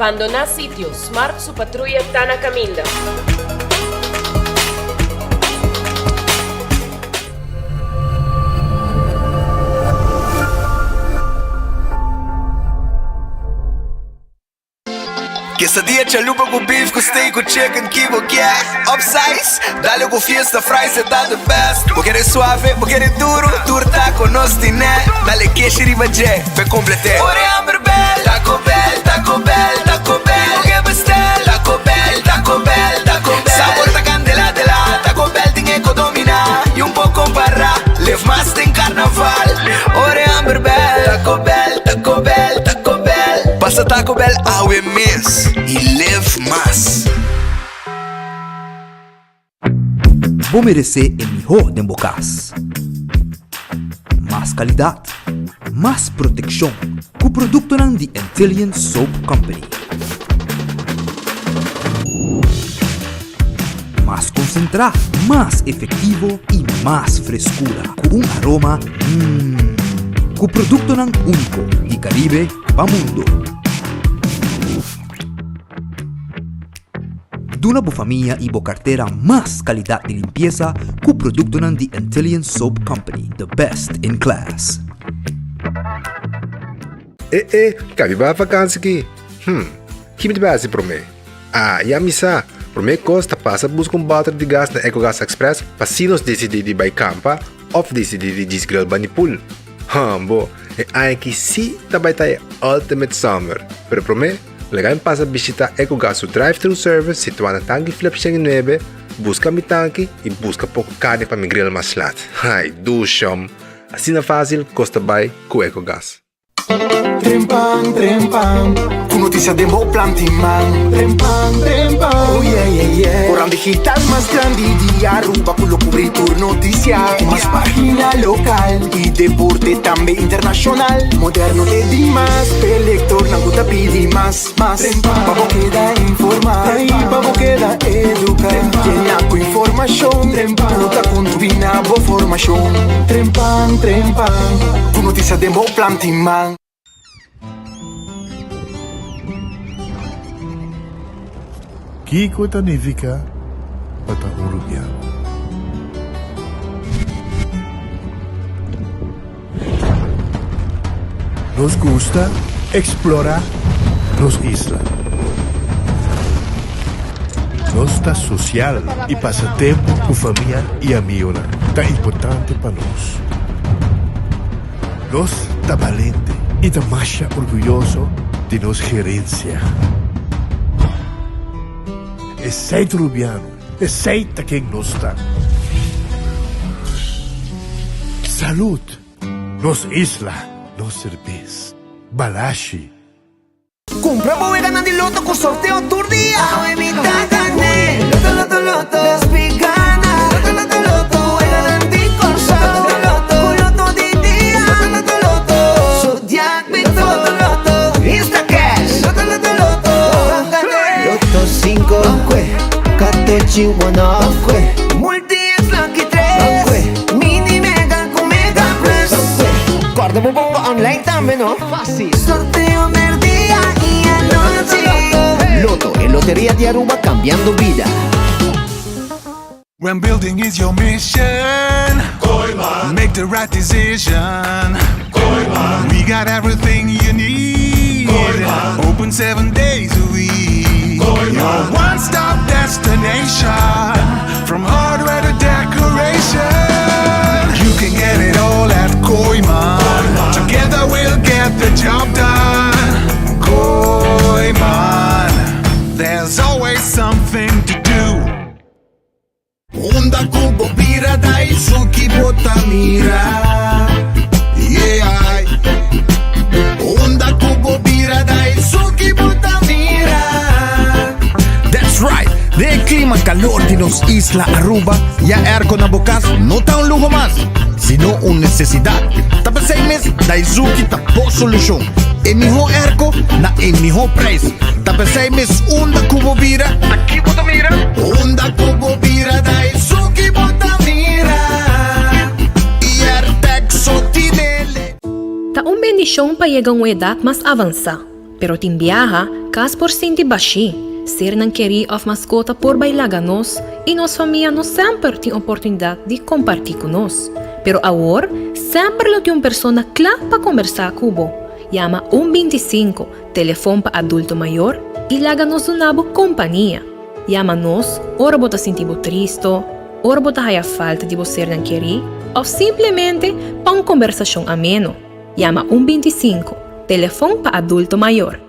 Bandoná sitio, Smart su patruya ta na kaminda. Quesadilla chalupa ku beef ku steak ku chicken ki bo kier Upsize, dale ku fiesta fries e ta the best Bo kere suave, bo kere duro, tur taco nos tine Dale keshi riba dje, p'e complete Ora e hamber bel, Taco Bell, Taco Bell, Taco Bell Bo ke bestel, Taco Bell, Taco Bell, Taco Bell Sabor ta candela dela, Taco Bell tin e ko domina Y un por compara, live mas den carnaval Ora e hamber bel, Taco Bell, Taco Bell, Taco Bell Pasa Taco Bell awe mes y live mas. Bo meresé e mihó den bo kas. Mas kalidat, mas protekshon ku produktonan di Antillian Soap Company. Mas konsentrá, mas efektivo i mas freskura ku un aroma mmm. Ku produktonan úniko di Karibe pa mundo. Duna bo famia i bo kartera mas kalidat di limpiesa ku produktonan di Antillian Soap Company, the best in class. E e, kabi bai vakansi ki? Hm, ki mi ta bai hasi promé? Ah, ya mi sa! Promé kos ta pasa buska un bòter di gas na Ecogas Express pa si nos disidí di bai kampa òf disidí di djis grill bani pool. Hambo, e aña aki sí ta bai ta e ultimate summer! Pero promé, laga mi pasa bishitá Ecogas su drive-thru service situá na Tanki Flip 109, buska mi tanki i buska poko karni pa mi grill mas lat. Ai, dushom! Asina fásil kos ta bai ku Ecogas. Trempan, trempan, ku notisia den bo plan tin man. Trempan, trempan, oh yeah, yeah, yeah. Koran digital mas grandi di Aruba ku lo kubri tur notisia. Ku mas pagina lokal i deporte tambe internashonal. Moderno te dimas, p'e lektornan ku ta pidi mas, mas. Pa bo keda informá i pa bo keda eduká. Yena ku informashon ku ta kontribuí na bo formashon. Trempan, trempan. Ku notisia den bo plan tin man. Kiko ta nifiká pa ta un rubiano? Nos gusta eksplorá nos isla. Nos ta sosial i pasa tempu ku famia i amigunan ta importante pa nos. Nos ta balente i ta masha orguyoso di nos gerensia. Esei ta Rubiano, esei ta ken nos ta. Salud! Nos isla, nos serbes. Balashi. Cumpra bo weganan di loto cu sorteo tur dia. Awe mi ta gane. Loto, loto, loto. Despi gana. Loto, loto, loto. Weganan di Corsou. Loto, loto, Cu loto di dia. Loto, loto, loto. Zodiac mi to. Loto, loto. Instacash. Loto, loto, loto. Gane. Loto 5. Katochi 1. Multi X Lucky 3. Mini Mega cu Mega Plus. Corda bo bomba online tambe no. Fácil. Sorteo merdia y anochi. Lotto, e loteria di Aruba cambiando bida. When building is your mission, make the right decision. We got everything you need. Open seven days a week. Your one stop destination. From hardware to decoration. You can get it all at Kooiman. Together we'll get the job done. Kooiman. There's always something to do. Unda ku bo bira Daisuki bo ta mira Yeah Unda ku bo bira Daisuki bo ta mira That's right! Den e klima kalor di nos isla Aruba, ya airco na bo kas no ta un luho mas, sino un nesesidat. Ta p'esei mes Daizuki ta bo solushon. E mihó airco na e mihó prijs. Ta p'esei mes unda ku bo bira, ta ki bo ta mira? Unda ku bo bira Daizuki bo ta mira I airtec so tinele. Ta un bendishon pa yega un edat mas avansá. Pero tin biaha, kas por sinti bashí, sernan kerí òf maskota por bai laga nos i nos famia no semper tin oportunidat di kompartí ku nos. Pero awor, semper lo tin un persona kla pa kombersá ku bo. Yama un 25, telefon pa adulto mayor, i laga nos duna bo kompania. Yama nos ora bo ta sinti bo tristo, ora bo ta haya falta di bo sernan kerí òf simplemente pa un kombersashon ameno. Yama un 25, telefon pa adulto mayor.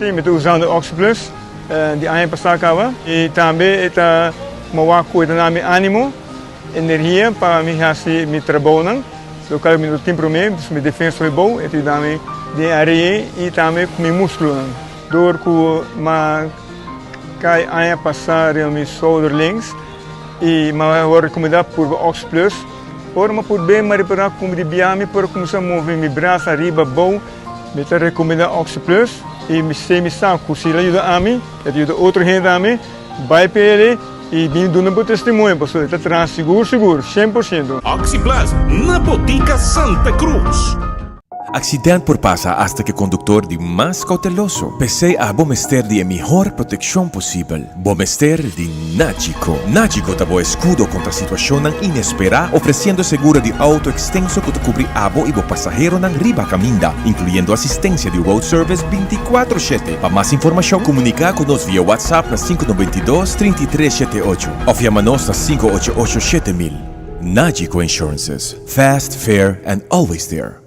Sí, mi ta usando OxyPlus di aña pasá kaba i tambe e ta mowa ku e ta na mi ánimo, energia pa mi hasi mi trabounan, lokal mi no tin promé, mi defensa hopi bou, e ta yuda mi den área ei i tambe ku mi múskulonan. Dor ku m'a kai aña pasá riba mi shouder links i m'a wòrdu rekomendá purba OxyPlus, ora m'a purb'é m'a ripará ku mi di biaha mi por a kuminsá move mi brasa ariba abou. Mi ta rekomendá OxyPlus i mi sé mi sa ku si el a yuda ami, e ta yuda otro hende tambe. Bai pa el i bin duna bo testimonio pasobra e ta traha sigur sigur, 100%. OxyPlus na Botica Santa Cruz. Accident por pasa hasta cu e conductor di mas cauteloso. P'esey abo mester di e mihor proteccion posibel. Bo mester di Nagico. Nagico ta bo escudo contra situacionnan inespera, ofreciendo seguro di auto extenso cu ta cubri abo y bo pasaheronan riba caminda, incluyendo asistencia di road service binticuatro shete. Pa mas informacion, comunica cu nos via WhatsApp na sinku 92, 33 shete ocho of yama nos na sinku ocho ocho 7000. Nagico Insurances, fast, fair and always there.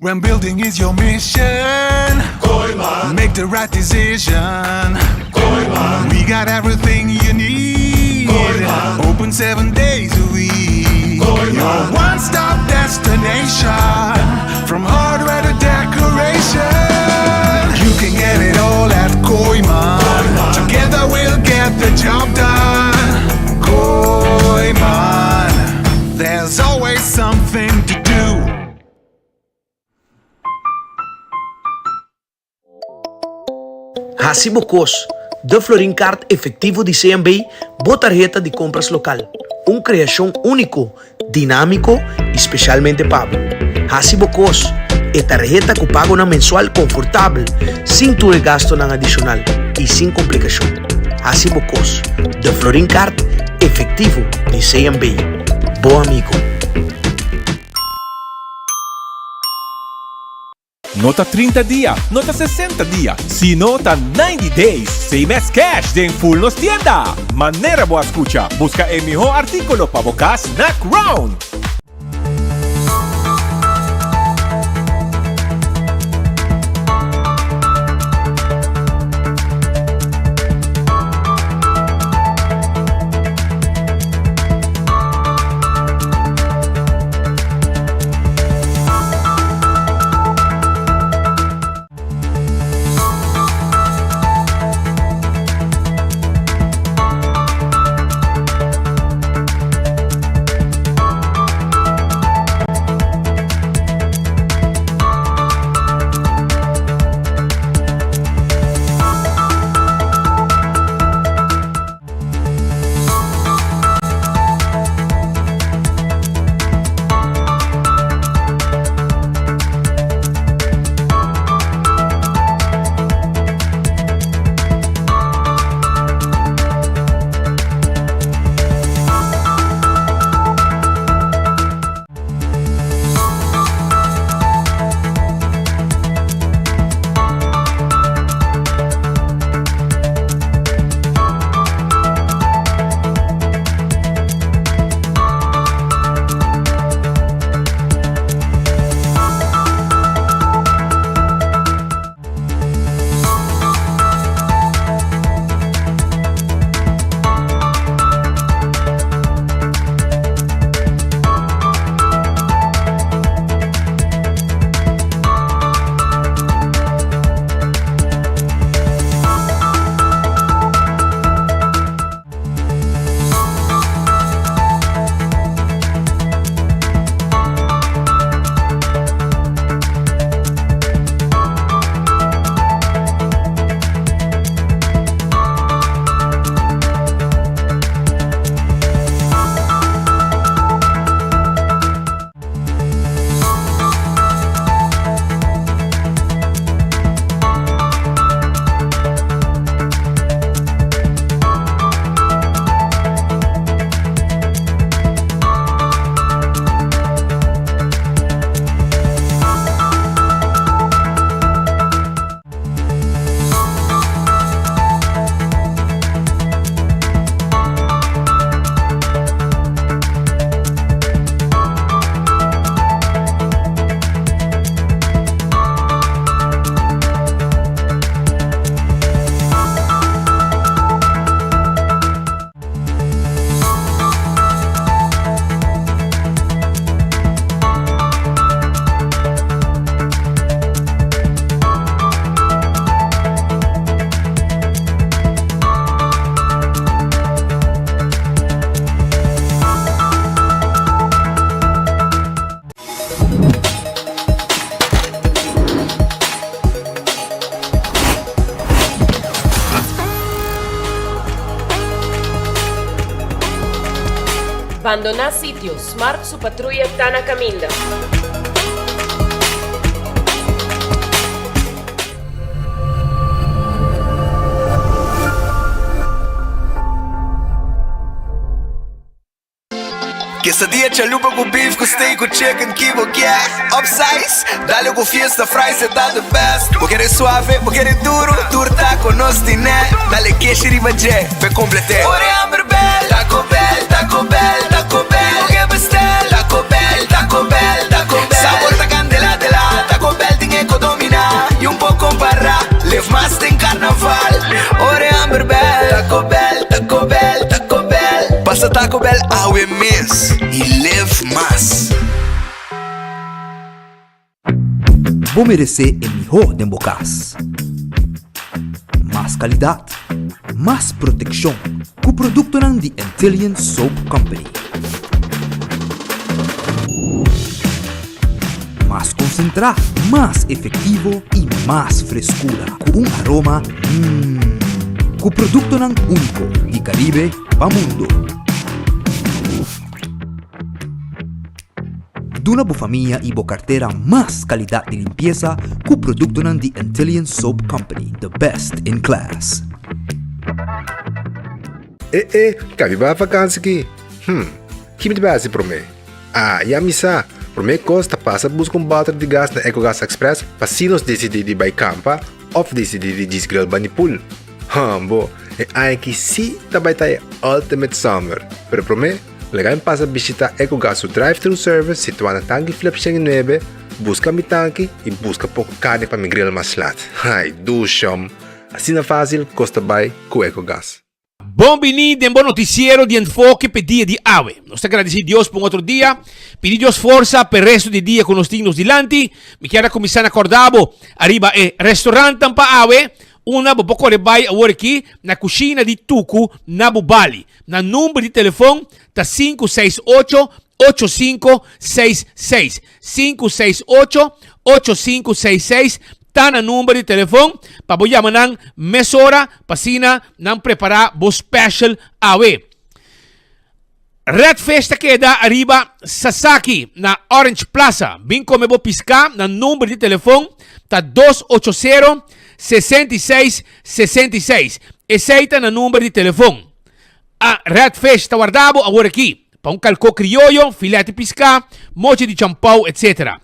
When building is your mission, Kooyman. Make the right decision. Kooyman. We got everything you need. Kooyman. Open seven days a week. Kooyman. Your one-stop destination. From hardware to decoration. You can get it all at Kooyman. Kooyman. Together we'll get the job done. Kooyman. There's always something to do. Hasi bo kos, De Florin Card Efectivo di CMB, bo tarheta di kompras lokal. Un kreashon úniko, dinámiko i spesialmente pa bo. Hasi bo kos, E tarheta ku pagonan mensual konfortabel, sin tur e gastonan adishonal i sin komplikashon. Hasi bo kos, De Florin Card Efectivo di CMB, bo amigo. No ta 30 dia, no ta 60 dia, sino ta 90 days! Same as cash den full nos tienda! Manera bo a scucha, busca e miho articulo pa bo cas na Crown! Bandoná sitio, Smart su patruya ta na kaminda. Quesadilla chalupa cu beef cu steak cu chicken ki bo kier Upsize, dale cu fiesta fries e ta the best Bo kere suave, bo kere duro, tur taco nos tine Dale keshi riba dje, p'e complete Ora e hamber bel, Taco Bell, Taco Bell, Taco Bell Bo ke bestel, Taco Bell, Taco Bell, Taco Bell Sabor ta candela de la, Taco Bell tin e co domina Y un por compara, live mas den carnaval Ora e hamber bel, Taco Bell, Taco Bell, Taco Bell Pasa Taco Bell awe mes y live mas. Bo meresé e mihó den bo kas. Mas kalidat, mas protekshon ku produktonan di Antillian Soap Company. Mas konsentrá, mas efektivo i mas freskura ku un aroma mmm. Ku produktonan úniko di Karibe pa mundu. Duna bo famia i bo kartera mas kalidat di limpiesa ku produktonan di Antillian Soap Company, the best in class. E e, kabi ba vakansi ki? Hm, ki mi ta bai hasi promé? Ah, ya mi sa! Promé kos ta pasa buska un bòter di gas na Ecogas Express pa si nos disidí di bai kampa òf disidí di djis grill bani pool. Hambo, e aña aki sí ta bai ta e ultimate summer! Pero promé, laga mi pasa bishitá Ecogas su drive-thru service situá na Tanki Flip 109, buska mi tanki i buska poko karni pa mi grill mas lat. Ai, dushom! Asina fásil kos ta bai ku Ecogas. Bon bini den bo noticiero di Enfoke p'e dia di awe. Nos ta gradeci Dios pa un otro dia. Pidi Dios forsa p'e resto di dia cu nos tin nos dilanti. Mi kier a cuminsa na corda bo ariba e restaurantnan pa awe. Una bo por core bay awor aki na Cushina di Tucu na Bubali. Nan number di telefon ta 568 8566. 568 8566 ta nan number di telefon pa bo yama nan mesora pa asina nan prepara bo special awe. Red Fish ta keda ariba Sasaki na Orange Plaza. Bin come bo pisca, nan number di telefon ta 280 66 66. Esey ta nan number di telefon. A Red Fish ta warda bo awor aki. Pa un kalkó krioyo, filet di piská, mochi di champou, etc.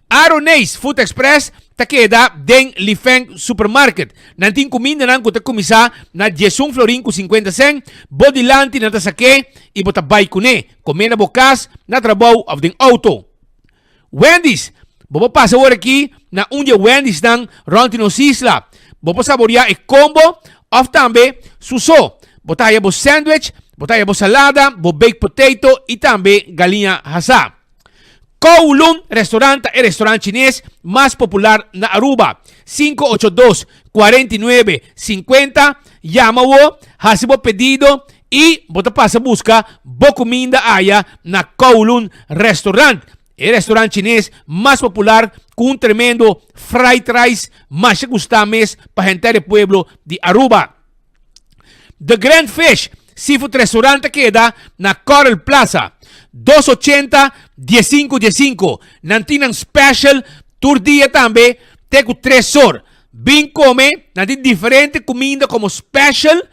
Aroneis Food Express ta keda den Lifeng Supermarket. Nan tin kumindanan ku ta kuminsá na diesun florin ku sinkuenta sèn. Bo dilanti nan ta sak'é i bo ta bai kuné. Komé na bo kas, na trabou òf den outo. Wendy's, Bo por pasa awor aki na un di e Wendy'snan rònt di nos isla. Bo por saboriá e kombo òf tambe su so. Bo ta haya bo sandwich, bo ta haya bo salada, bo baked potato i tambe galiña hasá. Kowloon Restaurant ta e restaurant chines mas popular na Aruba. 582 49 50 Yama wo, hasi bo pedido i bo ta pasa buska bo kuminda aya na Kowloon Restaurant, e restaurant chines mas popular ku un tremendo fried rice masha gustá mes pa henter e pueblo di Aruba. The Grand Fish Seafood Restaurant ta keda na Coral Plaza, dos ochenta, diesinku diesinku. Nan tin nan special tur dia tambe te ku tres or. Bin kome, nan tin diferente kuminda komo special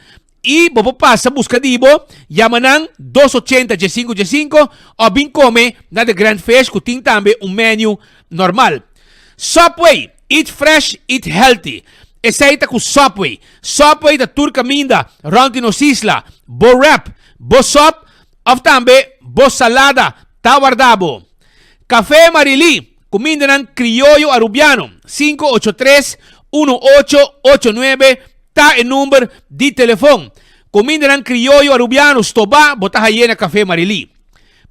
i bo por pasa buska di bo, yama nan dos ochenta diesinku diesinku o bin kome na The Grand Fish ku tin tambe un menu normal. Subway, eat fresh, eat healthy. Esei ta ku Subway. Subway ta tur kaminda rònt di nos isla. Bo wrap, bo sòp òf tambe bo salada ta warda bo. Café Marilí, kumindanan krioyo arubiano, 583 1889 ta e number di telefon. Kumindanan krioyo arubiano stobá bo ta haye na Café Marilí.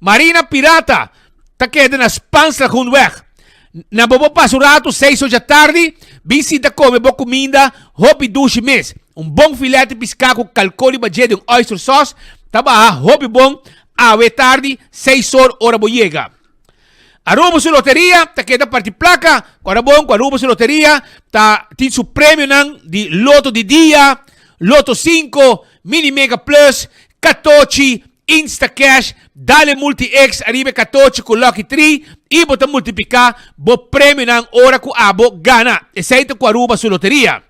Marina Pirata ta keda na Spaanslagoenweg. Na bo por pasa un ratu seis ocha tardi, bin sinta kome bo kuminda hopi dushi mes. Un bon filet di piská ku kalkó riba dje den oyster sauce ta baha hopi bon awe tardi seis or ora bo yega. Aruba su loteria ta keda parti plaka ku ora bon ku Aruba su loteria ta tin su premionan di loto di dia, loto sinku, mini mega plus, katochi. Instacash, dale Multi-X ariba e katochi ku Lucky Tree i bo ta multipliká bo premionan ora ku abo gana. Esei ta ku Aruba su loteria.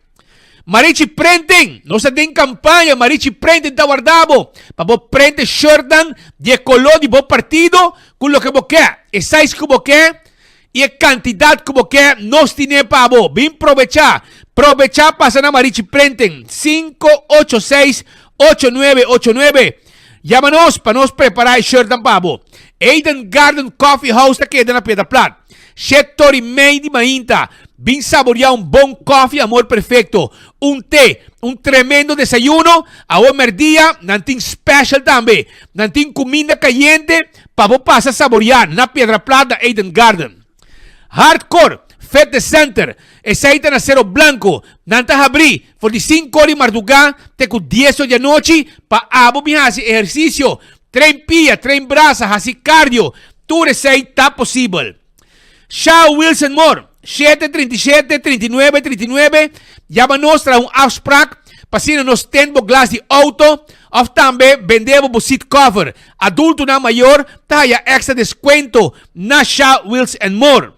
Marichi Printing, nos ta den kampaña, Marichi Printing ta warda bo pa bo print e shirtnan di e koló di bo partido ku loke bo ke, e size ku bo ke i e kantidat ku bo ke, nos tine pa bo. Bin probechá, probechá pasa na Marichi Printing, 586 8989. Yama nos pa nos prepará e shirtnan pa bo. Eden Garden Coffee House ta keda na Piedra Plat. Shet tor i mei di mainta, bin saboriá un bon kòfi Amor Perfecto, un te, un tremendo desayuno. Awor mèrdia nan tin special tambe. Nan tin kuminda kayente pa bo pasa saboriá na Piedra Plat na Eden Garden. Hardcore Fitness Center, esei ta na Cero Blanco. Nan ta habrí for di sinkor di mardugá te ku dies or di anochi pa abo bin hasi ehersisio, train pia, train brasa, hasi cardio. Tur esei ta posibel. Shao Wilson Moore, shete 37 39 39, yama nos traha un afsprak pa asina nos ten bo glas di auto of tambe bende bo bo seat cover. Adultonan mayor ta haya extra descuento na Sha Wheels and More.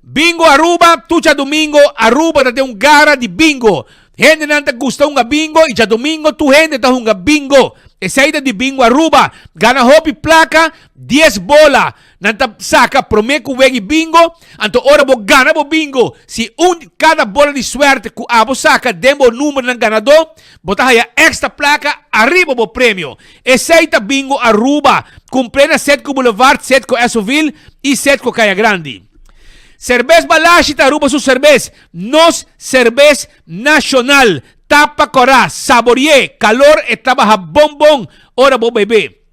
Bingo Aruba, Tur djadomingo Aruba ta den un gara di bingo. Hendenan ta gusta hunga bingo y djadomingo tur hende ta hunga bingo. Esey ta di Bingo Aruba. Gana hopi placa, dies bola. Nan ta saca prome cu wegi bingo, anto ora bo gana bo bingo, si un cada bola di suerte cu abo saca den bo numernan ganador, bo ta haya extra placa ariba bo premio. Esey ta Bingo Aruba, cumple na Setco Boulevard, Setco Essoville y Setco Caya Grandi. Cerbes Balashi ta Aruba su cerbes, nos cerbes nacional. Tapa cora, saborie, calor e ta baha bon bon ora bo bebe.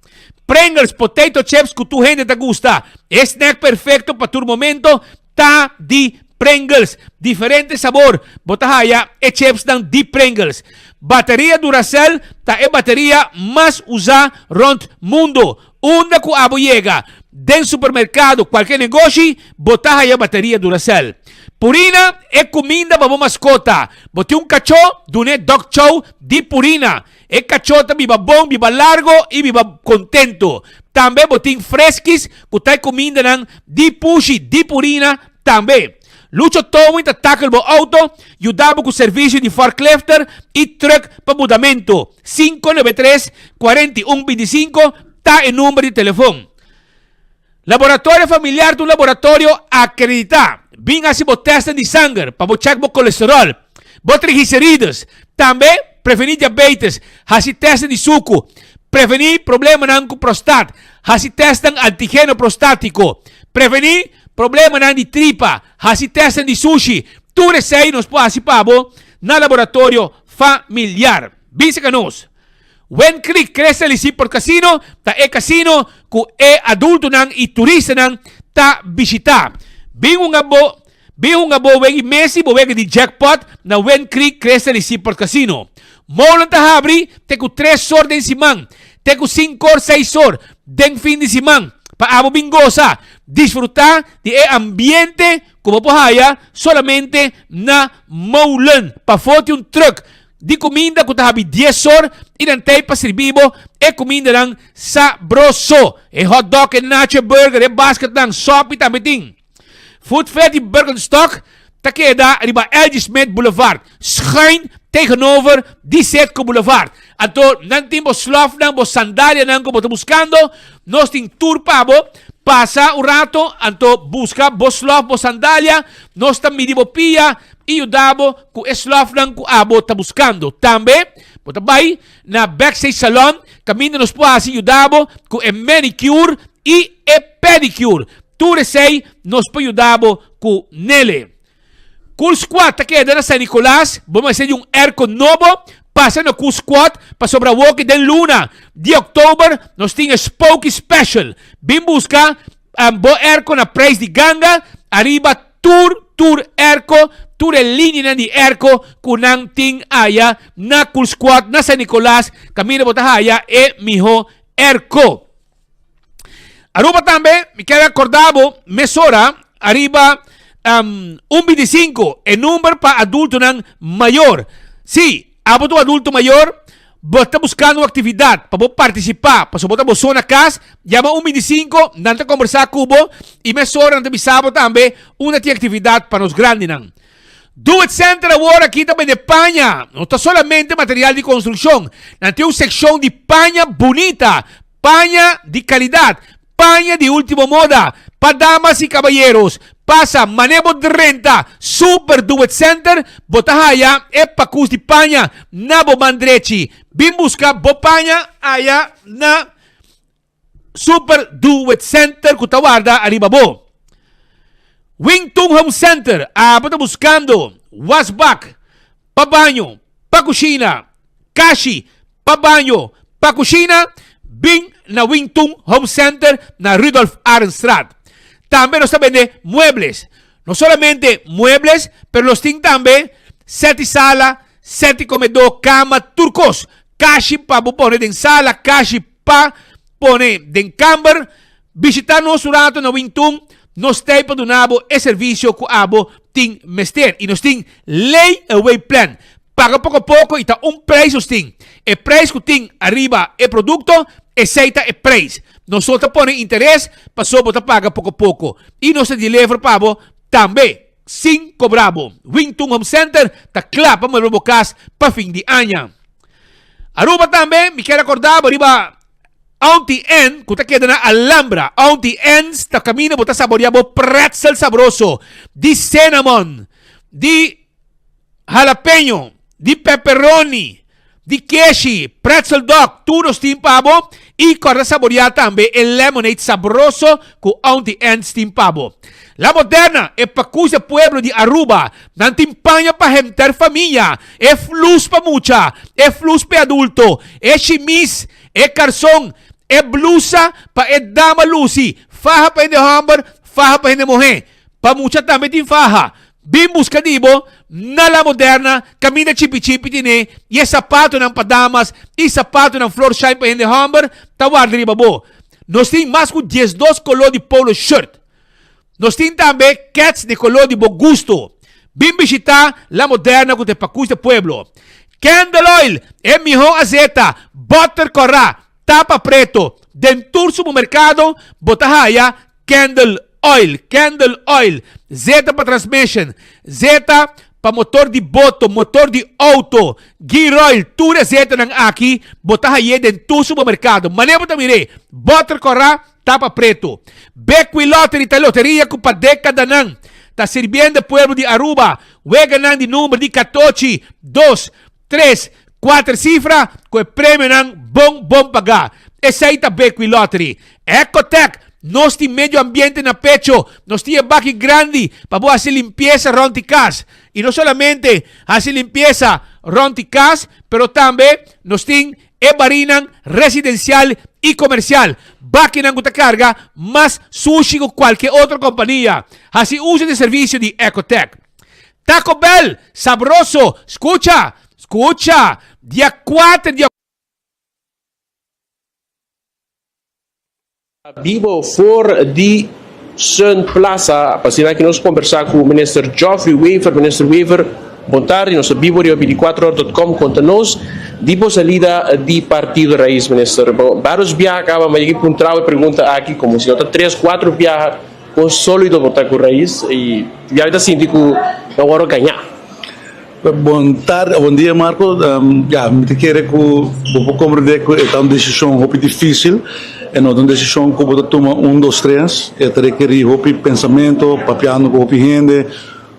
Pringles, potato chips cu tur hende ta gusta. E snack perfecto pa tur momento ta di Pringles. Diferente sabor bo ta haya e chipsnan di Pringles. Bateria Duracell ta e bateria mas usa rond mundo. Unda cu abo yega, den supermercado, cualkier negoshi, bo ta haya bateria Duracell. Purina e cuminda pa bo mascota. Bo tin un cacho? Dun'e Dog Chow di Purina. E kachó ta biba bon, biba largo i biba kontento. Tambe bo tin freskis ku ta e kumindanan di pushi di purina tambe. Lucho Towing ta takel bo outo, yuda bo ku servisio di forklifter i trùk pa mudamentu. 593 41 25 ta e number di telefon. Laboratorio Familiar ta un laboratorio akreditá. Bin hasi bo tèstnan di sanger pa bo chèk bo kolesteròl, bo triglicerides. Tambe prevení diabetes, hasi tèstnan di suku, prevení problemanan ku prostat, hasi tèstnan antigeno prostátiko, prevení problemanan di tripa, hasi tèstnan di sushi. Tur esei nos por hasi pa bo na Laboratorio Familiar. Bin seka nos! Wen Creek Crystal y Seaport Casino ta e casino cu e adultonan y turistanan ta bishita. Bin hunga bo Bin hunga bo wegi Messi bo wega di jackpot na Wen Creek Crystal y Seaport Casino. Moulan ta habri te cu tres or den siman, te cu cincor seis or den fin di siman pa abo bin gosa, disfruta di e ambiente cu bo por haya solamente na Moulan. Pafo tin un truck Di kuminda ku ta habi dies or i nan tei pa sirbi bo e kumindanan sabroso. E hot dog, e nacho, e burger, e basketnan, sopi tambe tin. Food Fair di Birkenstock ta keda riba LG Smith Boulevard, schuin tegenover di Setco Boulevard. Anto nan tin bo slofnan, bo sandalianan ku bo ta buskando, nos tin tur pa bo. Pasa un rato, anto buska bo slof, bo sandalia, nos ta midi bo pia i yuda bo ku e slòfnan ku abo ta buskando. Tambe bo ta bai na Backstage Salon kaminda nos por hasi yuda bo ku e manicure i e pedicure. Tur esei nos por yuda bo ku nele. Cool Squad ta keda na San Nicolas. Bo mester di un airco nobo? Pasa na Cool Squad pasobra awoki den luna di oktober nos tin e Spooky Special. Bin buska bo airco na prijs di ganga ariba tur tur airco, tur e lineanan di airco cu nan tin aya na Cool Squad na San Nicolas caminda bo ta haya e miho airco. Aruba tambe, mi kier acorda bo mesora ariba um, un 25, e number pa adultonan mayor. Si, abo ta un adulto mayor, Bo ta buskando un aktividat pa bo partisipá pasobra bo ta bo so na kas? Yama un 25, nan ta kombersá ku bo i mesora nan ta bisa bo tambe unda tin aktividat pa nos grandinan. Do It Center awor aki ta bende paña, no ta solamente material di konstrukshon. Nan tin un sekshon di paña bunita, paña di kalidat, Paña di ultimo moda pa damas y caballeros. Pasa mane bo drenta Super Do It Center, bo ta haya e pakus di paña na bo man drechi. Bin busca bo paña aya na Super Do It Center cu ta warda ariba bo. Wing Tung Home Center, abo ta buscando wasbak pa baño, pa cushina, Kashi pa baño, pa kushina, bin na Wing Tun Home Center na Rudolf Arendstraat. Tambe nos ta bende muebles. No solamente muebles, pero nos tin tambe set di sala, set di komedó, kama, tur kos. Kashi pa bo pone den sala, kashi pa pone den kamber. Bishita nos un rato na Wing Tun, nos t'ei pa duna bo e servisio ku abo tin mester. I nos tin Lay Away Plan. Paga poko poko i ta un preis nos tin. E preis ku tin ariba e produkto, esei ta e preis. Nos no ta pone interes pasobra bo ta paga poko poko. I nos ta deliver pa bo tambe, sin kobra bo. Wing Tun Home Center ta kla pa muebla bo kas pa fin di aña. Aruba tambe, mi kier akorda bo riba Auntie Ann ku ta keda na Alhambra. Auntie Ann's ta kaminda bo ta saborea bo pretzel sabroso di cinnamon, di jalapeño, di pepperoni, di keshi, pretzel dog, tur nos tin pa bo. I kòrda saborea tambe e lemonade sabroso ku Auntie Ann's tin pa bo. La Moderna, e pakus e pueblo di Aruba. Nan tin paña pa henter famia, e flus pa mucha, e flus pa e adulto, e shimis, E karson, e blusa pa e dama lusi, faha pa hende hòmber, faha pa hende muhé. Pa mucha tambe tin faha. Bin buska di bo na La Moderna, kaminda chipi chipi tine i e sapatonan pa damas i sapatonan Florsheim pa hende hòmber ta warda riba bo. Nos tin mas ku 12 koló di polo shirt. Nos tin tambe kets di koló di bo gusto. Bin bishitá La Moderna ku ta e pakus de pueblo. Candle oil, e mihó azeta, bòter kòrá, tapa preto. Den tur supermerkado bo ta haya Candle oil. Candle oil, zeta pa transmission, zeta pa motor di boto, motor di outo, gear oil, tur e zetanan aki bo ta hay'é den tur supermerkado. Manera bo ta mir'é, bòter kòrá, Tapa preto. Bequi Lottery ta loteria cu pa decadanan ta sirbiendo e pueblo di Aruba. Weganan di number di catochi, dos, tres, cuater cifra cu e premionan bon bon paga. Esey ta Bequi Lottery. Ecotec, Nos tin medio ambiente na pecho. Nos tin e baki grandi pa bo haci limpieza rond di cas. Y no solamente haci limpieza rond di cas, pero tambe nos tin E barinan residencial y comercial, bakinan cu ta carga mas sushi cu cualke otro compania. Haci uso di servicio di Ecotec. Taco Bell, sabroso! Scucha! Scucha! Dia cuater di. Bibo for di Sun Plaza, pa asina aki nos kombersá ku Minister Geoffrey Wever. Minister Wever, bon tardi. Nos ta bibo riba binticuatro hora dot com. Konta nos di bo salida di Partido Raiz, Minister. Bo varios biaha kaba, ma yega puntra bo e pregunta aki, komo si no ta tres, kuatro biaha, kon solido bo ta ku Raiz i ya bo ta sinti ku nan wòrdu gañá? Bon tardi, bon dia Marco. Ya, mi ta kere ku bo por komprendé ku e ta un desishon hopi difísil. E no ta un desishon ku bo ta tuma un, dos, tres. E ta rekerí hopi pensamentu, papiando ku hopi hende,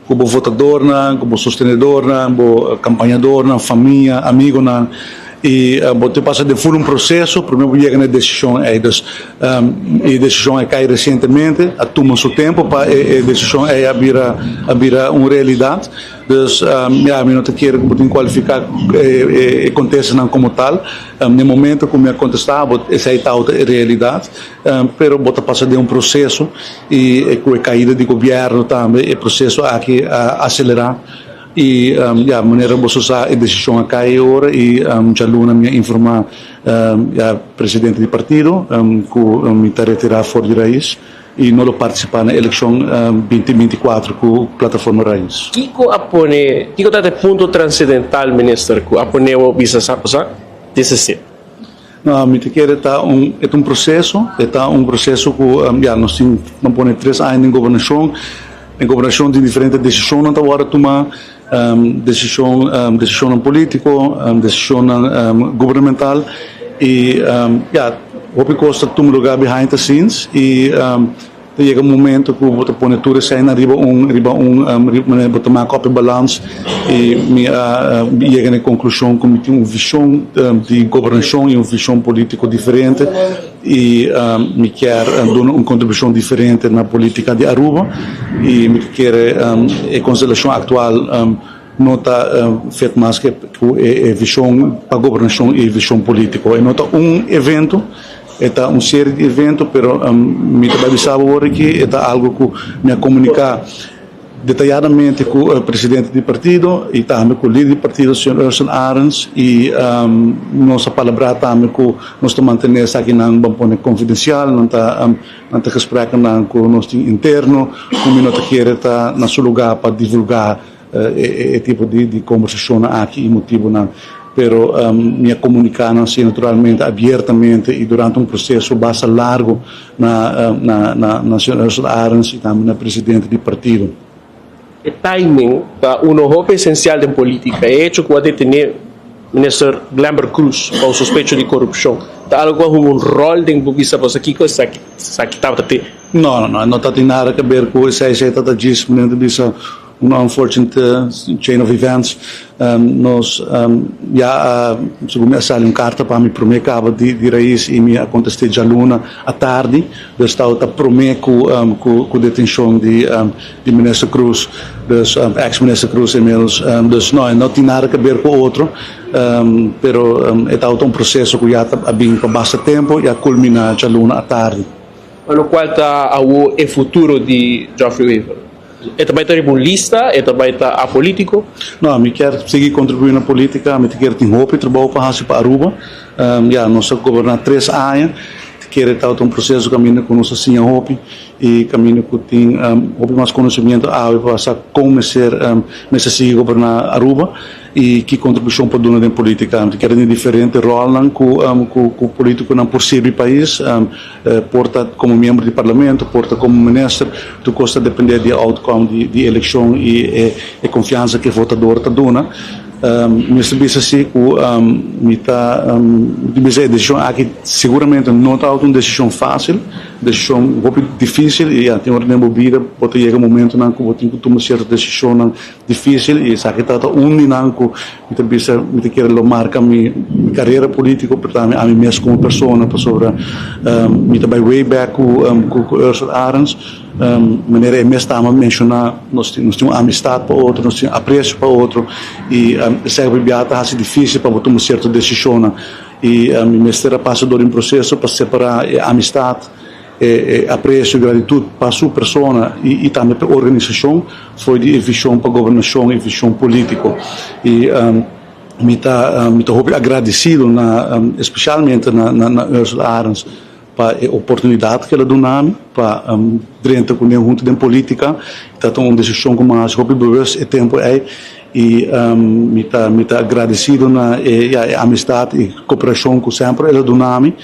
ku bo votadornan, ku bo sostenedornan, bo kampañadornan, famia, amigonan. I bo tin pasa den ful un proseso promé bo yega na e desishon ei. Dus e desishon a kai resientemente, a tuma su tempu pa e desishon ei a bira a bira un realidat. Dus ya, mi no ta kere ku bo tin kualifiká e kontestanan komo tal. Na e momento ku mi a kontestá bo, esei tabata e realidat. Pero bo ta pasa den un proseso i ku e kaida di gobièrnu tambe e proseso aki a aselerá. I ya, manera boso sa e desishon a kai e ora i djaluna mi a informá ya presidente di partido ku mi ta retirá for di Raiz. I no lo partisipá na elekshon binti 24 ku Plataforma Raiz. Kiko a pone, kiko ta e punto transendental, Minister, ku a pone bo bisa sa ku sa? This is it. No, mi ta kere ta un e ta un proceso, e ta un proceso cu ya nos tin nan pone tres aña den gobernacion, den gobernacion tin diferente decisionnan ta worde tuma, decision decisionnan politico, decisionnan gubernamental y ya hopi cos ta tuma lugar behind the scenes y Ta yega un momento ku bo ta pone tur eseinan riba un riba un manera bo ta maka op e balans i mi a yega na e konklushon ku mi tin un vishon di gobernashon i un vishon politiko diferente i mi kier duna un kontribushon diferente na politika di Aruba i mi ta kere e konstelashon aktual no ta fet mas ke ku e vishon pa gobernashon i e vishon politiko. E no ta un evento. E ta un serie di evento, pero mi ta bai bisa bo awor aki, e ta algo ku mi a komuniká detayadamente ku e presidente di partido i tambe ku lider di partido, señor Ursel Arends, i nos a palabrá tambe ku nos ta mantené esakinan ban pone konfidensial, nan ta nan ta gespreknan ku nos tin interno, ku mi no ta kere ta na su lugá pa divulgá e tipo di kombersashonnan aki i motibunan. Pero mi a komuniká nan si naturalmente abiertamente i durante un proseso basta largu na na na señor Ursula Arends i tambe na presidente di partido. E timing ta uno hopi esensial den politica. E hecho cu a detene Minister Glenbert Croes pa un sospecho di corupcion ta algo cu a hunga un rol den bo bisa pasobra kico esaki esaki tabata te? No, no, no, no ta tin nada ke ber cu esei, esei ta ta djis manera ta bisa Un unfortunate chain of events. Nos ya a, segun mi a sali un karta pa mi promé kaba di Raiz i mi a kontest'é djaluna atardi. Dus tabata promé ku ku detenshon di di Minister Croes, dus ex Minister Croes inmiddels. Dus no, e no tin nada ke ber ku otro, pero e tabata un proseso ku ya a bin pa basta tempu i a kulminá djaluna atardi. Pa lokual ta awo e futuro di Geoffrey Wever? E ta bai ta riba un lista? E ta bai ta apolitico? No, mi kier sigui contribui na politica, mi ta kier tin hopi trabou pa haci pa Aruba. Ya, nos a goberna tres aña, ta kere tabata un proceso caminda cu nos a siña hopi y caminda cu tin hopi mas conocimiento awe pa sa con mester mester sigui goberna Aruba. I ki kontribushon por duna den politika? Mi ta kere den diferente ròlnan ku ku politikonan por sirbi pais, por ta komo miembro di parlamento, por ta komo minister, tur kos ta dependé di e outcome di di elekshon i e konfiansa ku e votador ta duna. Mi mester bisa si ku mi ta mi ta bisa e desishon aki seguramente no ta un desishon fásil, desishon hopi difísil i ya tin ora den bo bida bo ta yega momentonan ku bo tin ku tuma sierto desishonnan Difícil y esaki ta ta un di nan cu mi ta bisa mi ta kere lo marca mi mi carera politico pero tambe ami mes como persona pasobra mi ta bay way back cu cu Ursel Arends manera e mes tamba menciona nos tin nos tin un amistad pa otro nos tin aprecio pa otro y esaki por bia ta haci dificil pa bo tuma cierto decisionnan y mi mester a pasa door di un proceso pa separa e amistad E aprecio y gratitud pa su persona y tambe pa e organisacion foi di e vision pa gobernacion y vision politico. Y mi ta mi ta hopi agradecido na especialmente na na Ursula Arends pa e oportunidad cu el a duna mi pa drenta cu ne hunto den politica. Ta ta un decision cu mi a haci hopi bewust e tempo ey y mi ta mi ta agradecido na e ya e amistad y cooperacion cu semper el a duna mi.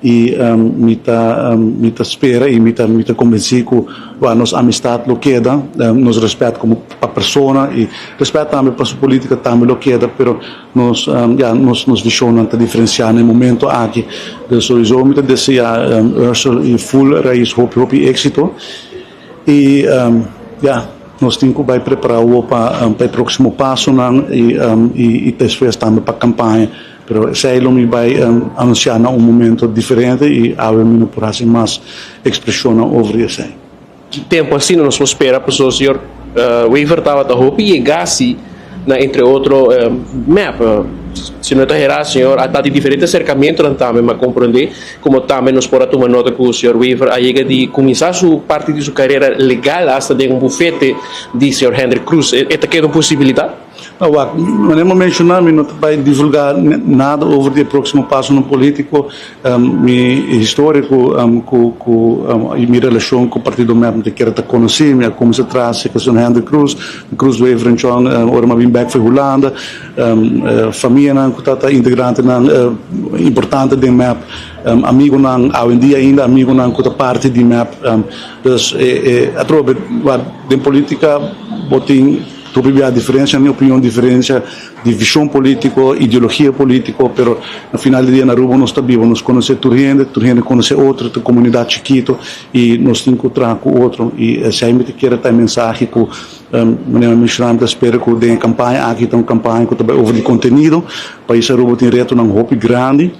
I mi ta mi ta spera i mi ta mi ta konbensí ku nos amistat lo keda, nos rèspèt komo pa persona i rèspèt tambe pa su polítika tambe lo keda, pero nos ya nos nos vishonnan ta diferensiá na e momento aki. Dus souiso mi ta deseá Ursel i ful Raiz hopi hopi éksito i ya nos tin ku bai prepará awor pa pa e próksimo pasonan i i despues tambe pa kampaña. Pero esei lo mi bai anunciá na un momento diferente y awe mi no por haci mas expresionnan over di esei. Ki tempo asina nos por spera pasobra señor Wever tabata hopi yega si na entre otro mep. Si no ta hera señor a ta di diferente acercamientonan tambe m'a comprende como tambe nos por a tuma nota cu señor Wever a yega di cuminsa su parti di su carera legal hasta den un bufete di señor Hendrik Croes. E ta keda un posibilidad? No, wak, manera mi a menshoná, mi no ta bai divulgá nada over di e próksimo pasonan polítiko. Mi historia ku ku ku i mi relashon ku Partido mep mi ta kere ta konosí. Mi a kuminsá traha serka señor Hendrik Croes, Croes Wever en Chong, ora mi a bin bèk for Hulanda. Famianan ku ta ta integrantenan importante den mep, amigunan awendia ainda amigunan ku ta parti di mep. Dus atrobe wak den polítika bo tin. Hopi bia diferencia di opinion, diferencia di vision politico, ideologia politico, pero na final di dia na Aruba nos ta biba, nos conoce tur hende, tur hende conoce otro, ta un comunidad chikito y nos tin cu traha cu otro y esey mi ta kere ta e mensahe cu manera mi menciona mi ta spera cu den e campaña aki ta un campaña cu ta bay over di contenido, pais Aruba tin retonan hopi grandi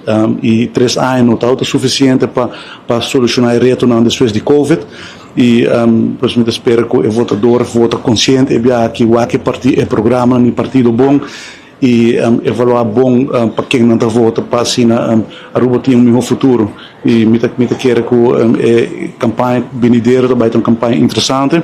y tres aña no tabata suficiente pa pa soluciona e retonan despues di covid. Y pues mi ta spera cu e votador vota consciente e biaha aki, wak e parti e programanan di partido bon y evalua bon pa ken nan ta vota pa asina Aruba tin un miho futuro. Y mi ta mi ta kere cu e campaña benidero ta bay ta un campaña interesante,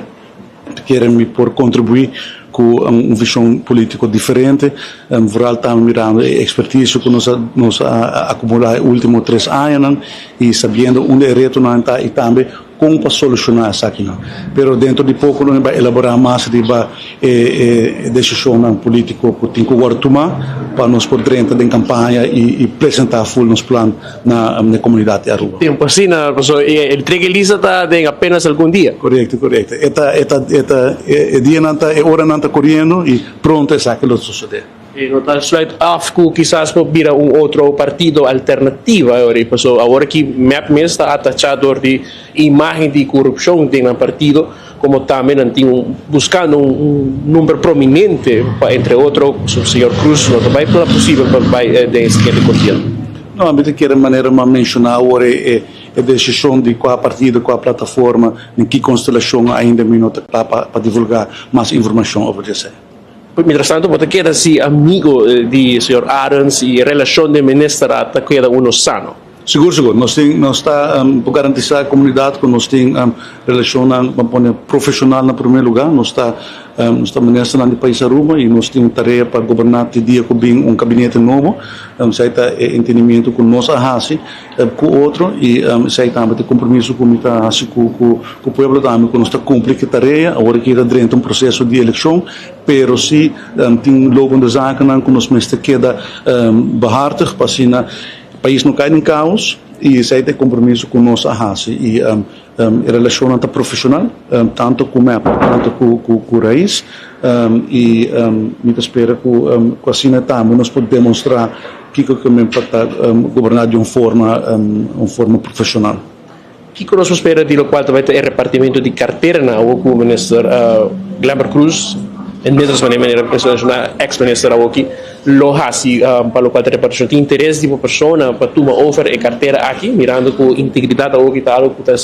mi ta kere mi por contribui cu un vision politico diferente, vooral tambe mirando e experticio cu nos a nos a acumula e ultimo tres añanan y sabiendo unda e retonan ta y tambe Kon pa solushoná esakinan. Pero dentro di poko lo mi bai elaborá mas riba e e desishonnan polítiko ku tin ku wòrdu tumá pa nos por drenta den kampaña i i presentá ful nos plan na e komunidat di Aruba. Tempu asina, pasobra e entrega e lista ta den apenas algun dia. Korekto, korekto. E ta e ta e ta e dianan ta e oranan ta koriendo i pronto esaki lo sosodé. E no ta sluit af ku kisas por bira un otro partido alternativa e ora ei, pasobra awor aki mep mes ta atachá dor di imágen di korupshon den nan partido, komo tambe nan tin un buskando un nomber prominente pa entre otro señor Cruz no ta bai por ta posibel pa bai den e siguiente kontienda. No, mi ta kere manera mi a menshoná awor e e desishon di kua partido, kua plataforma, den ki konstelashon ainda mi no ta kla pa divulgá mas informashon over di esei. Mientras tanto bo ta keda si amigo di señor Arends y e relacion den ministerat ta keda uno sano. Sigur sigur. Nos tin nos ta por garantisa e comunidad cu nos tin relacionnan ban pone profesional na primer lugar. Nos ta nos ta ministernan di pais Aruba y nos tin un tarea pa goberna te dia cu bin un gabinete nobo. Esey ta e entendimiento cu nos a haci cu otro y esey tambe ta e compromiso cu mi ta haci cu cu pueblo tambe cu nos ta cumpli cu e tarea. Awor aki ta drenta un proceso di eleccion. Pero si tin lopende zakennan ku nos mester keda behartig pa asina pais no kai den kaos i esei ta e kompromiso ku nos a hasi i e relashonnan ta profeshonal tantu ku mep tantu ku Raiz i mi ta spera ku asina tambe nos por demonstrá kiko ke men pa ta goberná di un forma un forma profeshonal. Kiko nos por spera di lokual ta bai ta e repartimento di karteranan awor ku Minister Glenbert Croes en mientras manera manera menshoná ex minister awoki lo hasi pa lokual ta repartishon? Tin interes di bo persona pa tuma over e kartera aki mirando ku integridat awoki ta algo ku ta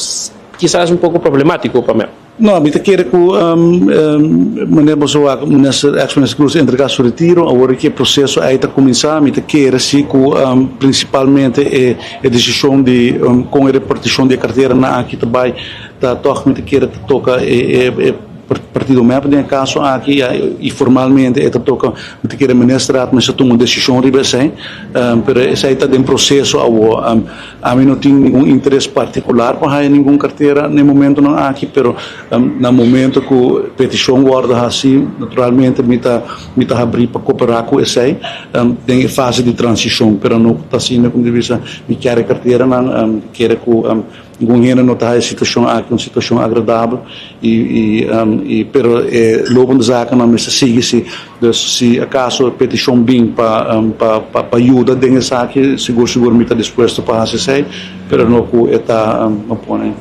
kisas un poko problemátiko pa mep? No, mi ta kere ku manera boso wak minister, ex minister Croes entrega su retiro, awor ki e proseso ei ta kuminsá, mi ta kere si ku prinsipalmente e e desishon di kon e repartishon di e karteranan aki ta bai ta tòg mi ta kere ta toka e e partido mep den e kaso aki i formalmente e ta toka mi ta kere ministerraad mester tuma un desishon riba esei, pero esei ta den proseso awor. Ami no tin ningun interes partikular pa haya ningun kartera na e momentonan aki, pero na momento ku petishon wòrdu hasi, naturalmente mi ta mi ta habrí pa koperá ku esei den e fase di transishon, pero no ta asina ku mi ta bisa mi kier e karteranan, mi ta kere ku ningun hende no ta haya e situashon aki un situashon agradabel i i pero e lopende zakennan mester sigui si. Dus si acaso e peticion bin pa pa pa yuda den esaki, sigur sigur mi ta dispuesto pa haci esey, pero no cu e ta no pone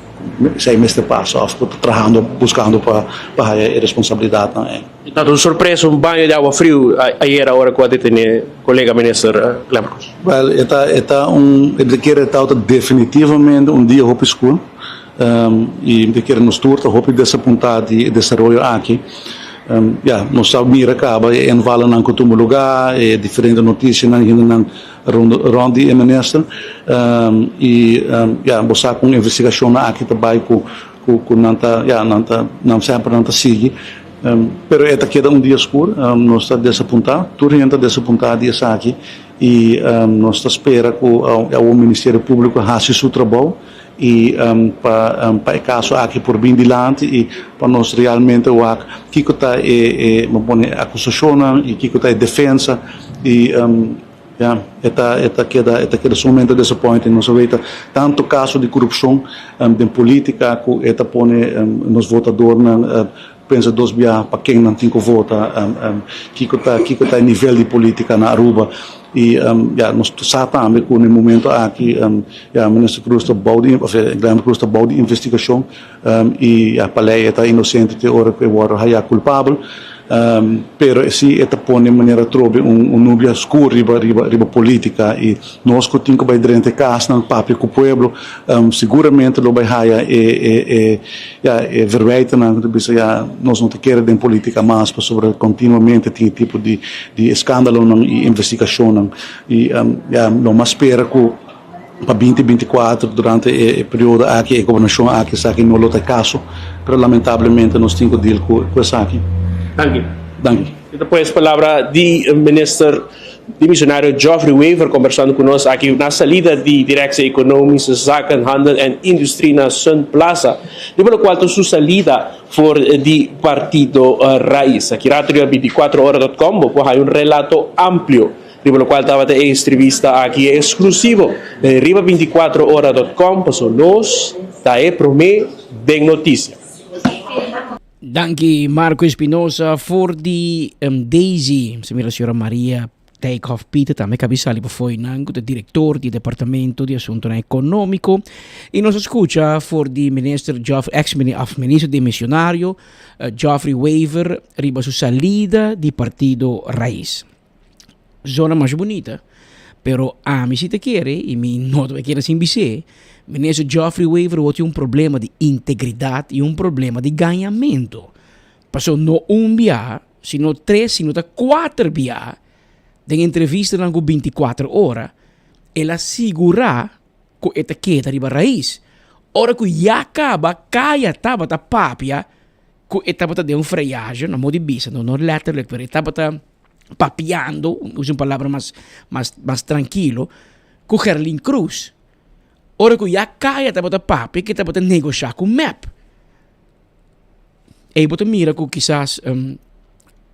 esey mester pasa of cu ta trahando buscando pa pa haya e responsabilidadnan ey. Ta un sorpresa, un baño di awa friu ayera ora cu a detene colega minister Glenn Cruz. Wel, e ta e ta un e ta kere e tawata definitivamente un dia hopi scur y mi ta kere nos tur ta hopi desapunta di e desaroyo aki. Ya, nos a mira kaba e invallennan ku tuma lugá, e diferente notisianan hendenan rònt di e minister. I ya, bo sa ku un investigashonnan aki ta bai ku ku nan ta ya nan ta nan semper nan ta sigui. Pero e ta keda un dia skur, nos ta desapuntá, tur hende ta desapuntá di esaki i nos ta spera ku awor Ministerio Públiko hasi su trabou i pa pa e kaso aki por bin dilanti i pa nos realmente wak kiko ta e e bo pone akusashonnan i kiko ta e defensa i ya e ta e ta keda e ta keda sumamente disappointing. Nos a weta tantu kaso di korupshon den politika ku e ta pone nos votadornan Pensa dos biaha pa ken nan tin ku vota, kiko ta kiko ta e nivel di politika na Aruba i ya nos sa tambe ku na e momento aki ya Minister Croes ta bou di of Glenbert Croes ta bou di investigashon i ya pa lei e ta inosente te ora ku e wòrdu haya kulpabel. Pero si e ta pone manera atrobe un nubia skur riba riba riba politica y nos cu tin cu bay drenta e casnan papia cu pueblo seguramente lo bay haya e e e ya e verwijtennan cu ta bisa ya nos no ta kere den politica mas pasobra continuamente tin e tipo di di escandalonan y investigacionnan y ya lo mas spera cu Pa binti binti kuater durante e periodo aki, e gobernashon aki, esaki no lo ta e kaso, pero lamentablemente nos tin ku deal ku esaki. Danki. Danki. E ta pues palabra di Minister Dimisionario Geoffrey Wever kombersando ku nos aki na salida di Directie Economische Zaken, Handel en Industrie na Sun Plaza, riba lokual ta su salida for di Partido Raiz. Aki rato riba binticuatrohora dot com bo por haya un relato amplio Riba locual tabata e estrevista aki e exclusivo riba 24 ora dot com paso nos ta e prome den noticia. Danki Marco Espinosa for di Daisy, se mira señora Maria Dijkhoff Pieter tambe kabi sali pa fo'i nan ku ta direktor di departamento di asuntonan ekonómiko i nos a skucha for di minister Geoffrey ex of minister demisionario Geoffrey Wever riba su salida di partido Raiz. Zona mas bunita, pero ami si ta kere y mi no ta kere sin bis'é, Minister Geoffrey Wever wou tin un problema di integridad y un problema di gañamento. Pasobra no un bia, sino tres, sino ta cuater bia, den entrevistanan cu binticuater ora, el a sigura cu e ta keda riba raiz. Ora cu ya caba, caya tabata papia cu e tabata den un freyaje, na modo di bisa, no no letterlijk, pero e tabata papiando, usa un palabra mas mas mas trankilo, ku Gerlin Cruz. Ora ku ya kaya tabata papia ke tabata negosha ku mep. Ey bo ta mira ku kisas um,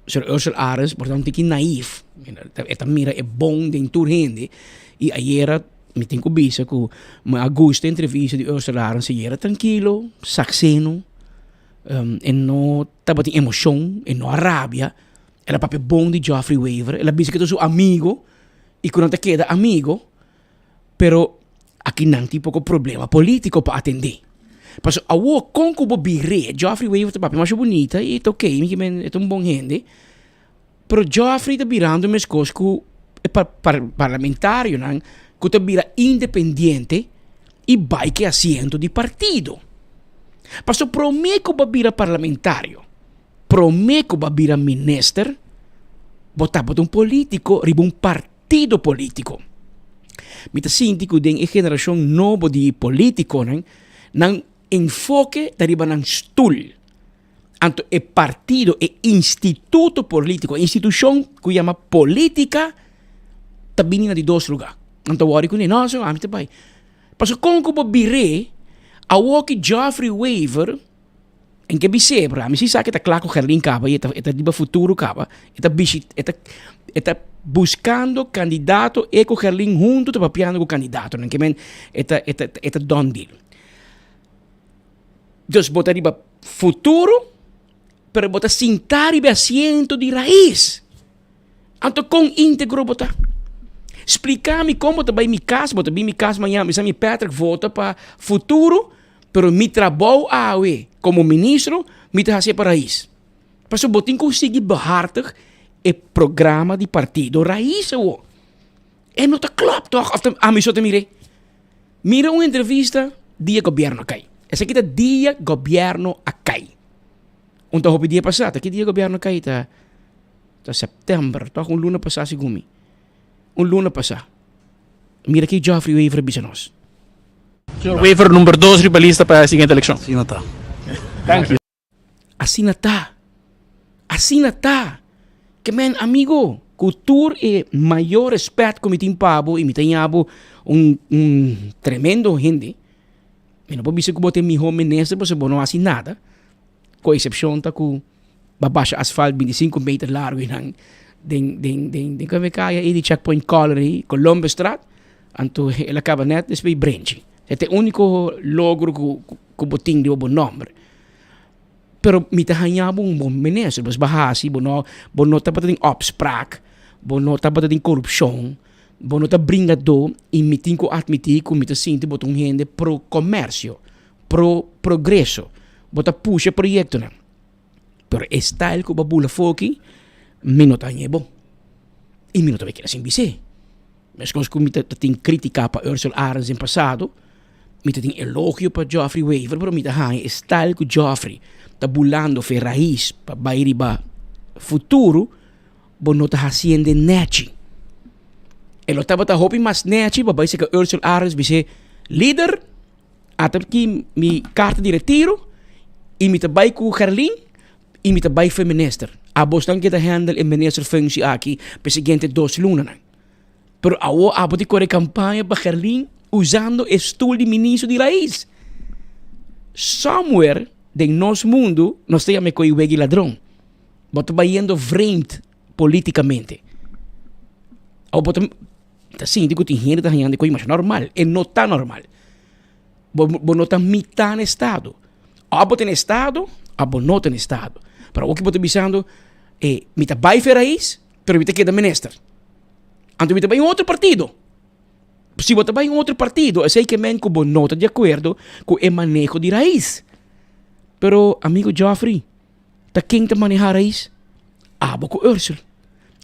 Sir Ursel Arends por ta un tiki naif. E ta mira e bon den tur hende. I ayera mi tin ku bisa ku mi a gusta e entrevista di Ursel Arends ayera trankilo, sakseno, um, e no tabatin emocion, e no a rabia. El a papia bon di Geoffrey Wever. El a bisa ku ta su amigo i ku nan ta keda amigo. Pero aki nan tin poko problema politico pa atende. Pasobra awor kon ku bo bir'é, Geoffrey Wever ta papia masha bunita i ta oké, mi ke men e ta un bon hende. Pero Geoffrey ta birando meskos ku e parlamentarionan ku ta bira independiente i bai ku e asiento di partido. Pasobra promé ku bo a bira parlamentario, Prome ku bo a bira minister, bo tabata un politiko riba un partido politiko. Mi ta sinti ku den e generashon nobo di politikonan, nan enfoke ta riba nan stul. Anto e partido, e instituto politiko, e institushon ku yama politika ta bini na di dos luga. Nan ta wòri kuné, no, ami ta bai. Pasobra kon ku bo bir'é, awor ki Geoffrey Wever, En ke bis'é, pero ami si sa ke ta kla ku Gerlin kaba i e ta e ta riba futuro kaba. E ta bishi e ta e ta buskando kandidato e ku Gerlin huntu ta papiando ku kandidatonan. Ke men e ta e ta e ta done deal. Dus bo ta riba futuro, pero bo ta sintá riba e asiento di rais. Anto kon íntegro bo ta? Splika mi kon bo ta bai mi kas, bo ta bin mi kas mañana, mi sa mi Patrick vota pa futuro, pero mi trabou awe komo ministro mi ta hasi pa Raiz. Pasobra bo tin ku sigui behartig e programa di partido Raiz awo. E no ta klòp tòg? Òf ta ami so ta mir'é? Mira un entrevista dia gobièrnu a kai. Esaki ta dia gobièrnu a kai. Un ta hopi dia pasá, ta ki dia gobièrnu a kai? Ta. Ta september, toch un luna pasá segun mi. Un luna pasá. Mira ki Geoffrey Wever a bisa nos. Señor Wever number dos riba lista pa e siguiente elekshon. Asina ta. Danki. Asina ta. Asina ta. Ke men amigo, ku tur e mayor respet ku mi tin pa bo i mi ta ña bo un un tremendo hende, mi no por bisa ku bo ta e miho minister pasobra bo no hasi nada, ku eksepshon ta ku bo a basha asfalt bintisinko meter largu einan den den den den kome kaya ei di Checkpoint Color ei, Columbusstraat, anto el a kaba nèt despues brenchi. E ta e uniko logro ku ku bo tin riba bo nòmber. Pero mi ta haña bo un bon minister, bos bo hasi, bo no bo no tabata tin opspraak, bo no tabata tin korupshon, bo no ta bringadó i mi tin ku atmití ku mi ta sinti bo ta un hende pro komersio, pro progreso, bo ta pusha e proyektonan. Pero e style ku bo a bula foki, mi no ta haña e bon i mi no ta bai keda sin bis'é. Meskos ku mi ta tin kritika pa Ursel Arends den pasado, mi ta tin elogio pa Geoffrey Wever, pero mi ta haña e style ku Geoffrey ta bulando fe rais pa bai riba futuro, bo no ta hasiende nechi. E lo tabata hopi mas nechi pa bai seka Ursel Arends bis'é, Lider, ata aki mi karta di retiro i mi ta bai ku Gerlin i mi ta bai fe minister. Abosnan ke ta handle e ministerfunctie aki pa e siguiente dos lunanan. Pero awo abo di kore kampaña pa Gerlin usando e stul di ministro di Raiz. Somewhere den nos mundu nos ta yama e koe wegi ladron. Bo ta bayendo vreemd politikamente. Awo bo ta ta sinti ku tin hende ta hañando e koe masha normal. E no ta normal. Bo bo no ta mitá na estado. Òf bo ta na estado òf bo no ta na estado. Pero awo ki bo ta bisando e mi ta bai fe Raiz. Pero mi ta keda minister. Anto mi ta bai un otro partido. Si bo ta bai un otro partido, esei ke men ku bo no ta di akuerdo ku e maneho di Raiz. Pero amigo Geoffrey, ta ken ta maneha Raiz? Abo ku Ursel.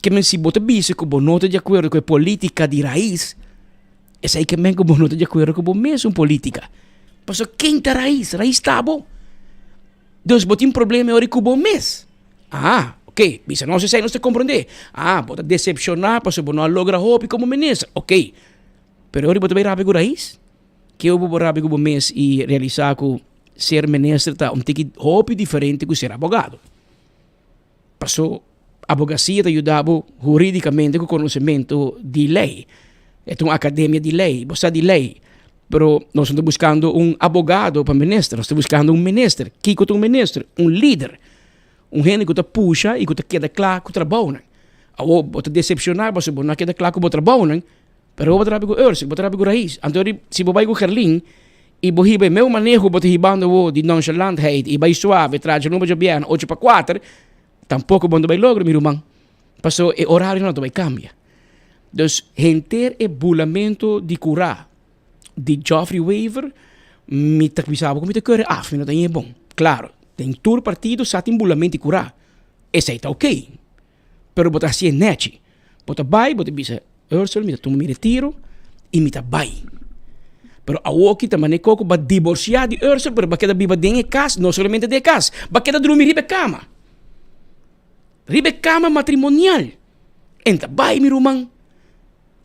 Ke men si bo ta bisa ku bo no ta di akuerdo ku e politika di Raiz, esei ke men ku bo no ta di akuerdo ku bo mesun politika. Pasobra ken ta Raiz? Raiz ta abo. Dus bo tin problema e ora ku bo mes. Ah, ok, bisa nos esei nos ta komprondé. Ah, bo ta desepshoná pasobra bo no a logra hopi komo minister. Ok, pero e ora bo ta bai rabia ku Rais? Ke ora bo rabia ku bo mes i realisá ku ser minister ta un tiki hopi diferente ku ser abogado? Paso abogasia ta yuda bo hurídikamente ku konosementu di lei. E ta un akademia di lei, bo sa di lei. Pero nos no ta buskando un abogado pa minister, nos ta buskando un minister. Kiko ta un minister? Un lider. Un hende ku ta pusha i ku ta keda kla ku trabounan. Awor bo ta desepshoná pasobra bo no a keda kla ku bo trabounan, pero bo ta rabia ku Ursel, bo ta rabia ku Rais. Anto di si bo bai ku Gerlin i bo hiba e meu maneho ku bo ta hibando awor di nonchalantheid i bai suave traha djanuba djabièrnè ocho pa kuater, tampoko bo no ta bai logra mi ruman, pasobra e orarionan no ta bai kambia. Dus henter e bulamento di kurá di Geoffrey Wever, mi ta bisa bo ku mi ta kere af, mi no ta ñe bon. Klaro, den tur partido sa tin bulamento di kurá, esei ta oké, pero bo ta hasié nèchi. Bo ta bai, bo ta bisa, Ursel, mi ta tuma mi retiro i mi ta bai. Pero awoki ta manera koko bo a diborsiá di Ursel, pero bo a keda biba den e kas, no solamente den e kas, bo a keda drumi riba e kama, riba e kama matrimonial. En ta bai mi ruman.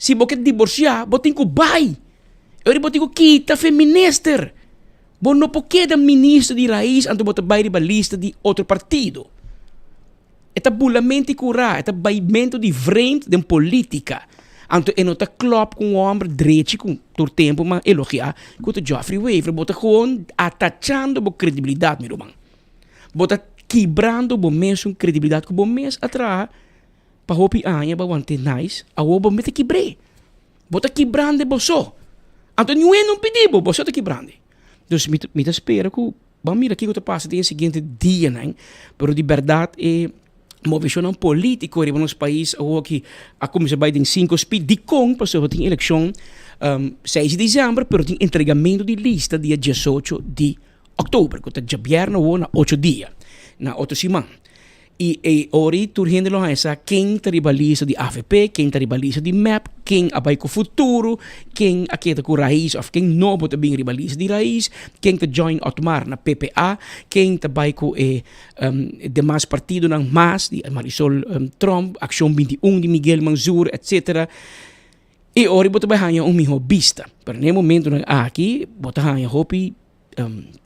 Si bo ke diborsiá, bo tin ku bai. E ora bo tin ku kita fe minister. Bo no por keda minister di rais anto bo ta bai riba lista di otro partido. E ta bulamento i kurá, e ta baimentu di vreemd den politika. Anto e no ta klòp ku un hòmber drechi ku tur tempu m'a elogiá ku ta Geoffrey Wever. Bo ta gewoon atachando bo kredibilidat mi ruman. Bo ta kibrando bo mesun kredibilidat ku bo mes a traha. Pa hopi aña bo a want'é nice, awor bo mester kibr'é. Bo ta kibrand'é bo so. Anto niun hende no pidi bo, bo so ta kibrand'é. Dus mi ta mi ta spera ku bo a mira kiko ta pasa den e siguiente dianan, pero di bèrdat e moveshonnan polítiko riba nos pais awor aki a kuminsá bai den sinku speed. Dikon? Pasobra tin elekshon seis di desèmber, pero tin entregamentu di lista dia diesocho di òktober, ku ta djabièrnè awor na ocho dia, na otro siman. I e ora ei tur hende lo haña sa ken ta riba lista di avp, ken ta riba lista di mep, ken a bai ku futuro, ken a keda ku Raiz òf ken nobo ta bin riba lista di Raiz, ken ta join Otmar na PPA, ken ta bai ku e demas partidonan mas di Marisol Tromp, Akshon 21 di Miguel Manzur, etcetera. E ora ei bo ta bai haña un mihó bista. Pero na e momentonan aki bo ta haña hopi.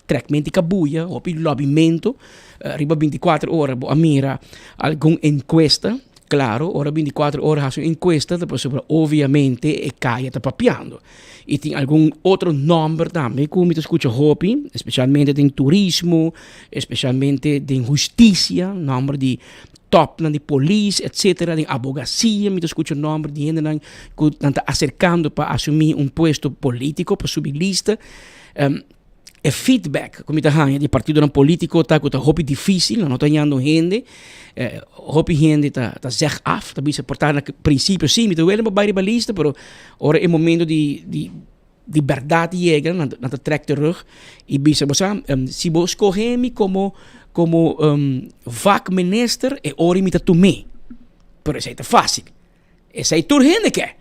Trekment di kabuya, hopi lobimento. Riba binticuater ora bo a mira algun encuesta. Claro, ora binticuater ora haci un encuesta ta pasobra obviamente e caya ta papiando. Y tin algun otro nomber tambe cu mi ta scucha hopi, especialmente den turismo, especialmente den husticia, nomber di topnan di polis, etcetera, den abogacia mi ta scucha nomber di hendenan cu nan ta acercando pa asumi un puesto politico, pa subi lista. E feedback ku mi ta haña di partidonan polítiko ta ku ta hopi difísil, nan no ta hañando hende. Hopi hende ta ta zeg af, ta bisa por ta na prinsipio sí mi ta welen pa bai riba lista, pero ora e momento di di di bèrdat yega nan nan ta trèk terug i bisa bo sa si bo skohe mi komo komo vakminister e ora mi ta tum'é, pero esei ta fásil. Esei tur hende ke.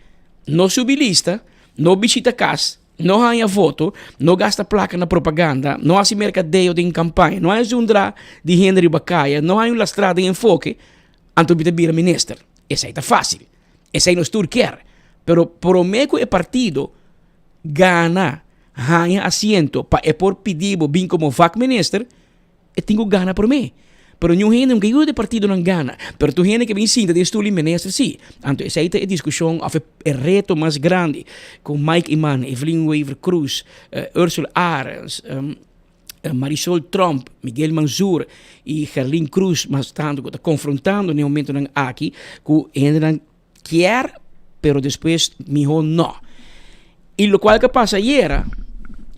No subi lista, no bishita kas, no haña voto, no gasta plaka na propaganda, no hasi merkadeo den kampaña, no haña zundra di hende riba kaya, no haña un lastrá den enfoke, anto mi ta bira minister. Esei ta fásil. Esei nos tur kier. Pero promé ku e partido gana, haña asiento pa e por pidi bo bin komo vakminister, E tin ku gana promé. Pero niun hende nunka yuda e partidonan gana. Pero tur hende ke bin sinta den stul di minister sí. Anto esei ta e diskushon òf e reto mas grandi ku Mike Eman, Evelyn Wever Croes, Ursula Arends, Marisol Tromp, Miguel Manzoor i Gerlin Croes mas tantu ku ta konfrontando na e momentonan aki ku hendenan kier pero despues miho no. Y locual ke pasa ayera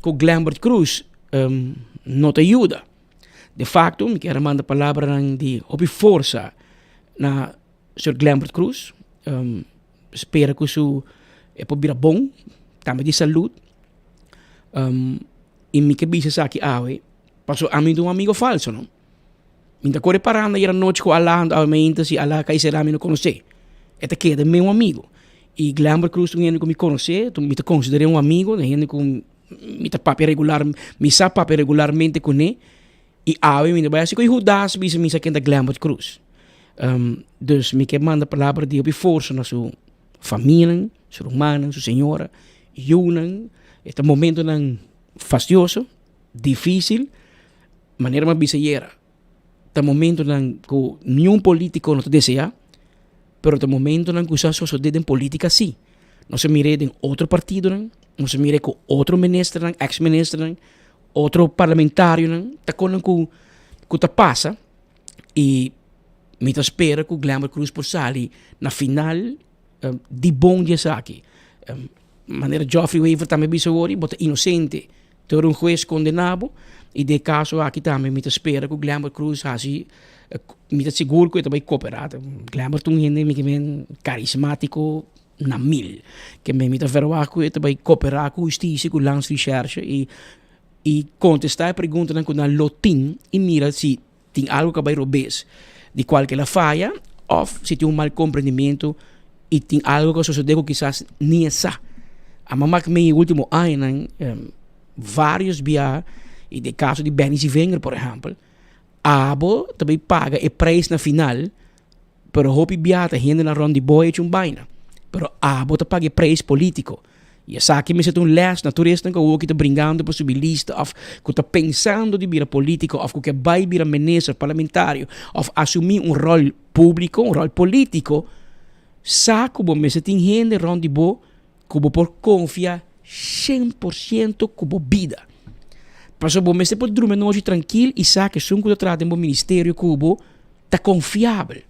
cu Glenbert Croes no ta yuda. De facto mi kier a manda palabranan di hopi forsa na señor Glenbert Croes. Spera cu su e por bira bon, tambe di salud. Y mi ke bisa esaki awe pasobra ami ta un amigo falso no. Mi ta kore paranda ayera nochi ku Ala anto awe mainta si Ala kai sera mi no konosé. E ta keda mi un amigo. I Glenbert Cruz ta un hende ku mi konosé, mi ta konsider'é un amigo, un hende ku mi ta papia regular, mi sa papia regularmente kuné. I awe mi ta bai hasi ku e Hudas bisa mi sa ken ta Glenbert Cruz. Dus mi ke manda palabra di hopi forsa na su famianan, su rumannan, su señora, yunan. E ta momentonan fastioso, dificil. Manera mi a bisa ayera, ta momentonan ku niun politiko no ta deseá, pero ta momentonan ku sa sosodé den politika sí. Nos a mir'é den otro partidonan, nos a mir'é ku otro ministernan, eks ministernan, otro parlamentarionan, ta konan ku ku ta pasa i mi ta spera ku Glenbert Croes por sali na final di bon di esaki. Manera Geoffrey Wever tambe a bisa awor, bo ta inosente Te ora un hues kondena bo, i den e kaso aki tambe mi ta spera ku Glenbert Croes hasi, mi ta sigur ku e ta bai koperá. Glenbert ta un hende mi ke men karismátiko na mil. Ke men mi ta verwagt ku e ta bai koperá ku hustisia, ku landsrecherche i i kontestá e preguntanan ku nan lo tin i mira si tin algo ku a bai robes di kual ke el a faya òf si tin un mal komprendimentu i tin algo ku a sosodé ku kisas ni e sa. A mamak mi e último añanan vários bia i den kaso di Benny Zievinger por ehèmpel abo ta bai paga e preis na final Pero hopi bia ta hendenan rond di bo hecho un baina. Pero abo ta paga e prijs politico. Y esaki mester ta un les na tur esnan cu awoki ta bringando pa subi lista of cu ta pensando di bira politico of cu ke bay bira minister, parlamentario of asumi un rol publico, un rol politico, sa cu bo mester tin hende rond di bo ku bo por konfia 100% ku bo bida. Pasobra bo mester por drumi anochi trankil i sa ku esun ku ta traha den bo ministerio ku bo ta konfiabel.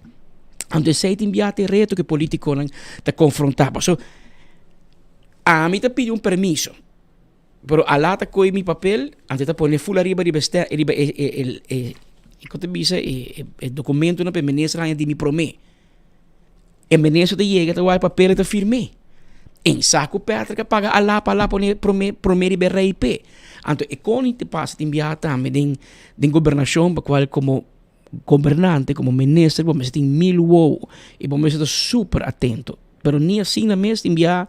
Anto esei tin bia te reto ku e politikonan ta konfrontá. Pasobra ami ta pidi un permiso, pero Alá ta kohe mi papel, anto e ta pone ful ariba riba e riba e e e kon ta bisa e e dokumentonan pa e minister haña di mi promé. E minister ta yega ta wak e papel e ta firm'é. En sa ku Patrick a paga Alá pa Alá pone promé promé riba e rei p'e. Anto e koning ta pasa tin biaha tambe den den gobernashon pa kual komo gobernante komo minister bo mester tin mil wowo i bo mester ta super atento. Pero ni asina mes tin biaha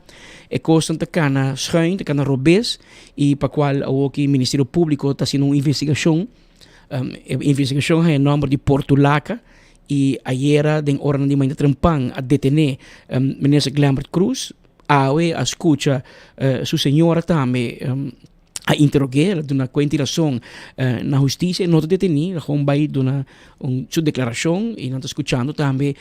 e kosnan ta kana schuin ta kana robes i pa kual awoki Ministerio Públiko ta hasiendo un investigashon. E investigashon haña nòmber di Portulaca. Y ayera den oranan di mainta trempan a detene minister Glenbert Croes. Awe a scucha su señora tambe. A interog'é, el a duna kuenta i rason na hustisia, e no ta detení, el a gewoon bai duna un su deklarashon i nan ta skuchando tambe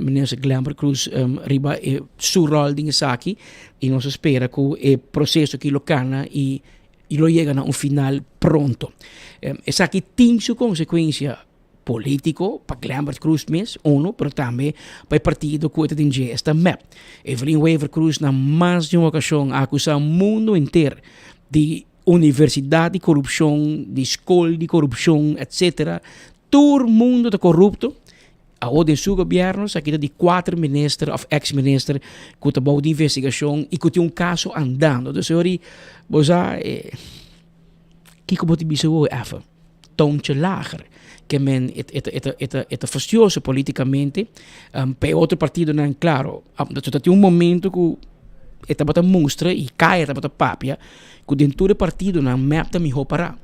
minister Glenbert Croes riba e su ròl den esaki i nos a spera ku e proseso aki lo kana i lo yega na un final pronto. Esaki tin su konsekuensia politico pa Glenbert Croes mes, uno, pero tambe pa e partido cu e ta den dje, esta mep. Evelyn Wever Croes na mas di un ocasion a acusa mundo henter di universidad di corupcion, di scol di corupcion, etc. Tur mundo ta corupto. Awo den su gobierno esaki ta di cuater minister of ex minister cu ta bou di investigacion y cu tin un caso andando. Dus hoor, bo sa, eh, kico bo ta bisa hoor even? toontje lager. Ke men e e e e ta e ta fastioso politikamente. Um, pa e otro partidonan, klaro, ta tin un momento ku e tabata mustra i kaya tabata papia ku den tur e partidonan mep ta mihó pará.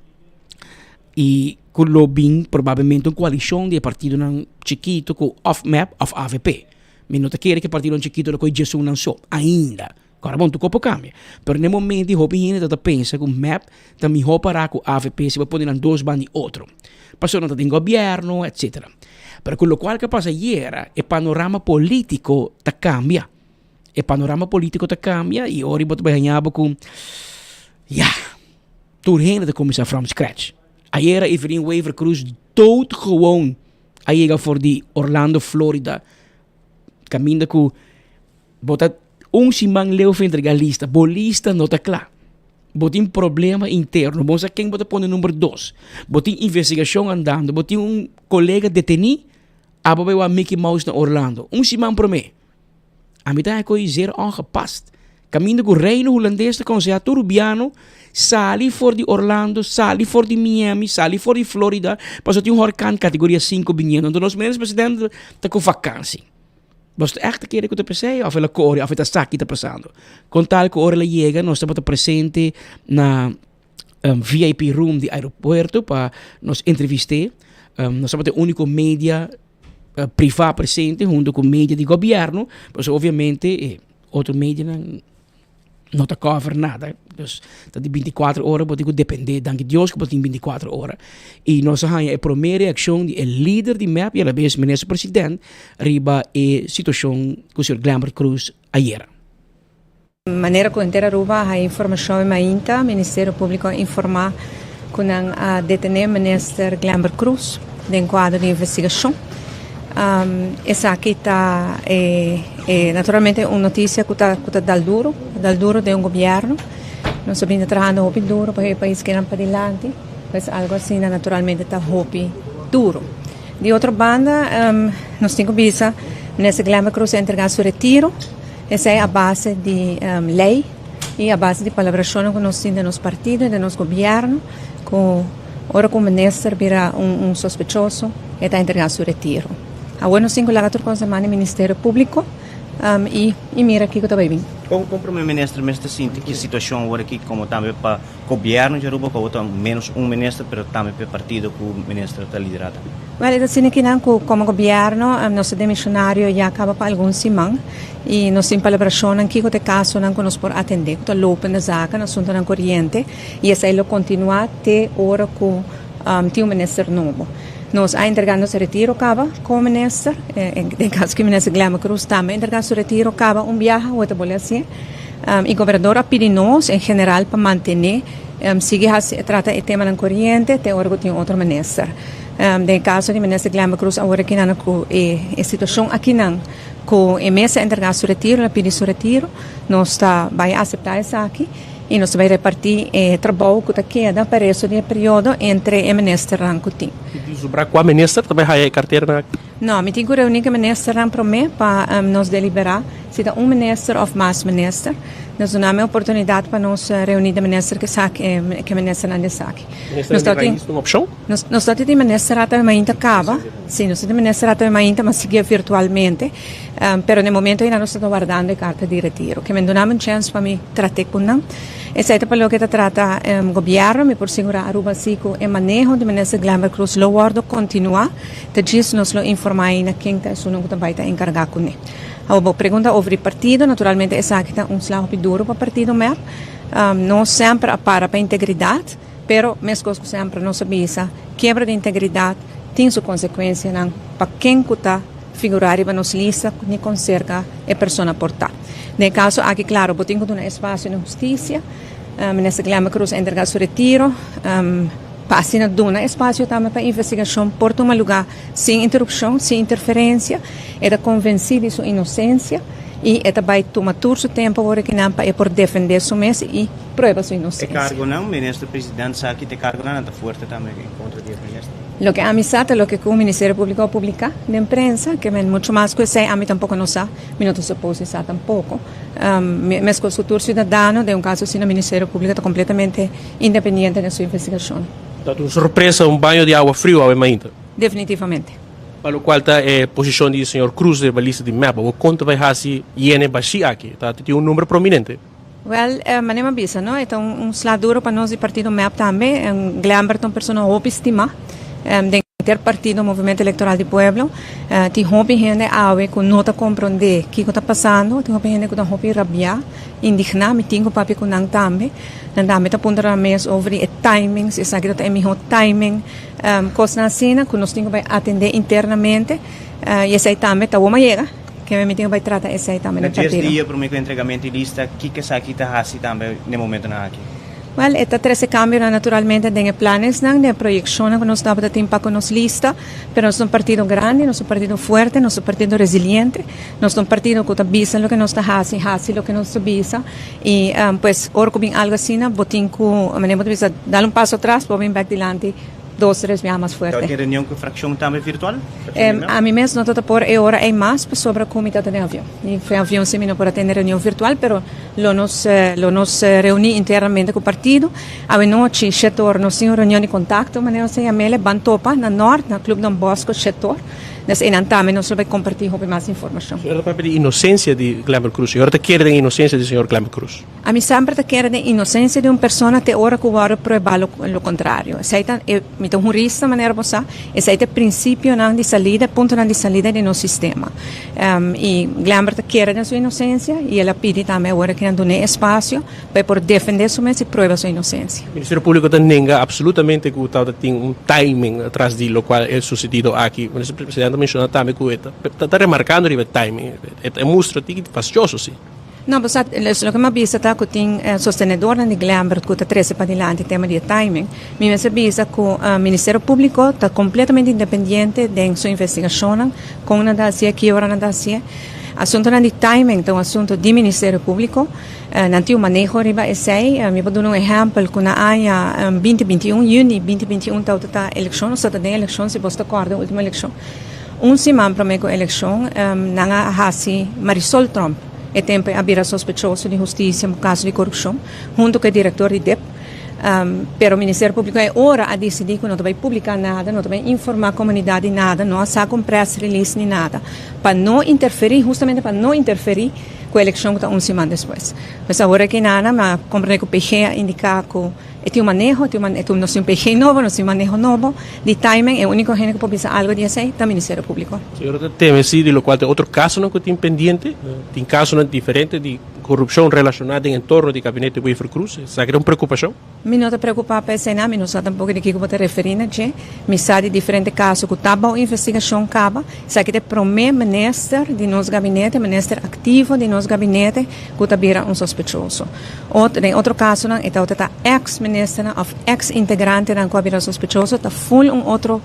I ku lo bin probablemente un koalishon di e partidonan chikito ku òf mep òf avp. Mi no ta kere ku e partidonan chikito lo kohe djesunnan so, ainda. Kòrda bon, tur kos por kambia. Pero na e momento di hopi hende ta ta pensa ku mep ta mihó pará ku avp si bo pone nan dos ban di otro. Pasobra nan ta den gobièrnu, etsetera. Pero ku lokual ku a pasa ayera, e panorama polítiko ta kambia. E panorama polítiko ta kambia i ora bo ta bai haña bo ku, ya, tur hende ta kuminsá from scratch. Ayera Evelyn Wever Croes doodgewoon a yega for di Orlando, Florida, kaminda ku Bo ta un siman leu for entrega lista, bo lista no ta kla. Bo tin problema interno, bo no sa ken bo ta pone number dos. Bo tin investigashon andando, bo tin un kolega detení, abo bai wak Mickey Mouse na Orlando. Un siman promé. Ami ta haña koe zeer ongepast. Kaminda ku Reino Hulandes ta konsehá tur rubiano sali for di Orlando, sali for di Miami, sali for di Florida, pasobra tin un horkan kategoria sinku biniendo. Anto nos minister presidente ta ku vakansi. Bos ta ègt ta kere ku ta p'esei òf el a kore òf e ta sa ki ta pasando? Kon tal ku ora el a yega nos tabata presente na VIP room di aeropuerto pa nos entrevist'é. Nos tabata e úniko media privá presente huntu ku media di gobièrnu, pasobra obviamente e otro medianan no ta cover nada. Dus ta di binticuatro ora bo tin cu depende, danki Dios cu bo tin binticuatro ora. Y nos a haya e prome reaccion di e lider di mep y alabes minister president riba e situacion cu señor Glenbert Croes ayera. Manera cu henter Aruba a haya informacion e mainta, Ministerio Publico a informa cu nan a detene minister Glenbert Croes den cuadro di investigacion. Esaki ta e naturalmente un noticia cu ta cu ta dal duro, dal duro den un gobierno. Nos a bini ta trahando hopi duro pa e pais keda padilanti, pues algo asina naturalmente ta hopi duro. Di otro banda nos tin cu bisa Minister Glenbert Croes a entrega su retiro, esey a base di ley y a base di palabracionnan cu nos tin den nos partido y den nos gobierno cu Ora ku un minister bira un sospechoso, e ta entregá su retiro. Awor nos tin ku laga tur kos den man di Ministerio Públiko i i mira kiko ta bai bin. Kon kon Prome Minister mester sinti ki situashon awor aki komo tambe pa gobièrnu di Aruba ku awor ta ménos un minister pero tambe pa e partido ku minister ta liderá tambe? Wèl e ta asina kinan ku komo gobièrnu nos ta demishonario ya kaba pa algun siman i nos tin palabrashonnan kiko ta e kasonan ku nos por atendé ku ta lopende zaken, asuntunan koriente. I esei lo kontinuá te ora ku tin un minister nobo. Nos a entregá nos retiro kaba komo minister, den kaso ku minister Glenbert Croes tambe a entregá su retiro kaba un biaha, awor ta bolbe hasié. I gobernador a pidi nos en general pa mantené, sigui hasi trata e temanan koriente te ora ku tin otro minister. Den e kaso di minister Glenbert Croes awor akinan ku e situashon akinan ku e mes a entregá su retiro, el a pidi su retiro, nos ta bai aseptá esaki. I nos ta bai repartí e trabou ku ta keda pa resto di e periodo entre e ministernan ku tin. I tin sobrá kua minister ta bai haya e karteranan aki? No, mi tin ku reuní ku e ministernan promé pa nos deliberá si ta un minister òf mas minister. Nos duna mi oportunidat pa nos reuní den minister ku esaki, ku e ministernan di esaki. Ministernan di rais ta un opshon? Nos ta tin minister ata mainta kaba. Si, nos ta tin minister ata mainta, mas sigui virtualmente. Pero na e momento ei nan nos ta wardando e karta di retiro. Ke men duna mi un chèns pa mi trat'é ku nan. Esei ta pa loke ta trata gobièrnu. Mi por sigurá Aruba si ku e maneho di Minister Glenbert Croes lo wòrdu kontinuá. Ta djis nos lo informá ei na ken ta esunnan ku ta bai ta enkargá kuné. Awor bo pregunta over di partido, naturalmente esaki ta un sla hopi duro pa partido mep. Nos semper a para pa integridad, pero mescos cu semper nos a bisa, kiebra di integridad tin su consecuencianan pa ken cu ta figura riba nos lista ni con cerca e persona por ta. Den e caso aki, claro, bo tin cu duna espacio na husticia. Minister Glenbert Croes a entrega su retiro pa asina duna espacio tambe pa investigacion por tuma lugar sin interupcion, sin interferencia. E ta convenci di su inocencia y e ta bay tuma tur su tempo awor akinan pa e por defende su mes y prueba su E inocencia. cargonan, Minister President sa ki te cargonan nan ta fuerte tambe en contra di e minister. Loke ami sa ta loke cu Ministerio Publico a publica den prensa, ke men mucho mas cu esey ami tampoco no sa, mi no ta suppose di sa tampoco. Mescos cu tur ciudadano, den un caso asina Ministerio Publico ta completamente independiente den su investigacion. Ta un sorpresa, un baño di awa friu awe mainta. Definitivamente. Pa locual ta e posicion di señor Cruz riba lista di mep, awor con ta bay haci yene bashi aki? Ta tin un nomber prominente. Wel, manera mi a bisa, no, e ta un sla duro pa nos di partido mep tambe. Glenbert ta un persona hopi stima den henter partido Movimento Electoral di Pueblo. Tin hopi hende awe cu no ta comprende kico ta pasando, tin hopi hende cu ta hopi rabia, indigna, mi tin cu papia cu nan tambe. Nan tambe ta puntra nan mes over di e timing, si esaki ta e miho timing, cosnan asina cu nos tin cu bay atende internamente y esey tambe ta wou a yega. Keme mi tin ku bai trata esei tambe Na den dies partido. dia promé ku entregamento di lista, kiko esaki ta hasi tambe den momentonan aki? Wèl, e ta trese kambionan naturalmente den e planesnan, den e proyekshonnan ku nos tabata tin pa ku nos lista, pero nos ta un partido grandi, nos ta un partido fuerte, nos ta un partido resiliente, nos ta un partido ku ta bisa loke nos ta hasi, hasi loke nos ta bisa i pues ora ku bin algu asina bo tin ku, manera bo ta bisa, dal un paso atras pa bo bin bèk dilanti. Dos tres biaha mas fuerte. Tabatin reunion ku frakshon tambe virtual? Frakshon di mep? Ami mes no ta ta por e ora ei mas pasobra ku mi ta ta den avion. Mi den avion si mi no por a tene reunion virtual pero lo nos lo nos reuni internamente ku partido. Awenochi shete or nos tin un reunion di kontakto manera nos ta yam'el ban topa na Nort na Club Don Bosco shete or. Des einan tambe nos lo bai komparti hopi mas informashon. Señor ta papia di inosensia di Glenbert Cruz. Señor ta kere den inosensia di señor Glenbert Cruz? Ami semper ta kere den inosensia di un persona te ora ku wòrdu pruebá lo kontrario. Esei ta e, mi ta un hurista manera bo sa, esei ta e prinsipionan di salida, e puntonan di salida di nos sistema. I Glenbert ta kere den su inosensia i el a pidi tambe awor aki nan dun'é espasio pa e por defendé su mes i prueba su inosensia. Ministerio Públiko ta nenga apsolutamente ku tabata tin un timing atras di lokual e susedido aki. Minister Presidente a menshoná tambe ku e ta remarkando riba e timing. E mustra tiki fastioso si. No, bo sa, loke mi a bisa ta ku tin sostenedornan di Glenbert ku ta trese padilanti tema di e timing. Mi mester bisa ku Ministerio Públiko ta kompletamente independiente den su investigashonnan, kon nan ta hasié, ki ora nan ta hasié. Asuntunan di timing ta un asuntu di Ministerio Públiko. Nan tin un maneho riba esei. Mi por duna un ehèmpel ku na aña binti 21, yüni binti 21 tabata ta elekshon, nos tabata den elekshon si bos ta kòrda e último elekshon. Un siman promé ku elekshon nan a hasi Marisol Tromp, e tempu a bira sospechoso di hustisia pa kaso di korupshon, huntu ku e direktor di dip. Pero Ministerio Públiko e ora a disidí ku no ta bai publiká nada, no ta bai informá komunidat di nada, no a saka un press release ni nada, pa no interferí, hustamente pa no interferí ku e elekshon ku ta un siman despues. Pues awor aki nana mi a komprendé ku PG a indiká ku. E tin un maneho, e tin un e nos tin un PG nobo, nos tin un maneho nobo di timing, e úniko hende ku por bisa algu di esei ta Ministerio Públiko. Señora ta teme si di lokual tin otro kasonan ku tin pendiente, tin kasonan diferente di korupshon relashoná den entorno di gabinete Wever-Croes, esaki ta un preokupashon? Mi no ta preokupá pa eseinan, mi no sa tampoko di kiko bo ta referí na dje. Mi sa di diferente kaso ku ta bou investigashon kaba. Esaki ta e promé minister di nos gabinete, minister aktivo di nos gabinete ku ta bira un sospechoso. Otro, den otro kasonan e tabata ta eks ministernan òf eks integrantenan ku a bira sospechoso, ta ful un otro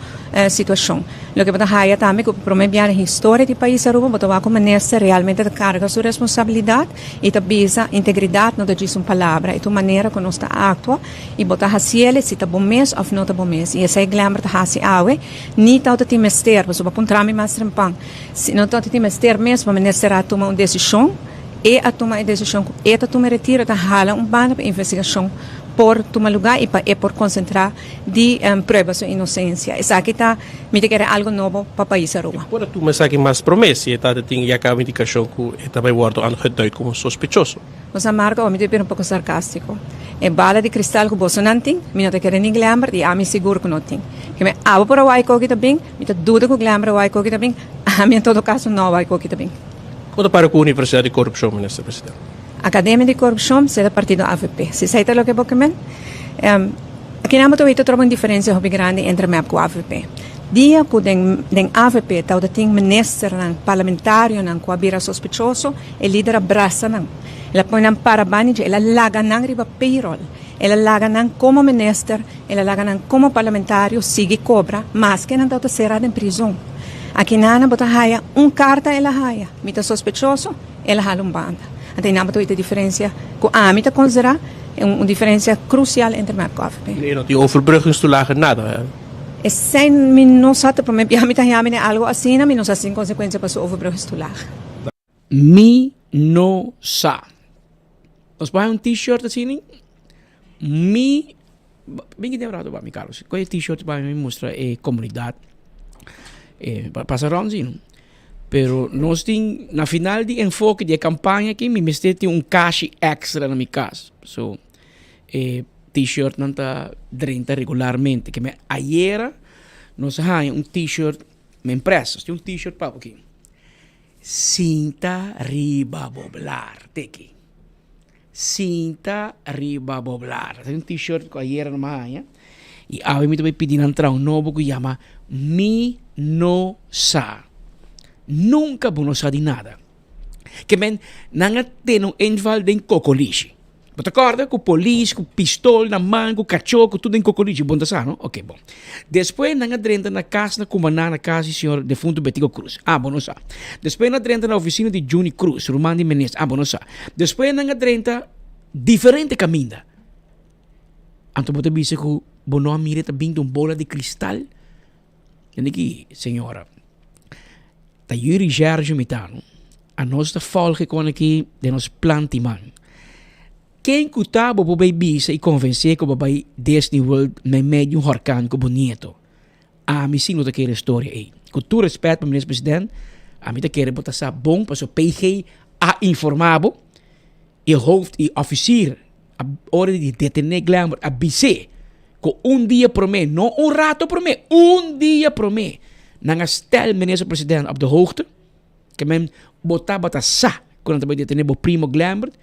situashon. Loke bo ta haya tambe ku pa promé bia den historia di pais Aruba bo ta wak ku minister realmente ta karga su responsabilidat i ta bisa integridat no ta djis un palabra, e ta un manera ku nos ta aktua i bo ta hasiel si ta bo mes òf no ta bo mes. I esei Glenbert ta hasi awe, ni tabata tin mester, pasobra bo a puntra mi mas trempan si no tabata tin mester mes pa minister a tuma un desishon. E a tuma e desishon ku e ta tuma e retiro, e ta hala un banda pa e investigashon por tuma lugá i pa e por konsentrá di prueba su inosensia. Esaki ta, mi ta kere, algu nobo pa pais Aruba. E por a tuma esaki mas promé si e tata tin ya kaba indikashon ku e ta bai wòrdu aangeduid komo sospechoso. Nos a marka, mi ta bira un poko sarkástiko. E bala di kristal ku bosonan tin, mi no ta kere ni Glenbert i ami sigur ku no tin. Keme abo por a wai koki ta bin, mi ta duda ku Glenbert a wai koki ta bin, ami en todo kaso no a wai koki ta bin. Kon ta para ku Universidat di Korupshon, Minister President? Akademia di Korupshon sera partido avp. Si esei ta loke bo ke men? Akinan bo ta wita troba un diferensia hopi grandi entre mep ku avp. Dia ku den den avp tawata tin ministernan, parlamentarionan ku a bira sospechoso, e lider a brasa nan. El a pone nan para banda dje, el a laga nan riba payroll. El a laga nan komo minister, el a laga nan komo parlamentario sigui kobra maske nan tawata sera den prizon. Akinan bo ta haya un karta el a haya, mi ta sospechoso, el a hala un banda. Anto einan bo ta wita e diferensia ku ami ta konsiderá un diferensia krusial entre mep ku avp. E no tin overbruggingstoelage nada. Esei mi no sa ta promé bia mi ta haña mi den algu asina, mi no sa si tin konsekuensia pa su overbruggingstoelage. Mi no sa. Nos por haña un t-shirt asina? Mi Bin ki den un rato pa mi Carlos. Koe e t-shirt pa mi mustra e komunidat. E pasa rond si no. Pero nos tin na final di enfoke di e kampaña aki mi mester tin un kashi extra na mi kas. So e t-shirtnan ta drenta regularmente. Ke men ayera nos a haña un t-shirt men pres. Nos tin un t-shirt pa bo aki. Sinta riba bo blar teki. Sinta riba bo blar. Ta un t-shirt ku ayera no mi a haña i awe mi ta bai pidi nan traha un nobo ku yama Mi no sa. Nunka bo no sa di nada. Ke men nan a tene un inval den kokolishi. Bo ta kòrda ku polis ku pistol na man ku kachó ku tur den kokolishi bo no ta sa no? Oke bon. Despues nan a drenta na kas na Cumaná na kas di señor defunto Betico Croes. Ah bo no sa. Despues nan a drenta na ofisina di Juni Croes ruman di minister. Ah bo no sa. Despues nan a drenta diferente kaminda. Anto bo ta bisa ku bo no a mira e ta bin den un bola di kristal? Tende ki señora ta Yuri Gerge mi ta no. Anos ta volge kon aki den nos plan ti man. Ken ku ta bo por bay bisa i konvensé ku bo bay Disney World meimei di un horkan ku bo nieto? Ami si no ta kere storia ei. Ku tur respet pa Minister President, ami ta kere bo ta sa bon paso PG a informa bo i hoofd i officier a ora di detene Glenbert a bis'é ku un dia promé, no un rato promé, un dia promé nan a stel Minister President op de hoogte. Ke men bo tabata sa ku nan ta bai detené bo primo Glenbert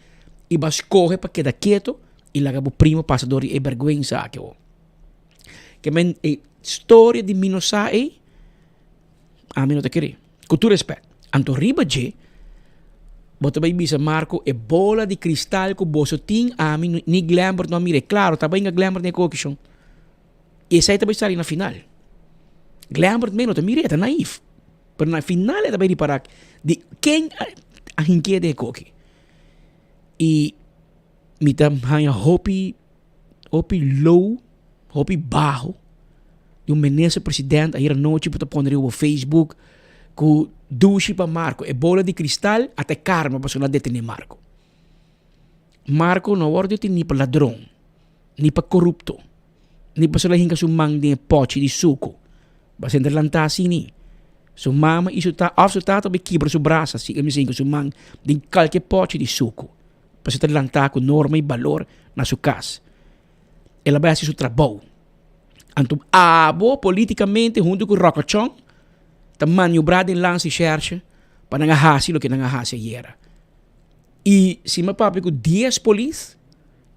i bo a skohe pa keda keto i laga bo primo pasa dor di e bèrgwensa aki awor. Ke men e storia di mi no sa ei, ami no ta kere. Ku tur rèspèt. Anto riba dje bo ta bai bisa Marco e bola di kristal ku boso tin ami ni Glenbert no a mira e. Klaro ta bai hinka Glenbert den e kokishon. I esei ta bai sali na final. Glenbert mes no ta mira e ta naif. Pero na final e ta bai ripará di ken a hink'é den e koki. I mi ta haña hopi, hopi low, hopi baho di un minister president ayer anochi bo ta pone riba bo Facebook ku dushi pa Marco. E bola di kristal a ta e karma pasobra nan a detené Marco. Marco no a wòrdu detení pa ladron, ni pa korupto. Ni pasobra el a hinka su man den e pòchi di suku. Basente lantá asini. Su mama i su tata, òf su tata bai kibra su brasa si el mester hinka su man den kalke pòchi di suku. Pasobra e ta lantá ku norma i balor na su kas. El a bai hasi su trabou. Anto abo politikamente huntu ku Ròkòchòn ta maniobrá den Landsrecherche pa nan a hasi loke nan a hasi ayera. I si mi a papia ku dies polis.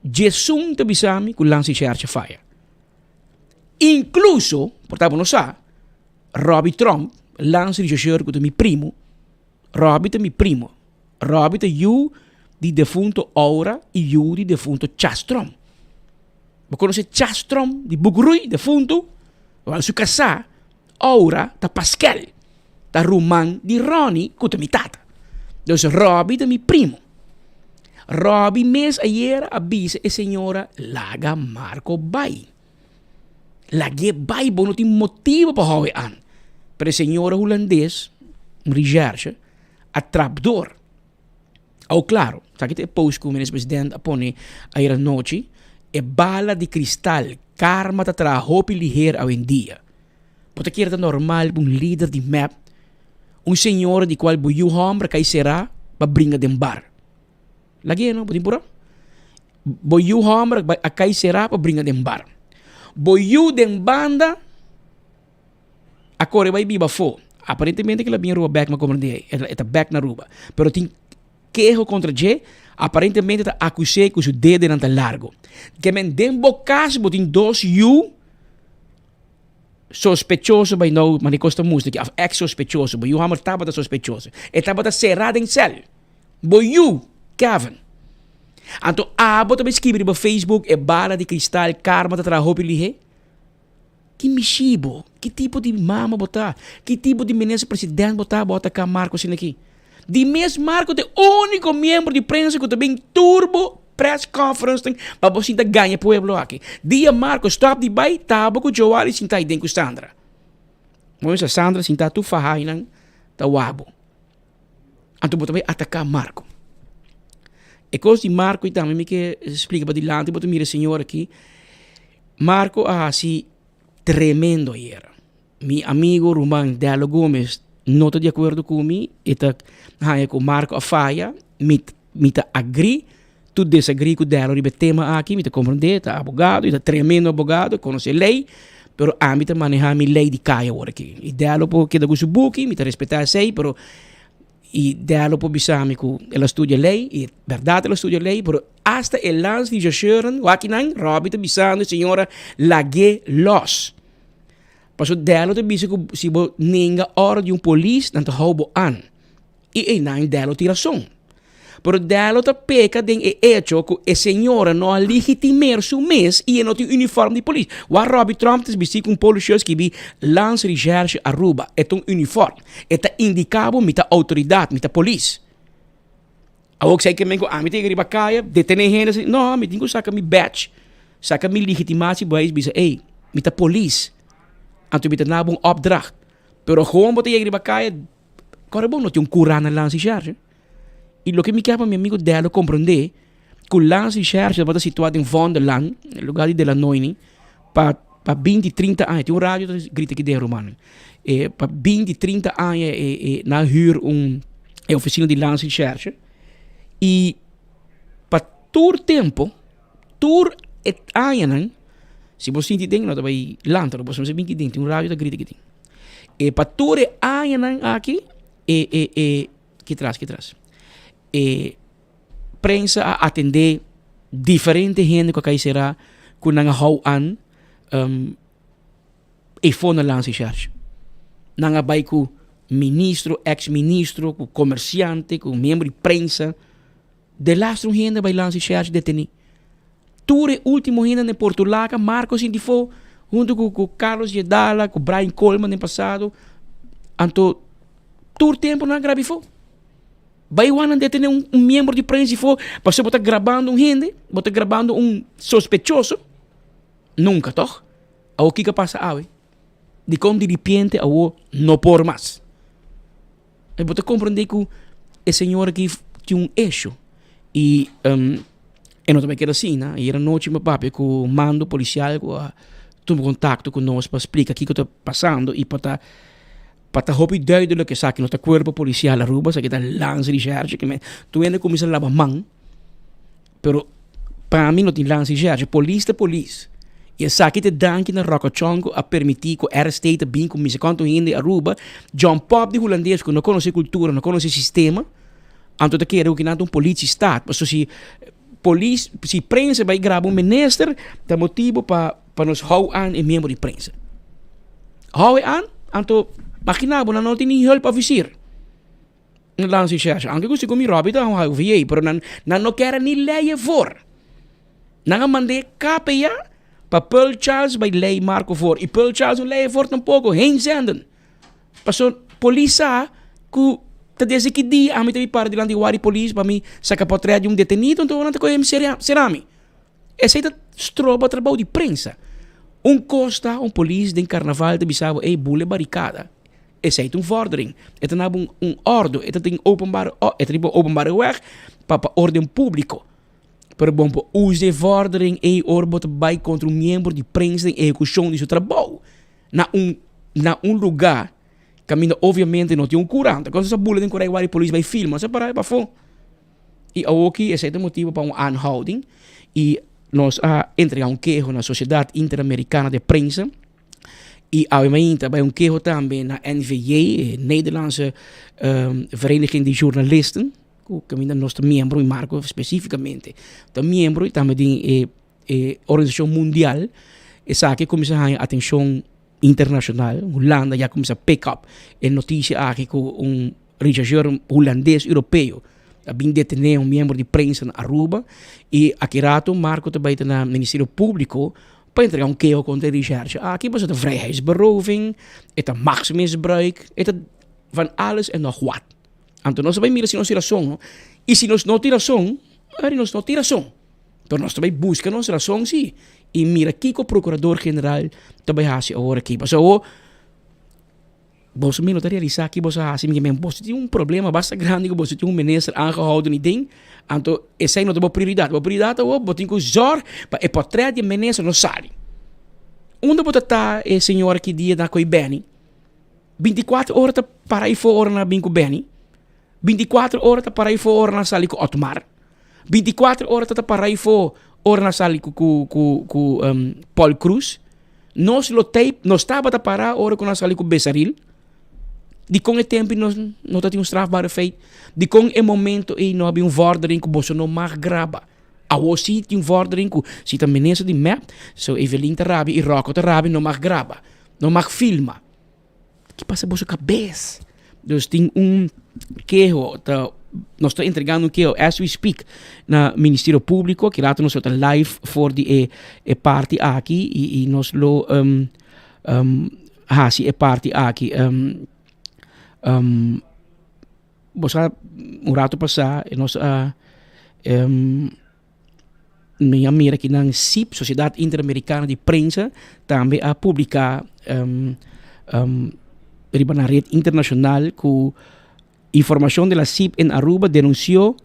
Djesun ta bisa mi ku Lansi Sherche faya. Inkluso, por ta bo no sa, Robbie Tromp, Lansi Richausseur ku ta mi primo, Robbie ta mi primo. Robbie ta yu di defunto Aura i yu di defunto Chas Tromp. Bo konosé Chas Tromp di Bukurui, defunto? Wèl su kasá, Aura, ta Paskel, ta ruman di Ronnie ku ta mi tata. Dus Robbie ta mi primo. Robbie mes ayera a bisa e señora laga Marco bai. Lag'é bai, bo no tin motibo pa hou e an. Pero e señora hulandes, un recherche, a trap door. Au claro, esaki ta e post cu Minister President a pone ayer anochi, e bala di cristal, karma ta traha hopi liher awendia. Bo ta kere ta normal pa un lider di mep, un señora di cual bo yu homber a cay cera pa bringa den bar? Lag'e no, bo tin pura? Bo yu homber a cay cera pa bringa den bar. Bo yu den banda a core bay biba afo. Aparentemente cu el a bin Aruba bek, mi a comprende, e ta bek na Aruba. Pero tin keho contra dje, aparentemente ta acus'e cu su dedenan ta largo. Ke men den bo cas bo tin dos yu sospechoso bay nou, mane cos ta mustra aki, of ex sospechoso, bo yu homber tabata sospechoso. E tabata cera den cel. Bo yu, Kevin. Anto abo ta bay skibi riba Facebook e bala di cristal karma ta traha hopi lihe? Ki mishi bo? Ki tipo di mama bo ta? Ki tipo di minister president bo ta bo ataka Marco asina aki? Di mes Marco ta e unico miembro di prensa cu ta bin tur bo press conference nan pa bo sinta gaña pueblo aki. Dia Marco stop di bay ta abo cu Joali sinta ahi den cu Sandra. Bo mester Sandra sinta tur faha ahi nan ta wak bo. Anto bo ta bai ataká Marko. E kos di Marko i tambe mi ke splika padilanti, bo ta mira e señor aki. Marko a hasi tremendo ayera. Mi amigo ruman Dello Gomez no ta di akuerdo ku mi, e ta haña ku Marko a faya, mi mi ta agri tu desagri ku Dello riba e tema aki, mi ta komprendé, e ta abogado, e ta tremendo abogado, e konosé lei, pero ami ta manehá mi lei di kaya awor aki. I Dello por keda ku su buki, mi ta respetá esei, pero i Dello por bisa mi ku el a studia lei, i bèrdat el a studia lei, pero asta e landsrechercheuren, wak nan, Robby ta bisando e señora lag'é lòs. Pasobra Dello ta bisa ku si bo nenga òrdu di un polis, nan ta hou bo an. I einan Dello tin rason. Pero Dello ta peka den e echo ku e señora no a legitimer su mes i e no tin uniform di polis. Wak Robbie Tromp ta bisti ku un polo shirt skibi Landsrecherche Aruba. E ta un uniform. E ta indica bo mi ta autoridad, mi ta polis. Awor ku esei ke men ku ami ta yega riba kaya detene hende asina, no, mi tin ku saka mi badge, saka mi legitimatie bewijs bisa ey, mi ta polis. Anto mi ta na bo un opdracht. Pero gewoon bo ta yega riba kaya. Kòrda bon no tin un kurá na Landsrecherche. I loke mi kier pa mi amigo Dello komprondé ku Landsrecherche tabata situá den Vondellaan, e lugá di Delanoyni, pa pa binti, trinta aña. Tin un radio ta grita aki den rumannan. E pa binti, trinta aña e e nan a hür un e ofisina di Landsrecherche i pa tur tempu, tur e añanan, si bo sinti den no ta bai lanta, bo mester bin aki den, tin un radio ta grita aki den. E pa tur e añanan aki e e e ki tras ki tras e prensa a atende diferente hende ku a kai sera ku nan a hou an e for na landsrecherche. Nan a bai ku ministro, ex ministro, ku komersiante, ku miembro di prensa. Delaster un hende bai landsrecherche deteni. Tur e ultimo hende den Portulaca, Marco sinti fo hunto cu cu Carlos Jedala, cu Brian Coleman den pasado. Anto tur tempo nan a grabi fo. Bai wan nan detene un, un miembro di prensa fo, pasobra bo ta grabando un hende, bo ta grabando un sospechoso. Nunca, toch? Awo kiko a pasa awe? Dikon diripiente awo no por mas? E bo ta comprende cu e señor aki tin un issue y e no ta bay keda asina. Ayer anochi mi a papia cu mando policial cu a tuma contacto cu nos pa splica kico ta pasando y pa ta pa ta hopi duidelijk esaki no ta cuerpo policial Aruba, esaki ta landsrecherche. Tur hende cuminsa laba man. Pero pa mi no tin landsrecherche, polis ta polis. Y esaki ta e danki na Rocochon cu a permiti cu RST ta bin cu misa cuanto hende Aruba, John Pop di Hulandes cu no conoce cultura, no conoce sistema, anto ta kere cu kinan ta un politiestaat. Pasobra si polis, si prensa bay graba un minister, ta motibo pa pa nos hou aan e miembro di prensa. Hou e aan, anto magina bo nan no tin ni hulpofficier. Landsrecherche, aunke ku segun mi Robby ta un HVA, pero nan nan no kere ni lei voor. Nan a mand'é KPA pa Pearl Charles bai lei Marco voor. I Pearl Charles no lei voor tampoko, heen zenden. Paso polis sa ku ta desde ki dia ami ta bin para dilanti di wari polis pa mi saka portret di un detenido, anto nan ta kohe mi sera mi. Esei ta stroba trabou di prensa. Un kos ta un polis den karnaval ta bisa bo, ey bula e barikada. Esei ta un vordering. E ta naba un un ordo, e ta tin openbare e ta riba openbare weg pa pa orden publico. Pero bon por usa e vordering ei ora bo ta bai kontra un miembro di prensa den ehekushon di su trabou na un na un lugá kaminda obviamente no tin un kurant. Akoso sa bula den kurai wari polis bai filma, sa para pafó. I awoki esei ta motibu pa un aanhouding i nos a entrega un keho na Sociedad Interamericana de Prensa. Y awe mainta bai un keho tambe na NVJ, e Nederlandse Vereniging di Journalisten, ku kaminda nos ta miembro y Marco specificamente ta miembro y tambe den e e organisacion mundial. Esaki a cuminsa haña atencion internacional. Hulanda ya cuminsa pick up e noticia aki cu un rechercheur hulandes europeo a bin detene un miembro di prensa na Aruba y aki rato Marco ta bay ta na Ministerio Publico pa entrega un keho contra e recherche aki pasobra ta vrijheidsberoving, e ta machtsmisbruik, e ta van alles en nog wat. Anto nos ta bay mira si nos tin razon no y si nos no tin razon, eri nos no tin razon. Pero nos ta bay busca nos razon si y mira kico Procurador General ta bay haci awor aki. Pasobra awor boso mi no ta realisa ki boso a haci, mi men boso tin un problema basta grandi cu boso tin un minister aangehouden y den, anto esey no ta bo prioridad. Bo prioridad awor bo tin cu zorg pa e portret di e minister no sali. Unda bo ta ta e señora ki dia na coy Benny? Binticuatro ora ta para ayfo ora na bin cu Benny? Binticuatro ora ta para ayfo ora na sali cu Otmar? Binticuatro ora ta ta para ayfo ora na sali cu cu cu cu Paul Croes? Nos lo tape, nos tabata para ora cu nos sali cu Besaril. Dicon e tempo nos no ta tin un strafbare feit? Dicon e momento ey no habia un vordering cu boso no mag graba? Awo si tin un vordering cu si ta minister di mep, so Evelyn ta rabia y Rocco ta rabia, no mag graba, no mag filma. Ki pasa boso kabes? Dus tin un keho ta nos ta entregando un keho as we speak na Ministerio Publico. Ki rato nos lo ta live for di e e parti aki y y nos lo um um hasi e parti aki. Um um bo sa un rato pasa nos a um. Mi a mira ki nan SIP, Sociedad Interamericana di Prensa, tambe a publica riba nan red internacional cu informacion de la SIP en Aruba denunció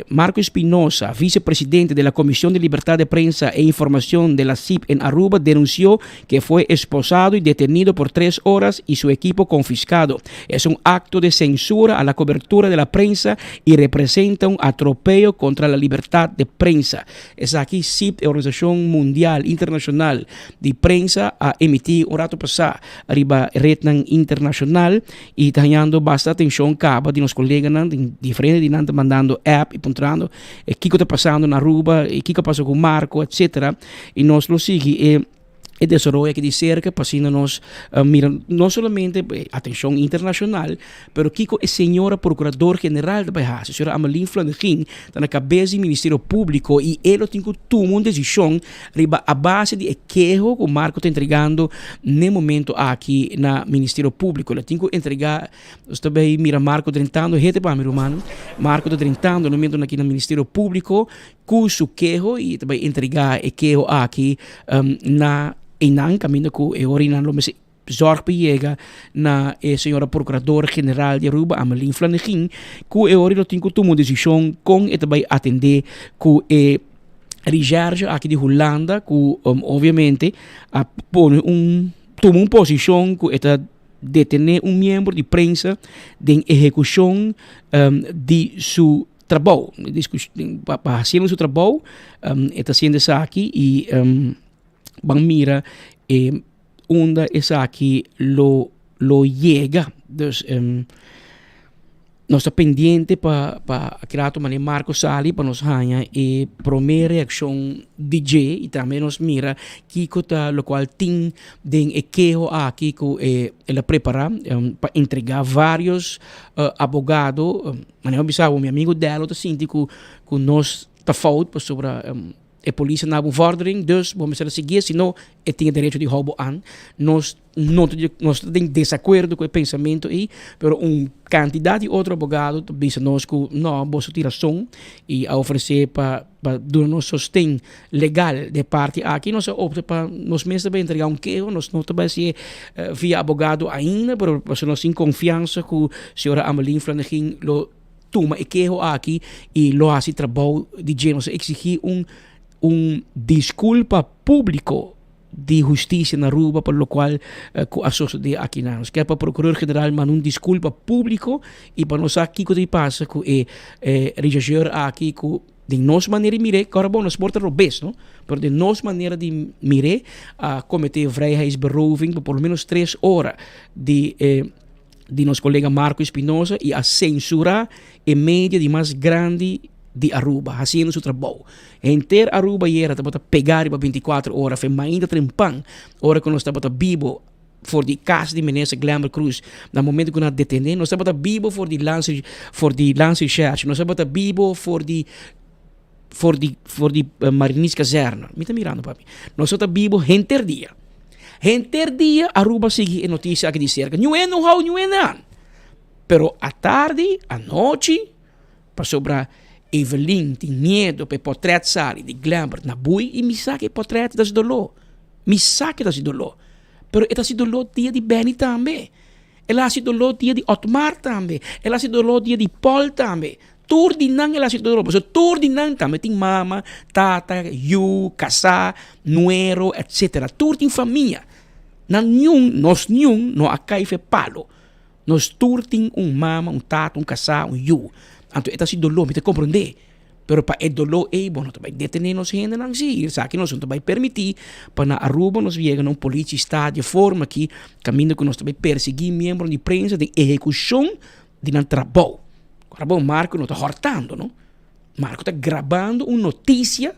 Marco Espinosa, vicepresidente de la Comisión de Libertad de Prensa e Información de la SIP en Aruba, denunció que fue esposado y detenido por tres horas y su equipo confiscado. Es un acto de censura a la cobertura de la prensa y representa un atropello contra la libertad de prensa. Esaki SIP, e Organisacion Mundial Internacional di Prensa, a emiti un rato pasa riba rednan internacional y ta hañando basta atencion caba di nos coleganan, den diferente di nan ta mandando app y puntrando kico ta pasando na Aruba y kico a pasa cu Marco, etcetera. Y nos lo sigui e e desaroyo aki di cerca pa asina nos mira no solamente atencion internacional, pero kico e señora Procurador General ta bay haci. Señora Ameline Flanegin ta na cabes di Ministerio Publico y e lo tin cu tuma un decision riba a base di e keho cu Marco ta entregando n'e momento aki na Ministerio Publico. Lo tin cu entrega, nos ta bay mira Marco drentando, hete pa mi ruman, Marco ta drentando na momento aki na Ministerio Publico Ku su keho i ta bai entregá e keho aki na einan kaminda ku e ora einan lo mester zòrg pa yega na e señora Prokurador General di Aruba, Amelin Flanegin, ku e ora lo tin ku tuma un desishon kon e ta bai atendé ku e reshèrge aki di Hulanda ku obviamente a pone un tuma un posishon ku e ta detené un miembro di prensa den ehekushon di su trabou. Pa hasiendo su trabou e ta hasiendo esaki y ban mira e unda esaki lo lo yega. Dus nos ta pendiente pa pa aki rato manera Marco sali pa nos haña e prome reaccion di dje y tambe nos mira kico ta locual tin den e keho aki cu e el a prepara pa entrega varios abogado. Manera mi bisa bo, mi amigo Dello ta sinti cu cu nos ta fout pasobra e polis a naba un vordering, dus bo mester a siguié, si no e tin e derecho di hou bo an. Nos no ta nos ta den desacuerdo cu e pensamento ei, pero un cantidad di otro abogado ta bisa nos cu no, boso tin rason y a ofrece pa pa duna nos sosten legal de parti aki. Nos a opta pa nos mes ta bay entrega un keho, nos no ta bay hacié via abogado ainda, pero pasobra nos tin confiansa cu señora Amelin Flanegin lo tuma e keho aki y lo haci trabou di dje. Nos a exigi un un disculpa publico di husticia na Aruba pa locual cu a sosode aki nan. Nos kier pa Procureur General manda un disculpa publico y pa nos sa kico ta pasa cu e rechercheur aki cu. Den nos manera di mir'é, kòrda bon, nos por ta robes, no? Pero den nos manera di mir'é, a kometé vrijheidsberoving pa por lo menos tres ora di e di nos kolega Marco Espinosa i a sensurá e media di mas grandi di Aruba, hasiendo su trabou. Henter Aruba ayera tabata pegá riba bintikuater ora, fe mainta trempan, ora ku nos tabata bibo for di kas di minister Glenbert Croes na momento ku nan a detene, nos tabata bibo for di lands for di landsrecherche, nos tabata bibo for di for di for di Marinierskazerne, mi ta mirando papi, nos tabata bibo henter dia, henter dia Aruba a sigui e notisia aki di serka, niun hende no hou niun hende an, pero atardi, anochi, pasobra Evelyn tin miedo pa e portret sali di Glenbert na bui i mi sa ku e portret ta hasi doló, mi sa ku e ta hasi doló. Pero e ta hasi doló dia di Benny tambe. El a hasi doló dia di Otmar tambe. El a hasi doló dia di Paul tambe. Tur di nan el a hasi doló. Pasobra tur di nan tambe tin mama, tata, yu, kasá, nuero, etsetera. Tur tin famia. Nan niun, nos niun no a kai fe palo. Nos tur tin un mama, un tata, un kasá, un yu. Anto e ta hasi doló, mi ta komprondé. Pero pa e doló ei bo no ta bai detené nos hendenan sí, i esaki nos no ta bai permití pa na Aruba nos yega na un politie-staat di e forma aki kaminda ku nos ta bai persiguí miembronan di prensa den ehekushon di nan trabou. Ora bo Marco no ta hòrtando no, Marco ta grabando un notisia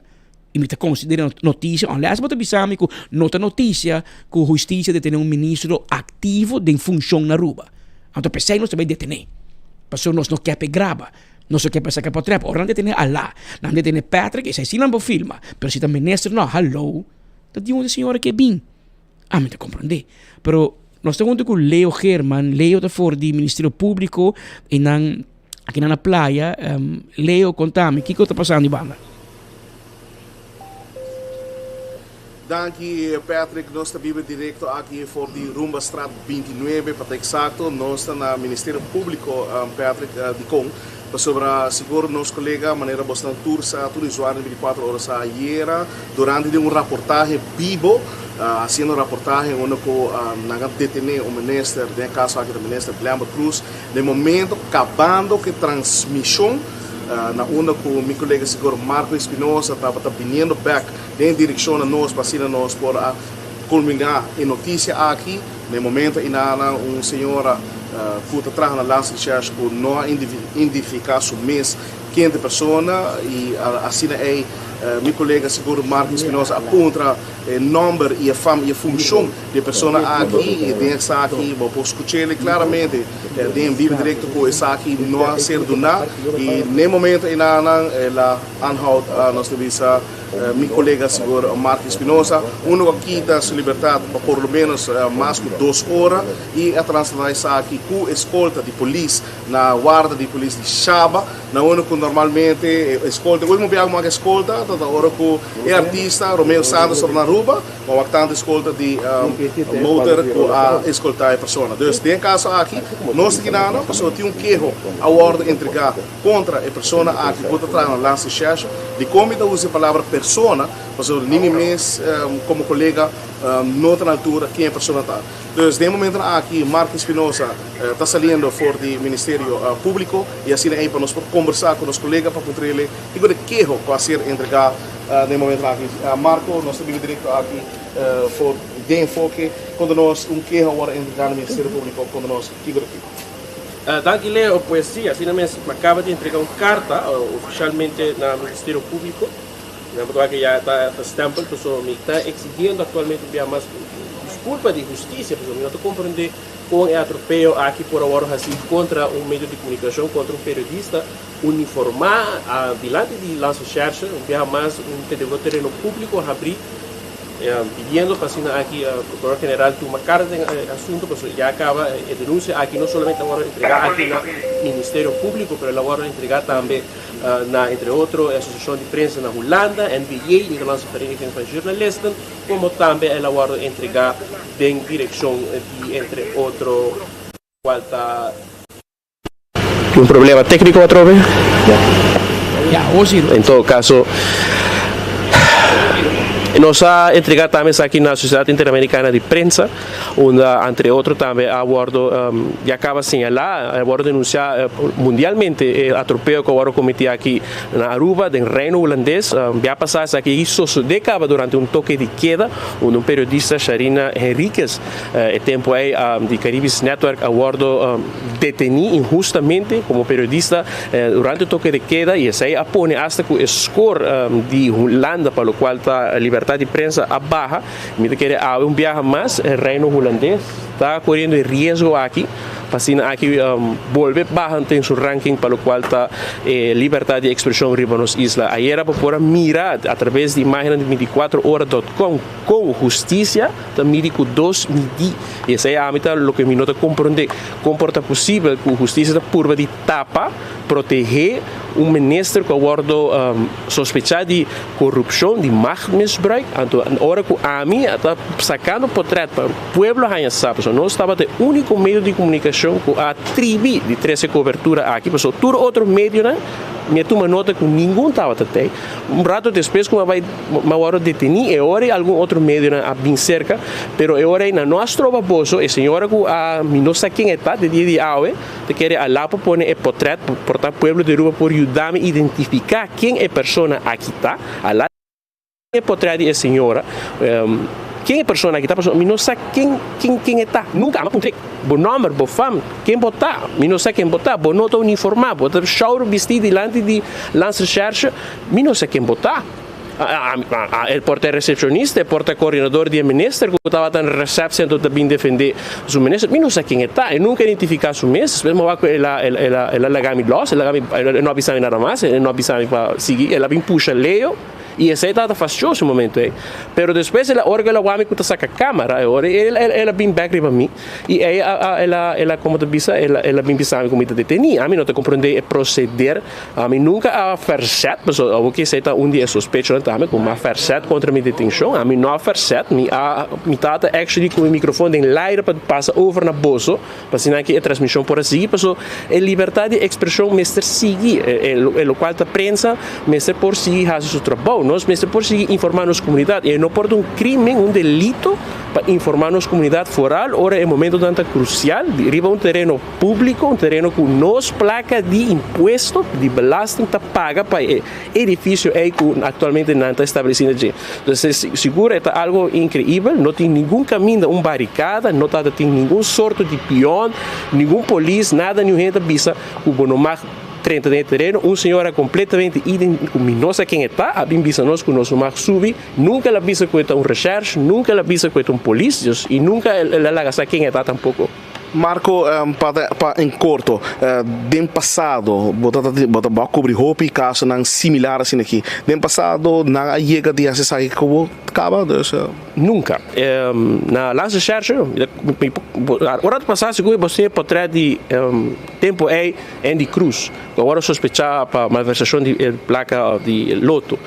i mi ta konsider'é notisia unless bo ta bisa mi ku no ta notisia ku hustisia detené un ministro aktivo den funshon na Aruba. Anto p'esei nos ta bai detené, pasobra nos no ke pa e graba. Nos a ke pensa ke por trep ora nan detene Alá, nan detene Patrick, esei si nan por filma, pero si ta minister no, hallo, ta di unda e señora ke bin? Ami ta comprende. Pero nos ta hunto ku Leo Geerman, Leo ta for di Ministerio Publico y nan aki nan na playa, Leo konta mi kiko ta pasando di banda? Danki Patrick, nos ta biba directo aki for di Rumbastraat 29 pa ta exacto, nos ta na Ministerio Publico Patrick, dicon? Pasobra sigur nos colega manera bosnan tur sa, tur usuario di 24 ora sa ayera durante di un raportahe bibo, haciendo un raportahe unda cu nan a detene un minister, den e caso aki ta minister Glenbert Croes, den momento cabando cu e transmision na unda cu mi colega sigur Marco Espinosa tabata biniendo bek Den e direkshon na nos pa asina nos por a kulminá e notisia aki. Na e momento einana un señora ku ta traha na Landsrecherche ku no a identifiká su mes ken ta e persona i asina ei mi kolega sigur Mark Espinosa a puntra e nòmber i e fam i e funshon di e persona aki i den esaki bo por skuch'el klaramente den bibo direkto ku esaki no a ser duná i na e momento einana el a aanhoud nos ta bisa. Mi kolega sigur Mark Espinosa, unu ku a kita su libertat pa por lo menos mas ku dos ora i a trasladá esaki ku eskolta di polis na warda di polis di Shaba, na unu ku normalmente e eskolta, e ultimo biaha ku mi wak eskolta ta ta ora ku e artista Romeo Santos tabata na Aruba, mi a wak tantu eskolta di motor ku a eskoltá e persona. Dus den e kaso aki nos ta kina pasobra tin un keho a wòrdu entregá. Kontra e persona aki ku ta traha na Landsrecherche. Dikon mi ta usa e palabra persona? Pasobra ni mi mes komo kolega no ta na altura ken e persona ta. Dus den e momentonan aki Mark Espinosa ta saliendo for di Ministerio Públiko i asina ei pa nos por kombersá ku nos kolega pa puntr'el kiko de keho ku a ser entregá den e momentonan aki. Marco, nos ta bini direkto aki for den Enfoke konta nos un keho a wòrdu entregá na Ministerio Públiko konta nos kiko de keho. Danki Leo, pues si, asina mes mi a caba di entrega un carta oficialmente na Ministerio Publico, mi a wak ya ta stempel, pasobra mi ta exigiendo actualmente un bia mas disculpa di husticia, pasobra mi no ta comprende con e atropeo aki por a wordo haci contra un medio di comunicacion, contra un periodista uniforma dilanti di Landsrecherche, un biaha mas un tereno publico habri. Pidiendo pa asina aki Procurador General tuma carta den e asunto pasobra ya caba e denuncia aki no solamente a wordo entrega aki na Ministerio Publico pero el a wordo entrega tambe na entre otro e Asociacion di Prensa na Hulanda, NVJ, Nederlandse Vereniging van Journalisten, como tambe el a wordo entrega den direccion di entre otro cual ta. Un problema técnico atrobe? En todo caso, Nos a entrega tambe esaki na Sociedad Interamericana di Prensa, unda entre otro tambe a wordo ya caba señala, a wordo denuncia mundialmente e atropeo cu a wordo cometi aki na Aruba den Reino Hulandes. Bia pasa esaki sosode caba durante un toke di keda, unda un periodista Sharina Henriquez e tempo ey di Caribisch Netwerk a wordo deteni inhustamente como periodista durante un toke de keda y esey a pone hasta cu e score di Hulanda pa locual ta libertad di prensa a baha. Mi ta kere awe un biaha mas e Reino Hulandes ta coriendo e riesgo aki pa asina aki bolbe baha den su ranking pa locual ta e libertad di expresion riba nos isla. Ayera bo por a mira a traves di imagennan di binticuatro ora dot com con husticia ta midi cu dos midi y esey ami ta loke mi no ta comprende con por ta posibel cu husticia ta purba di tapa, protege un minister cu a wordo sospecha di corupcion, di machtmisbruik, anto ora cu ami a ta sacando potret pa pueblo haya sa, pasobra nos tabata e unico medio di comunicacion cu a tribi di trece cobertura aki, pasobra tur otro medionan mi a tuma nota cu ningun tabata tey. Un rato despues cu mi a bay mi a wordo deteni, e ora ey algun otro medionan a bin cerca, pero e ora ey nan no a stroba boso, e señora cu a mi no sa ken e ta te dia di awe, Ta kere Alá por pone e potret por ta pueblo di Aruba por yuda mi identifica ken e persona aki ta. Alá e potret di e señora ken e persona aki ta pasobra mi no sa ken ken ken e ta. Nunca ama puntr'é bo nomber, bo fam, ken bo ta. Mi no sa ken bo ta. Bo no ta uniforma, bo ta shouro bisti dilanti di Landsrecherche, mi no sa ken bo ta. E por ta e recepcionista, e por ta e coordinador di e minister cu tabata na receptie anto ta bin defende su minister. Mi no sa ken e ta, e nunca identifica su mes. Despues mi wak cu el a el a el a laga mi los, el a laga mi, e no a bisa mi nada mas, e no a bisa mi pa sigui, el a bin pusha Leo y esey tabata fastioso e momento ey. Pero despues el a ora cu el a wak mi cu ta saca camara, e ora el el a bin bek riba mi y ey a el a el a como ta bisa el a el a bin bisa mi cu mi ta deteni. Ami no ta comprende e proceder. Ami nunka a verzet, pasobra awor ki esei ta un di e sospechonan tambe, ku mi a verzet kontra mi detenshon. Ami no a verzet, mi a mi tata actually ku mi mikrofon den laire pa pasa over na boso, pa asina ki e transmishon por a sigui, pasobra e libertat di ekspreshon mester sigui, e e lokual ta prensa mester por sigui hasi su trabou, nos mester por sigui informá nos komunidat, i e no por ta un krimen, un delito pa informá nos komunidat, foral ora e momentonan ta krusial riba un tereno. Públiko, un tereno ku nos plaka di impuesto, di belasting ta paga pa e edifisio ei ku aktualmente nan ta establesí na dje. Entonces sigur e ta algo inkreibel, no tin ningun kaminda un barikada, no ta tin ningun sorto di pion, ningun polis, nada niun hende ta bisa ku bo no mag trenta den e tereno. Un señora kompletamente iden ku mi no sa ken e ta a bin bisa nos ku nos no mag subi. Nunka el a bisa ku e ta un reshèrsh, nunka el a bisa ku e ta un polis, i nunka el a laga sa ken e ta tampoko. Marco, pa pa en corto, den pasado bo ta bo ta bo a cubri hopi casonan similar asina aki. Den pasado nan a yega di haci esaki cu bo caba? Dus. Nunca. Na laatste recherche, ora ta pasa sigur bo tin e potret di tempo ey Andy Cruz, cu a worde sospecha pa malversacion di placa di loto.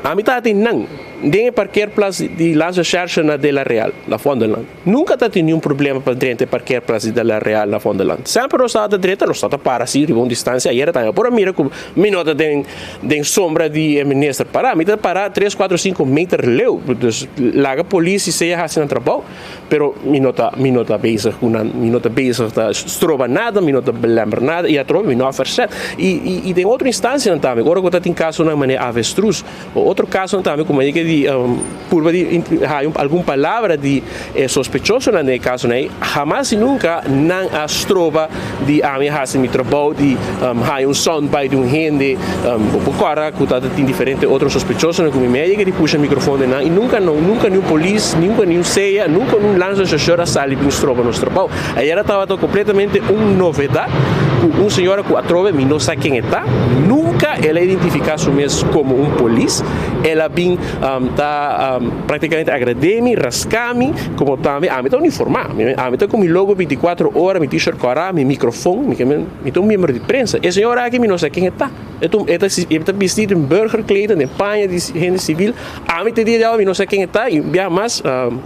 Ami ta tin nan den e parkeerplaats di landsrecherche na De La Real, na Vondelland. Nunca ta tin niun problema pa drenta e parkeerplaats di De La Real na Vondelland. Semper nos tabata drenta, nos tabata para si riba un distancia. Ayera tambe por a mira cu mi no ta den den sombra di e minister para. Mi ta para tres, cuatro, cinco meter leu. Dus laga polis y sea haci nan trabou. Pero mi no ta mi no ta bezig cu nan, mi no ta bezig ta stroba nada, mi no ta belemmer nada y atrobe mi no a verzet. Y y y den otro instancianan tambe, ora cu ta tin casonan manera avestruz o otro casonan tambe cu manera di purba di haya algun palabra di e sospechosonan den e casonan ey, hamas y nunca nan a stroba di ami a haci mi trabou di haya un soundbite di un hende. Bo por corda cu ta tin diferente otro sospechosonan cu mi mei a yega di pusha microfon den nan y nunca no, nunca ni un polis, nunca ni un sea, nunca un landsrechercheur a sali bin stroba nos trabou. Ayera tabata completamente un novedad cu un señora cu atrobe mi no sa ken e ta, nunca el a identifica su mes como un polis, el a bin ta practicamente agrade mi, rasca mi, como tambe ami ta uniforma, ami ta cu mi logo binticuatro ora, mi t-shirt cora, mi microfon, mi Mi ta un miembro di prensa. E señora aki mi no sa ken e ta. E ta e ta e ta bisti den burgerkleding, den paña di hende sivil. Ami te dia di awe mi no sa ken e ta i un biaha mas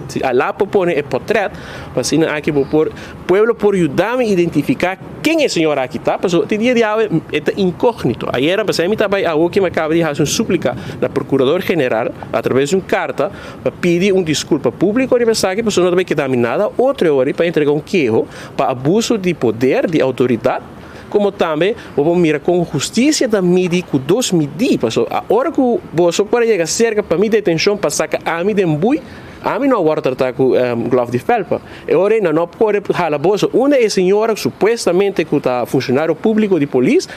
si Alá por pone e potret pa asina aki bo por pueblo por yuda mi identifiká ken e señora aki ta pasobra te dia di awe e ta inkognito. Ayera pasá mi ta bai awoki mi a kaba di hasi un súplika na prokurador general. atraves di un karta pa pidi un diskulpa públiko riba esaki pasobra no ta bai keda mi nada otro e ora pa entrega un keho pa abuso di poder di outoridat komo tambe bo por mira kon hustisia ta midi ku dos midí pasobra ora ku boso por a yega serka pa mi detenshon pa saka ami den bui ami no a wòrdu tratá ku glòf di felpa e ora ei nan no por hala boso unda e señora supuestamente ku ta funshonario públiko di polis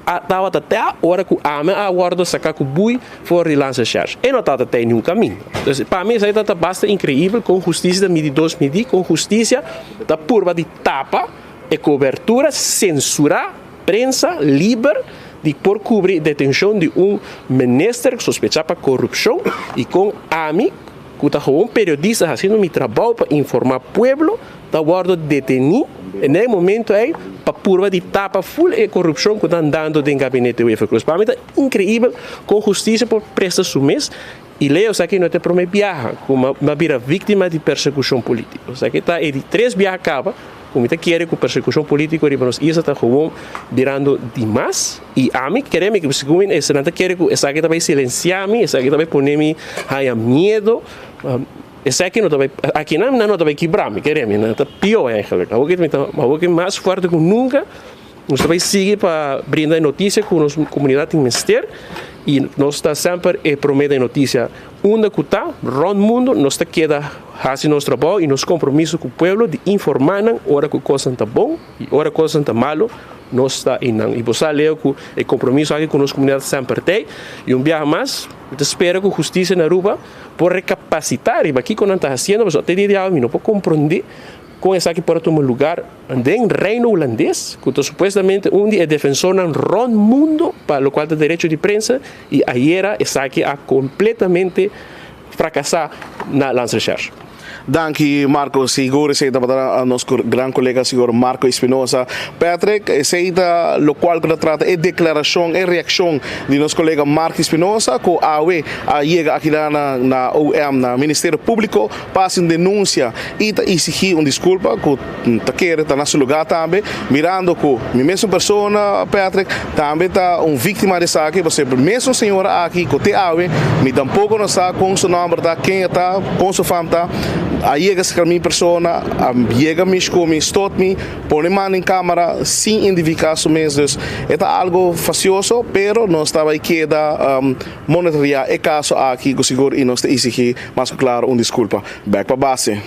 A tabata te a ora ku ami a wòrdu saká ku bui for di Landsrecherche. E no tabata te niun kaminda. Entonces, pa mi esei tabata basta inkreibel kon hustisia ta midi dos midí, kon hustisia ta purba di tapa e kobertura, sensurá prensa liber di por kubri detenshon di un minister sospechá pa korupshon i kon ami ku ta gewoon periodista hasiendo mi trabou pa informá pueblo, ta wordo deteni na e momento ey pa purba di tapa full e corupcion cu ta andando den gabinete Wever Croes. Pa mi ta increibel con husticia por presta su mes y Leo esaki no ta e prome biaha cu mi a bira victima di persecucion politico. Esaki ta e di tres biaha caba cu mi ta kere cu persecucion politico riba nos isla ta gewoon birando di mas y ami kere mi segun esnan ta kere cu esaki ta bay silencia mi, esaki ta bay pone mi haya miedo. Esaki no ta bai, akinan nan no ta bai kibra mi, kere mi, nan ta pió eigenlijk. Awor ki mi ta, awor ki mas fuerte ku nunka, nos ta bai sigui pa brinda e notisia ku nos komunidat tin mester i nos ta semper e promé den notisia. Unda ku ta, rònt mundu, nos ta keda hasi nos trabou i nos kompromiso ku pueblo di informá nan ora ku kosnan ta bon i ora kosnan ta malu, nos ta einan. I bo sa leo ku e kompromiso aki ku nos komunidat semper t'ei. I un biaha mas, mi ta spera ku hustisia na Aruba por recapacita riba kico nan ta haciendo pasobra te dia di awe mi no por comprende con esaki por a tuma lugar den Reino Hulandes cu ta supuestamente un di e defensornan rond mundo pa locual ta derecho di prensa y ayera esaki a completamente fracasa na Landsrecherche. Danki Marco, sigur esey tabata nos gran colega señor Marco Espinosa. Patrick, esey ta locual cu ta trata e declaracion, e reaccion di nos colega Marco Espinosa cu awe a yega aki na na OM, na Ministerio Publico pa haci un denuncia y ta exigi un disculpa cu ta kere ta na su lugar tambe, mirando cu mi mesun persona, Patrick, tambe ta un victima di esaki, pasobra e mesun señora aki cu te awe mi tampoco no sa con su nomber ta, ken e ta, con su fam ta, a yega cerca mi persona, a yega mishi cu mi, stot mi, pone man den camara sin identifica su mes, dus e ta algo facioso, pero nos ta bay keda monitorea e caso aki cu sigur y nos ta exigi mas cu claro un disculpa. Bek pa base.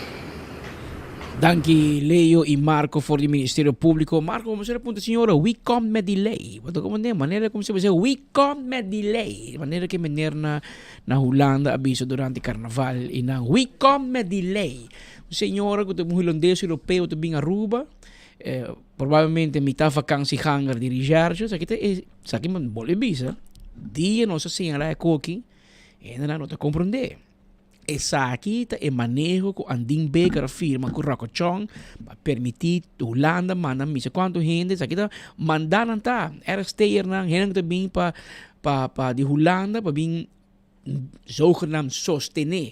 Danki Leo y Marco for di Ministerio Publico. Marco, como se punta señora, wie komt met die ley? Wat como ne, manera como se dice, wie komt met die ley? Manera que meneer na, na Hulanda aviso durante carnaval y nan, wie komt met die ley? Un señora cu ta un holandés europeo te bin Aruba, eh, probablemente mitad vakantieganger di recherche, sa ki te, sa ki man bole bisa, dia nos a señala e koki, en no ta comprende. Esaki ta e maneho ku Andin Baker a firma ku Rocco Chong pa permití Hulanda manda misa kuantu hende. Esaki ta manda nan ta RST'ernan, hendenan ku ta bin pa pa pa di Hulanda pa bin zogenaamd sostené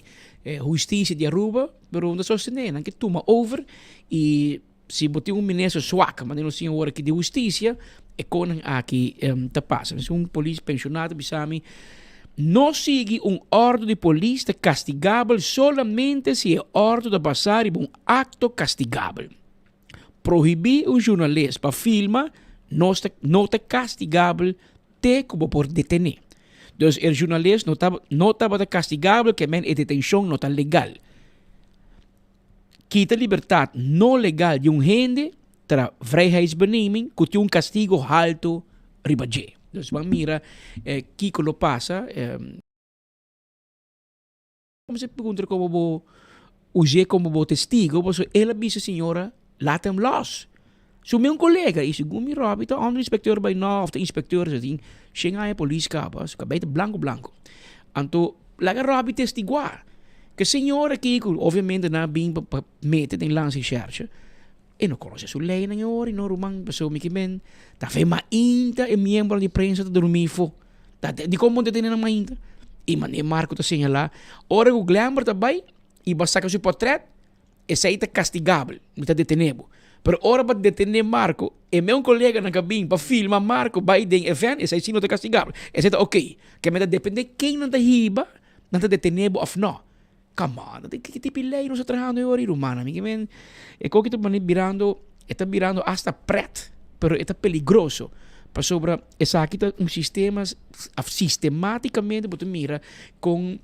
hustisia di Aruba, pero no ta sostené, nan ke tuma over i Si bo tin un minister swak, manera nos tin awor aki di hustisia, e konan aki ta pasa. Mester un polis pensionado ta bisa mi, No sigui un ordo di polis ta kastigabel solamente si e ordo ta basá riba un akto kastigabel. Prohibí un journalist pa filma no ta no ta kastigabel te ku bo por detené. Dus e journalist no ta no tabata kastigabel ke men e detenshon no ta legal. Kita libertad no legal di un hende tra vrijheidsbeneming cu tin un castigo halto riba dje. Dus ban mira kico lo pasa. Como se puntra como bo us'é como bo testigo pasobra el a bisa señora laat hem los. Su mi un colega y segun mi Robbie ta onder inspecteur by now of ta inspecteur sa tin shen aña polis caba su cabey ta blanco blanco. Anto laga Robbie testigua ke señor aki cu obviamente nan a bin pa pa mete den landsrecherche e no conoce su leynan e ora y no ruman pasobra mi ke men ta fe mainta e miembronan di prensa ta durmi fo ta dicon bo no ta tene nan mainta y mane Marco ta señala ora cu Glenbert ta bay y bo a saca su potret Esei ta kastigabel, mi ta detené bo. Pero ora bo a detené Marco, e meun koleganan ka bin pa filma Marco bai den e vèn, esei sí no ta kastigabel. Esei ta okey. Ke mi ta dependé ken nan ta hiba. Nan ta detené bo òf nò. Come on, ki tipo di lei nos ta trahando e ora ei rumannan? Mi ke men e koki ta mane birando, e ta birando asta pret, pero e ta peligroso. Pasobra esaki ta un sistema òf sistematicamente bo ta mira kon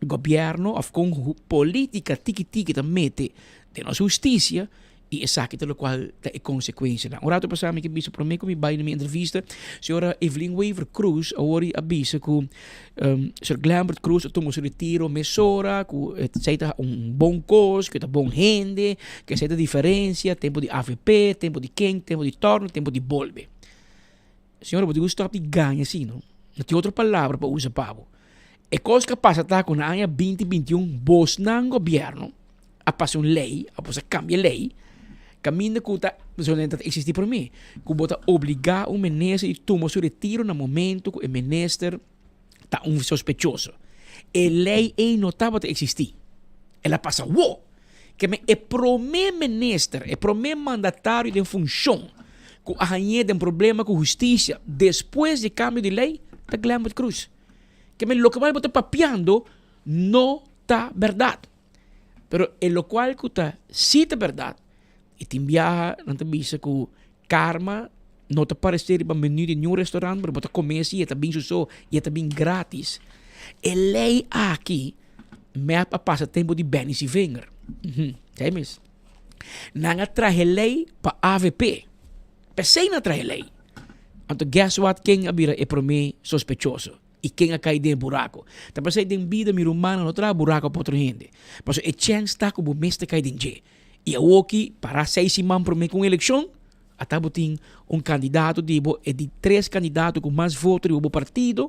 gobièrnu òf kon politica tiki tiki ta mete den nos hustisia i esaki ta lokual ta e konsekuensianan. Un ratu pasá mi ke bisa promé ku mi bai na mi entrevista, señora Evelyn Wever Croes awor a bisa ku señor Glenbert Croes a tuma su retiro mesora, ku esei ta un bon kos, ku e ta bon hende, ku esei ta diferensia, tempu di avp, tempu di ken, tempu di tòrnu, tempu di bolbe. Señora bo tin ku stòp di gaña asina, no tin otro palabra pa usa pa bo. E kos ku a pasa ta ku na aña binti bintiun bosnan gobièrnu a pasa un lei, a boso a kambia e lei, kaminda ku ta ta eksistí promé, ku bo ta obligá un minister di tuma su retiro na momento ku e minister ta un sospechoso. E lei ei no tabata eksistí. El a pasa wou! Ke men e promé minister, e promé mandatario den funshon ku a hañ'é den problema ku hustisia despues di kambio di lei ta Glenbert Croes. Ke men loke bo ta papiando no ta bèrdat. Pero e lokual ku ta si ta bèrdat i tin biaha nan ta bisa ku karma no ta paresé riba menú di niun restaurant pero bo ta kome si e ta bin su so i e ta bin gratis. E lei aki mep a pasa tempu di Benny Sivinger. Esei mes. Nan a traha e lei pa avp. P'esei nan a traha e lei. Anto guess what ken a bira e promé sospechoso? I ken a kai den e buraco? Ta pasai den bida mi rumannan no traha buraco pa otro hende. Pasobra e chèns ta ku bo mes ta kai den dje. I awoki para seis siman promé ku un elekshon, ata bo tin un kandidato di bo, e di tres kandidato ku mas voto riba bo partido,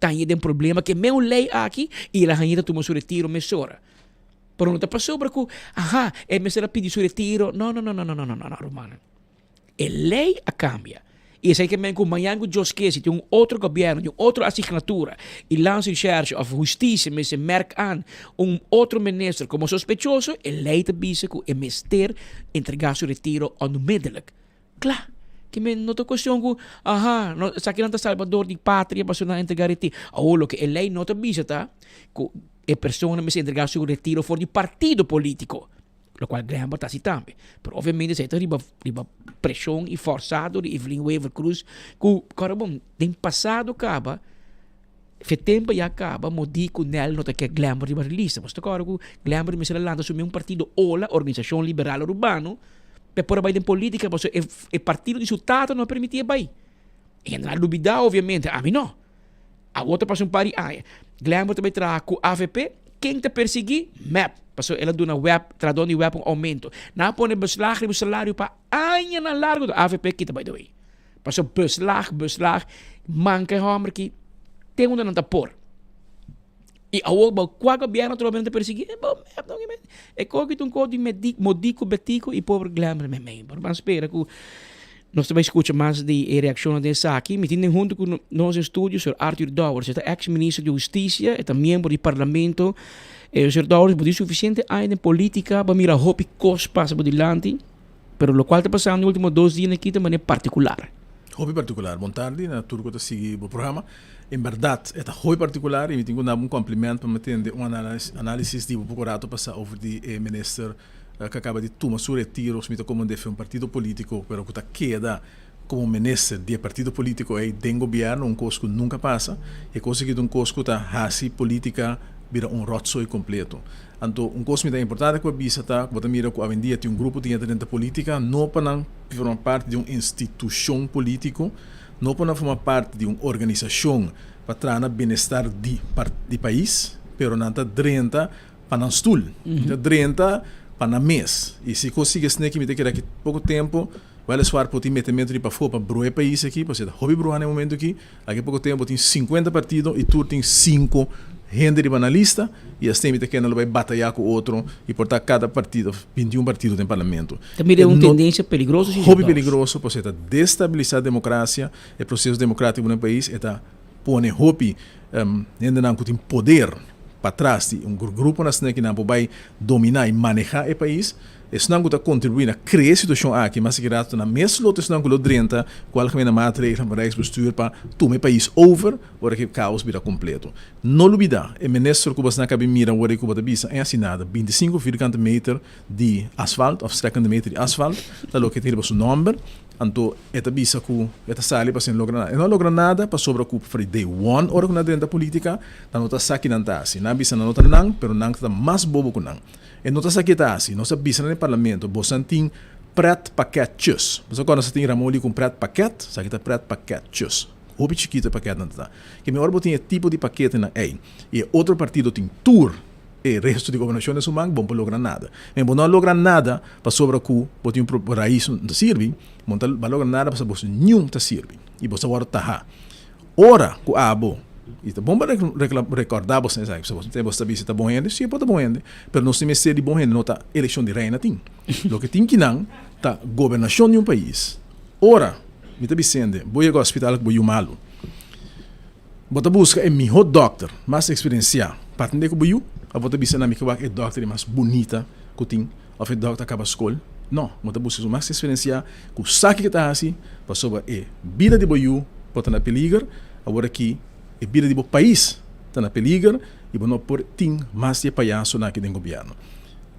ta haña den problema ku e meun lei aki i el a haña ta tuma su retiro mesora. Pero no ta pasobra ku, aha, e mester a pidi su retiro. No, no, no, no, no, no, no, no, rumannan. E ley a cambia. Y esey ke men cu mañan cu Dios ke si tin un otro gobierno, tin un otro asignatura y Landsrecherche of Husticia mester merk aan un otro minister como sospechoso, e ley ta bisa cu e mester entrega su retiro onmiddellijk. Kla. Ke men no ta cuestion cu, aha, no, esakinan ta salbador di patria pasobra nan a entrega retiro. Awor loke e ley no ta bisa ta cu e persona mester entrega su retiro for di partido politico. Locual Glenbert ta haci tambe. Pero obviamente esey ta riba riba presion y forzado di Evelyn Wever Croes cu kora bon den pasado caba fe tempo ya caba modi cu Nel no ta kier Glenbert riba lista. Boso ta kora cu Glenbert mester a lanta su mes un partido ola, Organisacion Liberal Arubano, pa e por a bay den politica pasobra e e partido di su tata no a permiti e bay. E hende nan a lubida obviamente, ami no. Awor ta pasa un par di aña. Glenbert ta bay traha cu avp. Ken ta persigui? Mep. Pasobra el a duna web, trahador di web un aumento. Nan a pone beslag riba su salario pa añanan largo. Ta avp kita by the way. Pasobra beslag, beslag, manca e homber ki te unda nan ta por. Y awor bao cua gobierno atrobe nan ta persigui? E bao mep no kimen. E koki ta un koki di medi, modico, betico y pober Glenbert memey. Pero ban spera cu nos ta bay scucha mas di e reaccionnan den esaki. Mi tin den hunto cu nos den studio señor Arthur Dowers. E ta ex minister di husticia, e ta miembro di parlamento. Señor Dowers, bo tin suficiente aña den politica pa mira hopi cos pasa bo dilanti. Pero locual ta pasando e ultimo dos dianan aki ta manera particular. Hopi particular. Bon tardi na tur cu ta sigui bo programa. En berdad e ta hopi particular y mi tin cu daba un compliment pa mi tende un analisis di bo poco rato pasa over di e minister cu a caba di tuma su retiro, mi ta como defe un partido politico pero cu ta keda como minister di e partido politico ey den gobierno, un cos cu nunca a pasa. E cos aki ta un cos cu ta haci politica bira un rotzooi completo. Anto un cos mi ta importante cu a bisa ta cu bo ta mira cu awendia tin un grupo di hende den ta politica no pa nan forma parti di un institucion politico, no pa nan forma parti di un organisacion pa traha na bienestar di di pais, pero nan ta drenta pa nan stoel, nan ta drenta pa nan mes. Y si cos sigui asina aki mi ta kere aki poco tempo weliswaar por tin metemento di pafó pa broe e pais aki, pasobra ta hopi broha na e momento aki. Aki poko tempu tin sinkuenta partido i tur tin sinku hende riba nan lista i asina mi ta kende lo bai batayá ku otro i por ta kada partido, bintiun partido den parlamento. Ta mira un tendensia peligroso si Hopi peligroso pasobra e ta destabilisá demokrasia, e proseso demokratiko den pais, e ta pone hopi hendenan ku tin poder patras di un gruponan asina ki nan por bai dominá i manehá e pais. Esnan ku ta kontribuí na krea e situashon aki mas aki rato ta nan mes lo ta esnan ku lo drenta ku algemene maatregelen van Rijksbestuur pa tuma e pais over ora ku e kaos bira kompleto. No lubidá, e minister ku bosnan kabi mira wor ei ku bo ta bisa en hasi nada, 25 vierkante meter di asfalt òf strekkende meter di asfalt ta loke tin riba su nòmber, anto e ta bisa ku e ta sali pasobra e no logra nada. E no a logra nada pasobra ku for di day one ora ku nan a drenta politika nan no ta sa ki nan ta hasi. Nan a bisa nan no ta nan pero nan ta mas bobo ku nan. E no ta sa ke ta hasi. Nos a bisa nan den parlamento, bosan tin pretpakketjes. Boso a konosa tin Ramoli ku un pretpakket? Sa ke ta pretpakketjes. Hopi chikito e paketnan ta ta. Ke mi ora bo tin e tipo di paketenan ei i e otro partido tin tur e resto di gobernashon den su man, bo no por logra nada. Men bo no a logra nada pasobra ku bo tin un rais no ta sirbi, bo no ta logra nada pasobra boso niun ta sirbi i boso a wòrdu tahá. Ora ku abo, i ta bon pa rekòrdá boso esaki, pasobra boso boso ta bisa ta bon hende, si e por ta bon hende, pero nos tin mester di bon hende, no ta elekshon di reina tin. Loke tin kinan ta gobernashon di un pais. Ora mi ta bisende, bo yega hospital ku bo yu malu, bo ta buska e mihó dòkter mas eksperensiá pa atendé ku bo yu, òf bo ta bisa nan mi ke wak e dòkter di mas bunita ku tin, òf e dòkter a kaba skol? No, bo ta buska esun mas eksperensiá ku sa kiko ta hasi pasobra e bida di bo yu por ta na peliger, awor aki e bida di bo pais ta na peliger i bo no por tin mas di e payasonan aki den gobièrnu.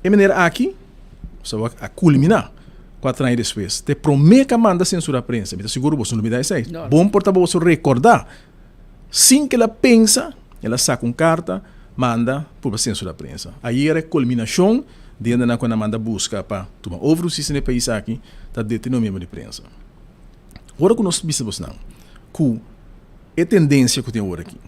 E manera aki sa wak a kulminá kuater aña despues. Te promé ku a manda sensurá prensa, mi ta sigur boso no lubidá esei, bon por ta boso rekordá Sin ku el a pensa, el a saka un karta manda purba sensurá prensa. Ayer e kulminashon di hendenan ku nan manda buska pa tuma over hustisia na e pais aki ta detene un miembro di prensa. Ora ku nos bisa bosnan ku e tendensia ku tin awor aki,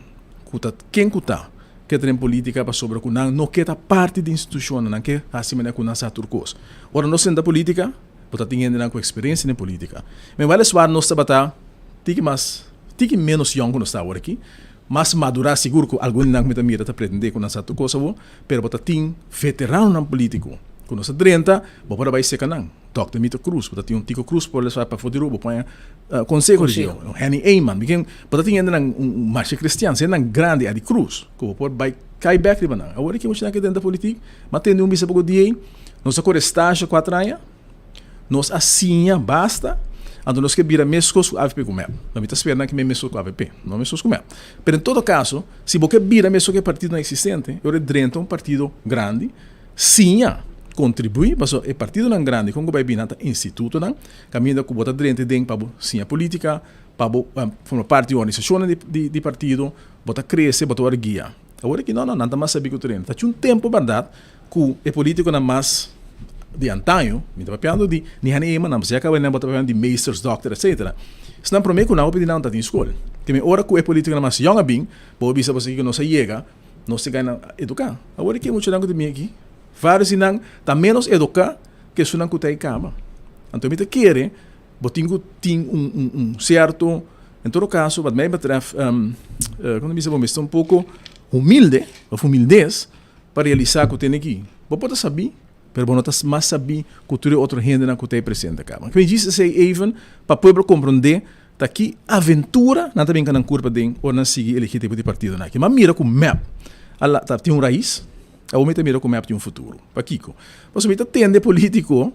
ku ta ken ku ta ke ta den politika pasobra ku nan no ke ta parti di institushonnan, nan ke hasi manera ku nan sa tur kos. Ora nos senta politika, Bo ta tin hendenan ku eksperensia den politika. Men wèleswar nos tabata tiki mas, tiki ménos yòn ku nos ta awor aki, mas madurá sigur ku algun di nan ku mi ta mira ta pretendé ku nan sa tur kos awor, pero bo ta tin veteranonan polítiko ku nos a drenta, bo por a bai seka nan. Dòkter Mito Cruz, bo ta tin un Tico Cruz por wèleswar pafó di Aruba, bo por haña konseho di dje, un Henny Eman, mi ken, bo ta tin hendenan, un Marcia Christians, hendenan grandi, Adi Cruz, ku bo por bai kai bèk riba nan. Awor aki muchanan ke drenta politik, m'a tende un bisa poko di ei. Nos a kore stage kuater aña, nos a siña basta, anto nos ke bira meskos ku avp ku mep. No, mi ta spera nan ke mi meskos ku avp, no meskos ku mep. Pero en todo kaso, si bo ke bira meskos ku e partidonan eksistente, e ora drenta un partido grandi, siña kontribuí, pasobra e partidonan grandi kon ku bai bini nan ta institutonan, kaminda ku bo ta drenta den pa bo siña politika, pa bo forma parti di organisashonnan di partido, bo ta krese, bo ta wòrdu guia. Awor aki no, no, nan ta mas sabí ku tur hende. Ta cu un tempu bèrdat ku e polítikonan mas di antaño, mi ta papiando di ni Hanny Eman, nan ya kaba nan bo ta papiando di meesters, dòkter, etsetera. Esnan promé ku nan hopi di nan ta tin skol. Te mi ora ku e polítikonan mas yòn a bin, bo a bisa pasobra ku nos a yega, nos tin gana eduká. Awor aki e muchanan ku ta bin aki, vários di nan ta ménos eduká ku esunnan ku ta ei kaba. Anto mi ta kere Bo tin ku tin un un un sierto, en todo kaso wat mij betreft, kon ta bisa bo mester un poko humilde of humildes pa realisá ku tene aki. Bo por ta sabí, pero bo no ta mas sabí ku tur e otro hendenan ku ta ei presente kaba. Kende djis esei even pa pueblo komprondé ta ki aventura nan ta bin ka nan kurpa den ora nan sigui elegí tipo di partidonan aki. M'a mira ku mep a la ta tin un rais, awor mi ta mira ku mep tin un futuro. Pakiko? Pasobra mi ta tende polítiko.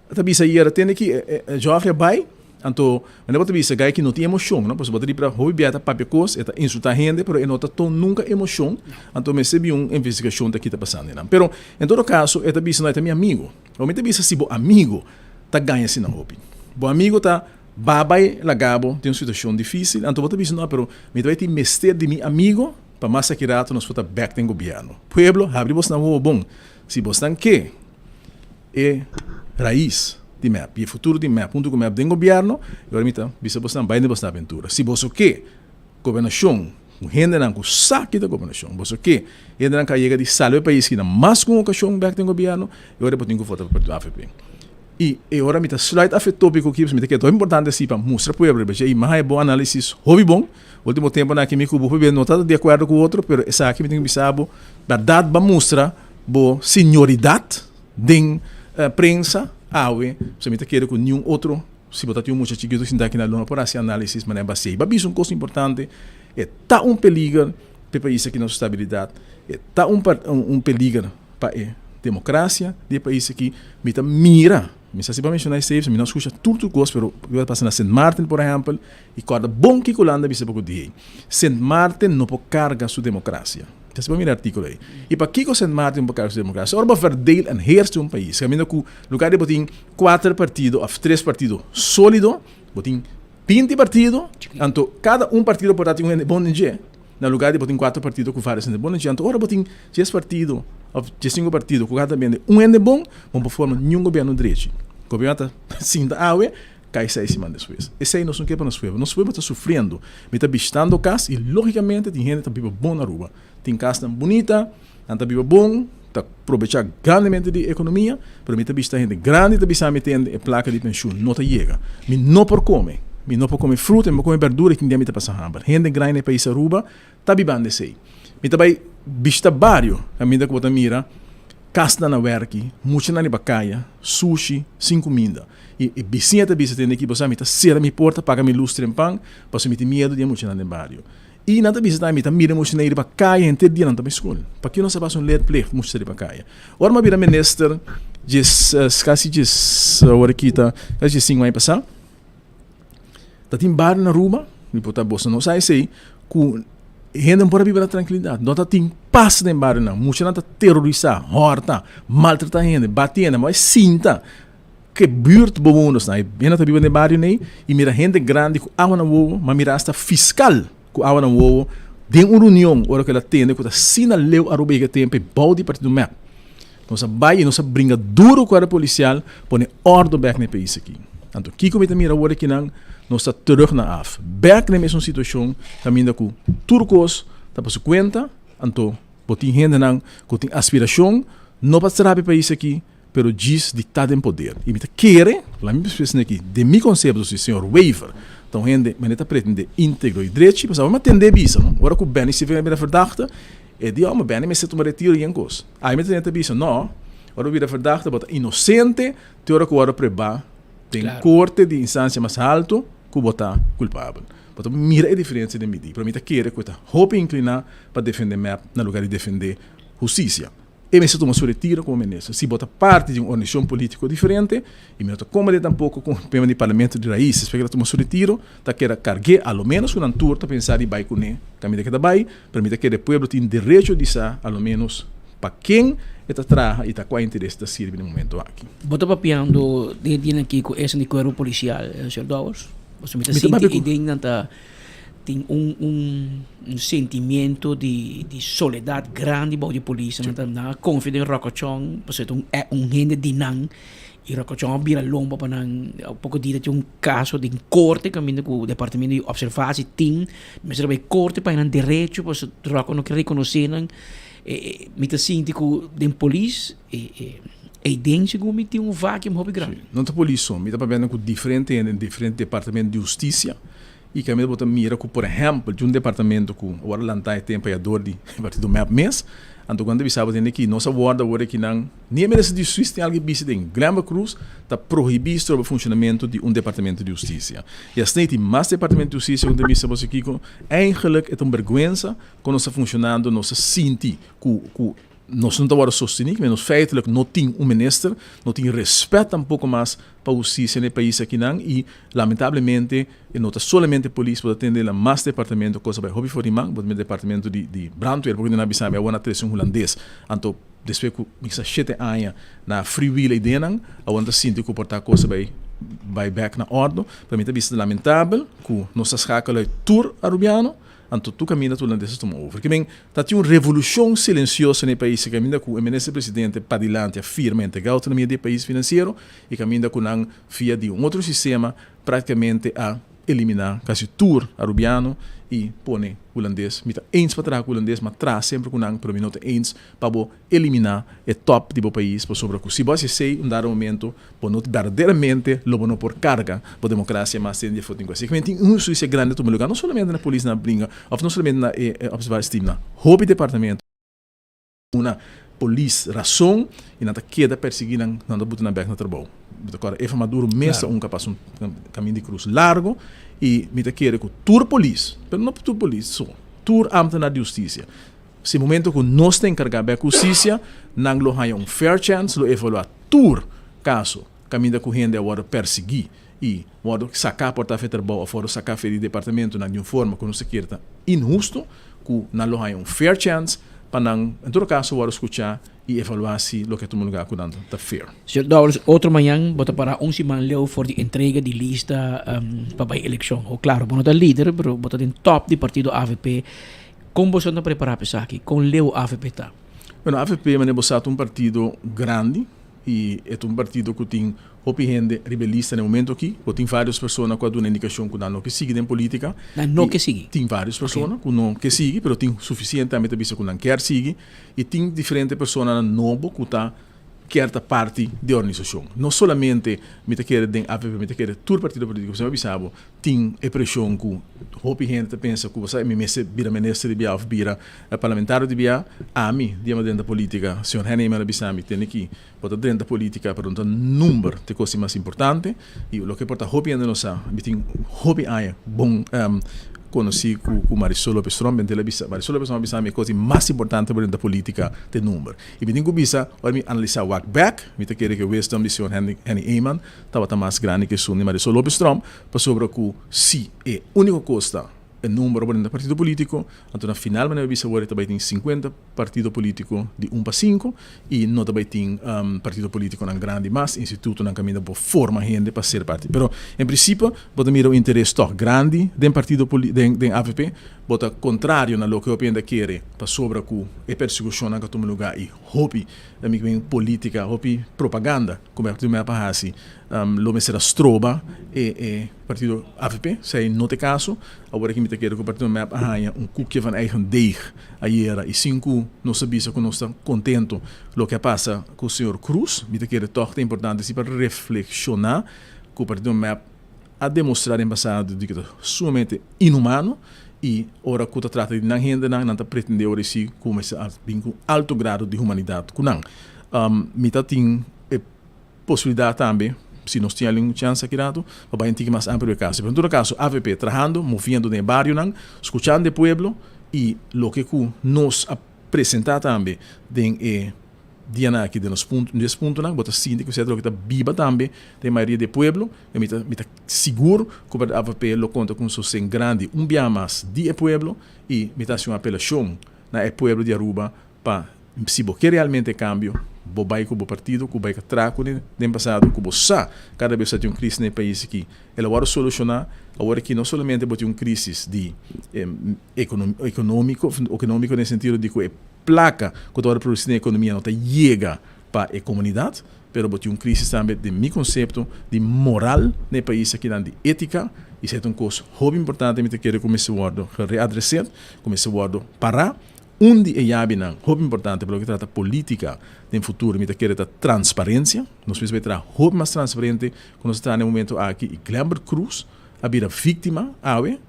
Ta bisa yera tende ki Geoffrey a bai, anto manera bo ta bisa gai ki no tin emocion no, pasobra bo ta ripara hopi bia ta papia cos, e ta insulta hende pero e no ta ton nunca emocion, anto mester bin un investigacion ta ki ta pasando einan. Pero en todo caso e ta bisa no e ta mi amigo, awor mi ta bisa si bo amigo ta gaña asina hopi, bo amigo ta ba bai laga bo den un situacion dificil, anto bo ta bisa no pero mi ta bai tin mester di mi amigo pa mas aki rato nos por ta bek den gobierno. Pueblo habri bosnan wowo bon, si bosnan ke. E rais di mep i e futuro di mep huntu ku mep den gobièrnu, e ora mi ta bisa bosnan bai den bosnan aventura. Si boso ke gobernashon ku hendenan ku sa kita gobernashon, boso ke hendenan ku a yega di salba e pais ki na mas ku un okashon bèk den gobièrnu, e ora bo tin ku vota pa partido avp. I e ora mi ta sluit af e topiko aki pasobra mi ta kere ta hopi importante si pa mustra pueblo riba dje i mi a haña bo analisis hopi bon. Ultimo temponan aki mi ku bo hopi bes no ta di akuerdo ku otro pero esaki mi tin ku bisa bo bèrdat bo a mustra bo senioridat Den prensa awe so mi ta kere ku niun otro si bo ta tin un mucha chikitu sinta aki na luna por hasi análisis manera basei. Bo a bisa un kos importante, e ta un peliger pa e pais aki na su stabilidat, e ta un un peliger pa e. demokrasia di e pais aki. Mi ta mira, mi sa si pa menshoná esei, mi no a skucha tur tur kos, pero loke ta pasa na Sint Maarten por ehèmpel, i kòrda bon kiko Hulanda a bisa poko di ei. Sint Maarten no por karga su demokrasia. Ta si bo mira e artíkulo ei. I pakiko Sint Maarten no por karga su demokrasia? Ora bo verdeel en heers di un pais, kaminda ku lugar di bo tin kuater partido òf tres partido sólido, bo tin 20 partido, anto kada un partido por ta tin un hende bon den dje, na lugar di bo tin kuater partido ku vários hende bon den dje. Anto ora bo tin dies partido òf diesinku partido ku kada bende un hende bon, bo no por forma niun gobièrnu drechi. Gobièrnu ta sinta awe, kai seis siman despues. Esei nos no ke pa nos pueblo. Nos pueblo ta sufriendo. Mi ta bishtando kas i lógikamente tin hende ta biba bon na Aruba. Tin kasnan bunita. Nan ta biba bon, ta probecha grandemente di economia, pero mi ta bista hende grandi ta bisa mi tende e placa di pensioen no ta yega. Mi no por come, mi no por come fruta, mi no por come berdura y tin dia mi ta pasa hamber. Hende grandi na e pais Aruba ta bibando esey. Mi ta bay bishita bario caminda cu bo ta mira casnan na werki, muchanan riba caya, sushi, sin cuminda. Y e bisiña ta bisa tende aki, bo sa mi ta cera mi porta, paga mi luz trempan, pasobra mi tin miedo di e muchanan den bario. I nan ta bisa tambe, mi ta mira muchanan riba kaya henter dia nan ta bai skol. Pakiko nos a basa un leerplicht mucha ta riba kaya? Ora mi a bira minister djes kasi djes awor aki ta kasi djes sinku aña pasá, ta tin bario na Aruba, mi por ta boso no sa esei, ku hende no por a biba na trankilidat. No ta tin pas den barionan. Muchanan ta terorisá, hòrta, maltratá hende, bati hende, bai sinta ke buurt bewoners nan, hende ta biba den bario nei y mira hende grandi cu awa na wowo, ma mira hasta fiscal cu awa na wowo den un reunion ora cu el a tende cu ta asina leu Aruba yega tempo e bou di partido mep. Nos a bay y nos a bringa duro cu cuerpo policial pone ordo bek na e pais aki. Anto kico mi ta mira awor akinan? Nos ta terug na af, bek na e mesun situacion caminda cu tur cos ta pa su cuenta, anto bo tin hendenan cu tin aspiracion no pa traha pa e pais aki, pero djis di ta den poder. I mi ta kere, la mi bisa esaki, den mi konsepto si señor Wever ta un hende manera ta pretende integro i drechi, pasobra mi a tende bisa no, ora ku Benny Steven a bira verdachte, e di, oh, ma Benny mester tuma retiro i en kos. Ai mi ta tende ta bisa, no, ora bo bira verdachte bo ta inosente te ora ku wòrdu pruebá den korte di instansia mas haltu ku bo ta kulpabel. Bo ta mira e diferensia den mi di, pero mi ta kere ku e ta hopi inkliná pa defende mep na lugar di defende hustisia. E mester tuma su retiro como minister. Si bo ta parti di un organisacion politico diferente, y mi no ta comende tampoco cu un tema di parlamento di raiz, despues cu el a tuma su retiro, ta keda cargu'e, a lo menos cu nan tur ta pensa di bay cune caminda cu e ta bay, pero mi ta kere e pueblo tin derecho di sa a lo menos pa ken e ta traha y ta cua interes e ta sirbi na e momento aki. Bo ta papiando den e dianan aki cu esnan di cuerpo policial, señor Dowers? Pasobra mi ta sinti e den nan ta. Tin un un sentimiento di di soledad grandi bou di polis. Nan ta nan a confia den Rocochon pasobra ta un un hende di nan y Rocochon a bira lomba pa nan. Poco dia tin un caso den corte caminda cu departamento di observatie tin mester a bay corte pa nan derecho pasobra Roco no kier reconoce nan. Mi ta sinti cu den polis eyden segun mi tin un vacuum hopi grandi. No ta polis so, mi ta papia cu diferente hende den diferente departamento di husticia. I kaminda bo ta mira ku por ehèmpel di un departamento ku a wòrdu lantá e tempu ei dor di e partido mep mes, anto ku nan ta bisa bo tende ki nos a wòrdu awor aki nan ni e minister di Hustisia tin algu bisa den Glenbrook Cruz ta prohibí stroba funshonamentu di un departamento di hustisia. I asina ei tin mas departamento di hustisia ku ta bisa bo kiko eigenlik e ta un bèrgwensa kon nos ta funshonando nos ta sinti ku ku Nos no ta wòrdu sostení, kimen nos feitelijk no tin un minister, no tin respèt tampoko mas pa hustisia na e pais akinan i lamentablemente e no ta solamente polis, bo ta tende na mas departamento kos a bai hopi for di man, bo ta mira departamento di di brandweer porque nan a bisa mi awor nan a trese un hulandes, anto despues ku mi sa shete aña na freewheel e ideanan awor nan ta sinti ku por ta kos a bai bai bèk na òrdu, pero mi ta bisa ta lamentabel ku nos ta schakel uit tur Arubiano. Anto tur kaminda tur hulandes a tuma over. Ke men ta tin un revolushon silensioso na e pais kaminda ku e minister presidente padilanti a firma entrega outonomia di e pais finansiero i kaminda ku nan via di un otro sistema praktikamente a eliminá kasi tur arubiano i pone hulandes. Mi ta eens pa traha ku hulandes, mi a traha semper ku nan pero mi no ta eens pa bo eliminá e tòp di bo pais pasobra ku si bo hasi esei un dado momento bo no berdaderamente lo bo no por karga bo demokrasia mas den di e fotin ku así. Tin un inhustisia grandi a tuma lugá no solamente na polis nan a bringa òf no solamente na e observatiesteam na hopi departamento duna polis rason i nan ta keda persiguí nan nan ta buta nan bèk na trabou. Mi ta kòrda Eva Maduro mes ta un ku a pasa un kamin di krus largu i mi ta kere ku tur polis pero no tur polis so tur ámtenar di hustisia. Si momento ku nos ta enkargá bek hustisia, nan lo haña un fair chance, lo evaluá tur kaso kaminda ku hende a wòrdu persiguí i wòrdu saká por ta fe trabou òf wòrdu saká fe di departamentonan di un forma ku nos ta kere ta inhusto, ku nan lo haña un fair chance pa nan en todo kaso wòrdu skuchá i evaluá si loke a tuma lugá ku nan ta fair. Señor Dowers, otro mañan bo ta para un siman leu for di entrega di lista pa bai elekshon. Ho klaro, bo no ta lider, pero bo ta den top di partido avp. Kon boso ta prepará pa esaki? Kon leu avp ta? Bueno, avp manera bo sa ta un partido grandi i e ta un partido ku tin Hopi hende riba e lista na e momento aki, bo tin varios persona ku a duna indikashon ku nan no ke sigui den politika. Nan no ke sigui? Tin varios persona ku no ke sigui, pero tin sufisiente tambe ta bisa ku nan kier sigui. I tin diferente personanan nobo ku ta kier ta parti di e organisashon. No solamente mi ta kere den avp, mi ta kere tur partido politiko. Pasobra mi a bisa bo, tin e preshon ku hopi hende ta pensa ku bo sa mi mester bira minister di bia òf bira parlamentario di bia. Ami, di ama drenta politika, señor Henny Eman a bisa mi, tene ki Bo ta drenta politica pero no ta number ta e cos di mas importante y loke por ta hopi hende no sa mi tin hopi aña bon conoci cu Marisol Lopez Tromp el a bisa Marisol Lopez Tromp a bisa mi e cos di mas importante pa drenta politica ta e number y mi tin cu bisa ora mi analisa wak bek mi ta kere cu e wisdom di señor Henny Eman tabata mas grandi cu esun di Marisol Lopez Tromp pasobra cu si e unico cos ta e number bo den ta partido politico anto na final manera bisa awor e ta bay tin 50 partido politico di un pa cinco y no ta bay tin partido politiconan grandi mas, institutonan caminda bo forma hende pa ser parti. Pero en principio bo ta mira un interes toch grandi den partido den den avp, bo ta contrario na loke hopi hende a kere pasobra cu e persecucionnan cu a tuma lugar y hopi mi men politica, hopi propaganda cu partido mep a haci lo mester a stroba e e partido avp, esey no ta e caso. Awor aki mi ta kere cu partido mep a haya un koekje van eigen deeg ayera y sin cu nos a bisa cu nos ta contento loke a pasa cu señor Cruz, mi ta kere toch ta importante si pa reflexiona cu partido mep a demostra den pasado di cu ta sumamente inhumano y ora cu ta trata di nan hendenan nan ta pretende ora y si cu mester a bin cu alto grado di humanidad cu nan. Mi ta tin e Posibilidad tambe, si nos tin algun chance aki rato, pa bai un tiki mas amplio e caso. Pero en todo caso, avp trahando, moviendo den e barionan, scuchando e pueblo y loke cu nos a presenta tambe den e dianan aki, den nos punto, dies puntonan, bo ta sinti cu esei ta loke ta biba tambe den e mayoria di e pueblo. Y mi ta, mi ta sigur cu pa avp lo conta cu un sosten grandi un bia mas di e pueblo y mi ta haci un apelacion na e pueblo di Aruba Pa si bo ke realmente e kambio, bo bai ku bo partido ku bai ka traha kuné den pasado, ku bo sa kada bes ta tin un kris na e pais aki, el a wòrdu solushoná. Awor aki no solamente bo tin un krisis di ekonomiko, ekonomiko den sentido di ku e plaka ku ta wòrdu produsí den ekonomia no ta yega pa e komunidat, pero bo tin un krisis tambe den mi konsepto di moral na e pais akinan, di etika, i esei ta un kos hopi importante mi ta kere ku mester wòrdu gereadreseerd, ku mester wòrdu pará. Un di e yabinan hopi importante pa loke trata politica den futuro mi ta kere ta transparencia. Nos mester bay traha hopi mas transparente cu nos ta traha na e momento aki y Glenbert Croes a bira victima awe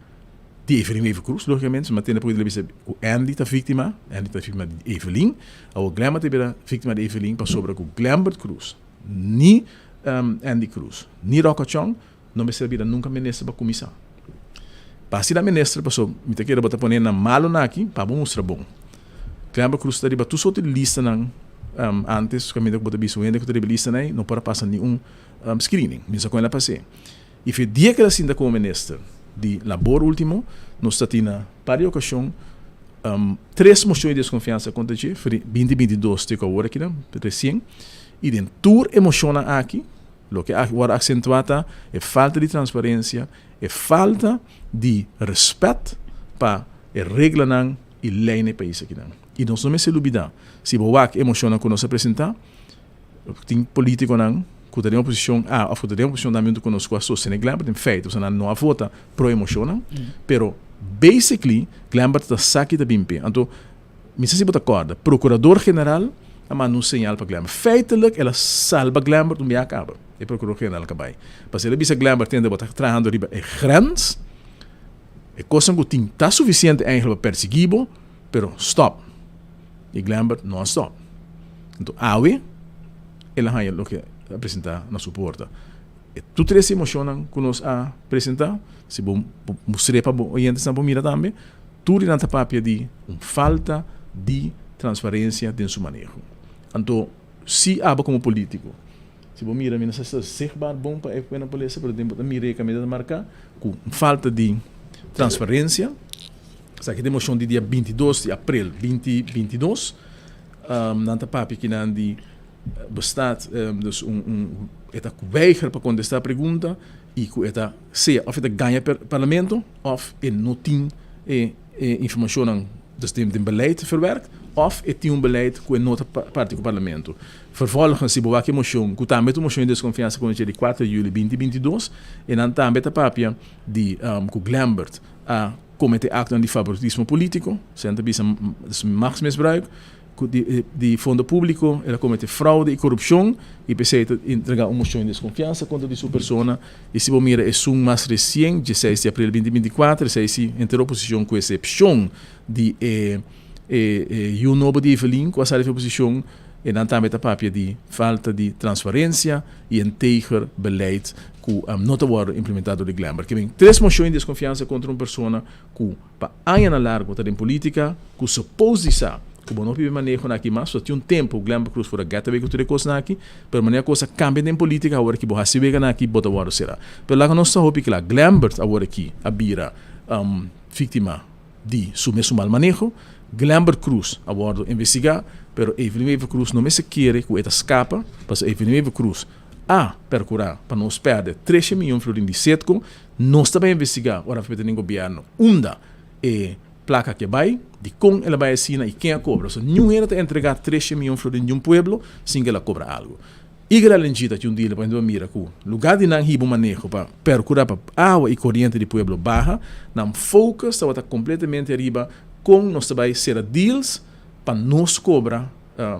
di Evelyn Wever Croes logicamente. Mi a tende poco di bisa cu Andy ta victima, Andy ta victima di Evelyn. Awor Glenbert ta bira victima di Evelyn pasobra cu Glenbert Croes ni Andy Croes ni Rocco Chong No mester a bira nunca minister pa cuminsa. Pa haci nan minister paso mi ta kere bo ta pone nan malo nan aki pa bo mustra bon. Clember Cruz ta riba tur soort di listanan antes caminda cu bo ta bisa un hende cu ta riba listanan ey no por a pasa ni un screening. Mi sa con el a pase. Y fe dia cu el a sinta como minister di labor ultimo nos ta tin na par di ocasion tres mocion di desconfiansa contra dje for di binti 22 te cu awor aki nan recien y den tur e mocionnan aki Loke a wòrdu aksentuá ta e falta di transparensia, e falta di rèspèt pa e reglanan i lei na e pais akinan. I nos no mester lubidá, si bo wak e moshonnan ku nos a presentá, tin polítikonan ku ta den oposishon a òf ku ta den oposishon tambe huntu ku nos ku a sostené Glenbert, en feite pasobra nan no a vota pro e moshonnan, pero basically Glenbert ta sa ki ta bin p'e. Anto Mi sa si bo ta kòrda, Prokurador General a manda un señal pa Glenbert. Feitelijk el a salba Glenbert un bia kaba, e Prokurador General ka bai. Pasobra el a bisa Glenbert, Tende, bo ta trahando riba e grens, e kosnan ku tin ta sufisiente eigenlijk pa persiguí bo, pero stòp. I Glenbert no a stòp. Anto awe el a haña loke a presentá na su porta. E tur tres emoshonnan ku nos a presentá, si bo mustr'é pa bo oyentesnan por mira tambe, Tur di nan ta papia di un falta di transparencia den su maneho. Anto si abo como politico, si bo mira mi no sa si ta zichtbaar bon pa e pueblo por lesa pero den bo ta mira e caminda ta marca cu falta di transparencia. Esaki ta e mocion di dia 22 di april 2022. Nan ta papia kinan di bestaat dus un un e ta weiger pa contesta pregunta y cu e ta sea of e ta gaña parlamento of e no tin e e informacionnan dus den den beleid verwerkt of e tin un beleid cu e no ta parti cu parlamento. Vervolgens si bo wak e mocion cu tambe ta un mocion di desconfiansa cu di kuater juli binti 22 e nan tambe ta papia di cu Glembert a comete actonan di favoritismo politico, esei nan ta bisa dus machtsmisbruik, cu di di fondo publico, el a comete fraude y corupcion y p'esei ta entrega un mocion di desconfiansa contra di su persona y si bo mira esun mas recien, dieseis di april 2024, esei si henter oposicion cu excepcion di e e e yu nobo di Evelyn cu a sali fi oposicion, e nan tambe ta papia di falta di transparencia y integer beleid cu no ta wordo implementa door di Glenbert. Ke bin tres mocion di desconfiansa contra un persona cu pa añanan largo ta den politica, cu suppose di sa cu bo no biba e manehonan aki mas, so tin un tempo Glenbert Croes por a get away cu tur e cosnan aki, pero manera cos a cambia den politica awor aki bo haci weganan aki bo ta wordo cera. Pero laga nos ta hopi cla, Glenbert awor aki a bira victima di su mesun mal maneho. Glenbert Croes a wordo investiga, pero Evelyn Wever Croes no mester kere cu e ta scapa, pasobra Evelyn Wever Croes a percura pa nos perde trece miyon florin di Setco. Nos ta bay investiga ora avp ta den gobierno unda e placa aki a bay, dicon el a bay asina y ken a cobra. So niun hende ta entrega trece miyon florin di un pueblo sin cu el a cobra algo. Igre LNG ta tin un deal pa hende mira cu lugar di nan hiba un maneho pa percura pa awa y coriente di pueblo baha, nan focus tabata completamente ariba con nos ta bay cera deals pa nos cobra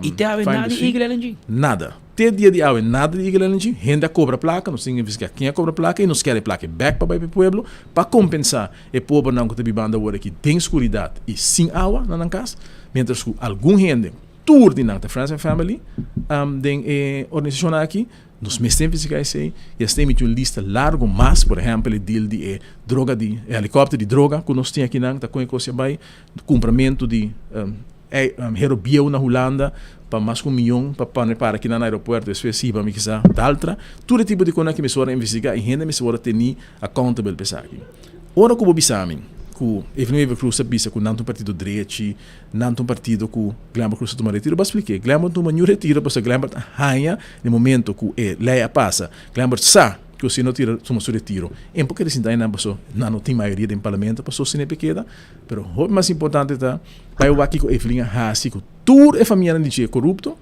Y te awe nada di Eagle LNG? Nada. Te dia di awe nada di Eagle LNG. Hende a cobra placa, nos tin que investiga ken a cobra placa y nos kier e placa bek pa bay pa e pueblo pa compensa e pobernan cu ta bibando awor aki den scuridad y sin awa na nan cas, mientras cu algun hende Tur di nan ta friends and family den e organisacionnan aki. Nos mester investiga esey y hasta emiti un lista largo mas, por ehempel e deal di e droga di e helicopter di droga cu nos tin akinan ta con e cos a bay, cumpramento di hero bieu na Hulanda pa mas cu un miyon pa pone para akinan na aeropuerto despues hiba mi kisa daltra. Tur e tipo di cosnan aki mester worde investiga y hende mester worde teni accountable pa esaki. Ora cu bo bisa mi cu Evelyn Wever-Croes ta bisa cu nan ta un partido drechi, Nan ta un partido ku Glenbert Croes a tuma retiro. Bo a splik'é. Glenbert no tuma niun retiro pasobra Glenbert a haña den momento ku e lei a pasa. Glenbert sa ku si no tira tuma su retiro en por keda sinta einan pasobra nan no tin mayoria den parlamento pa sostené p'e keda. Pero hopi mas importante ta bai wak kiko Evelyn a hasi ku tur e famianan di dje korupto.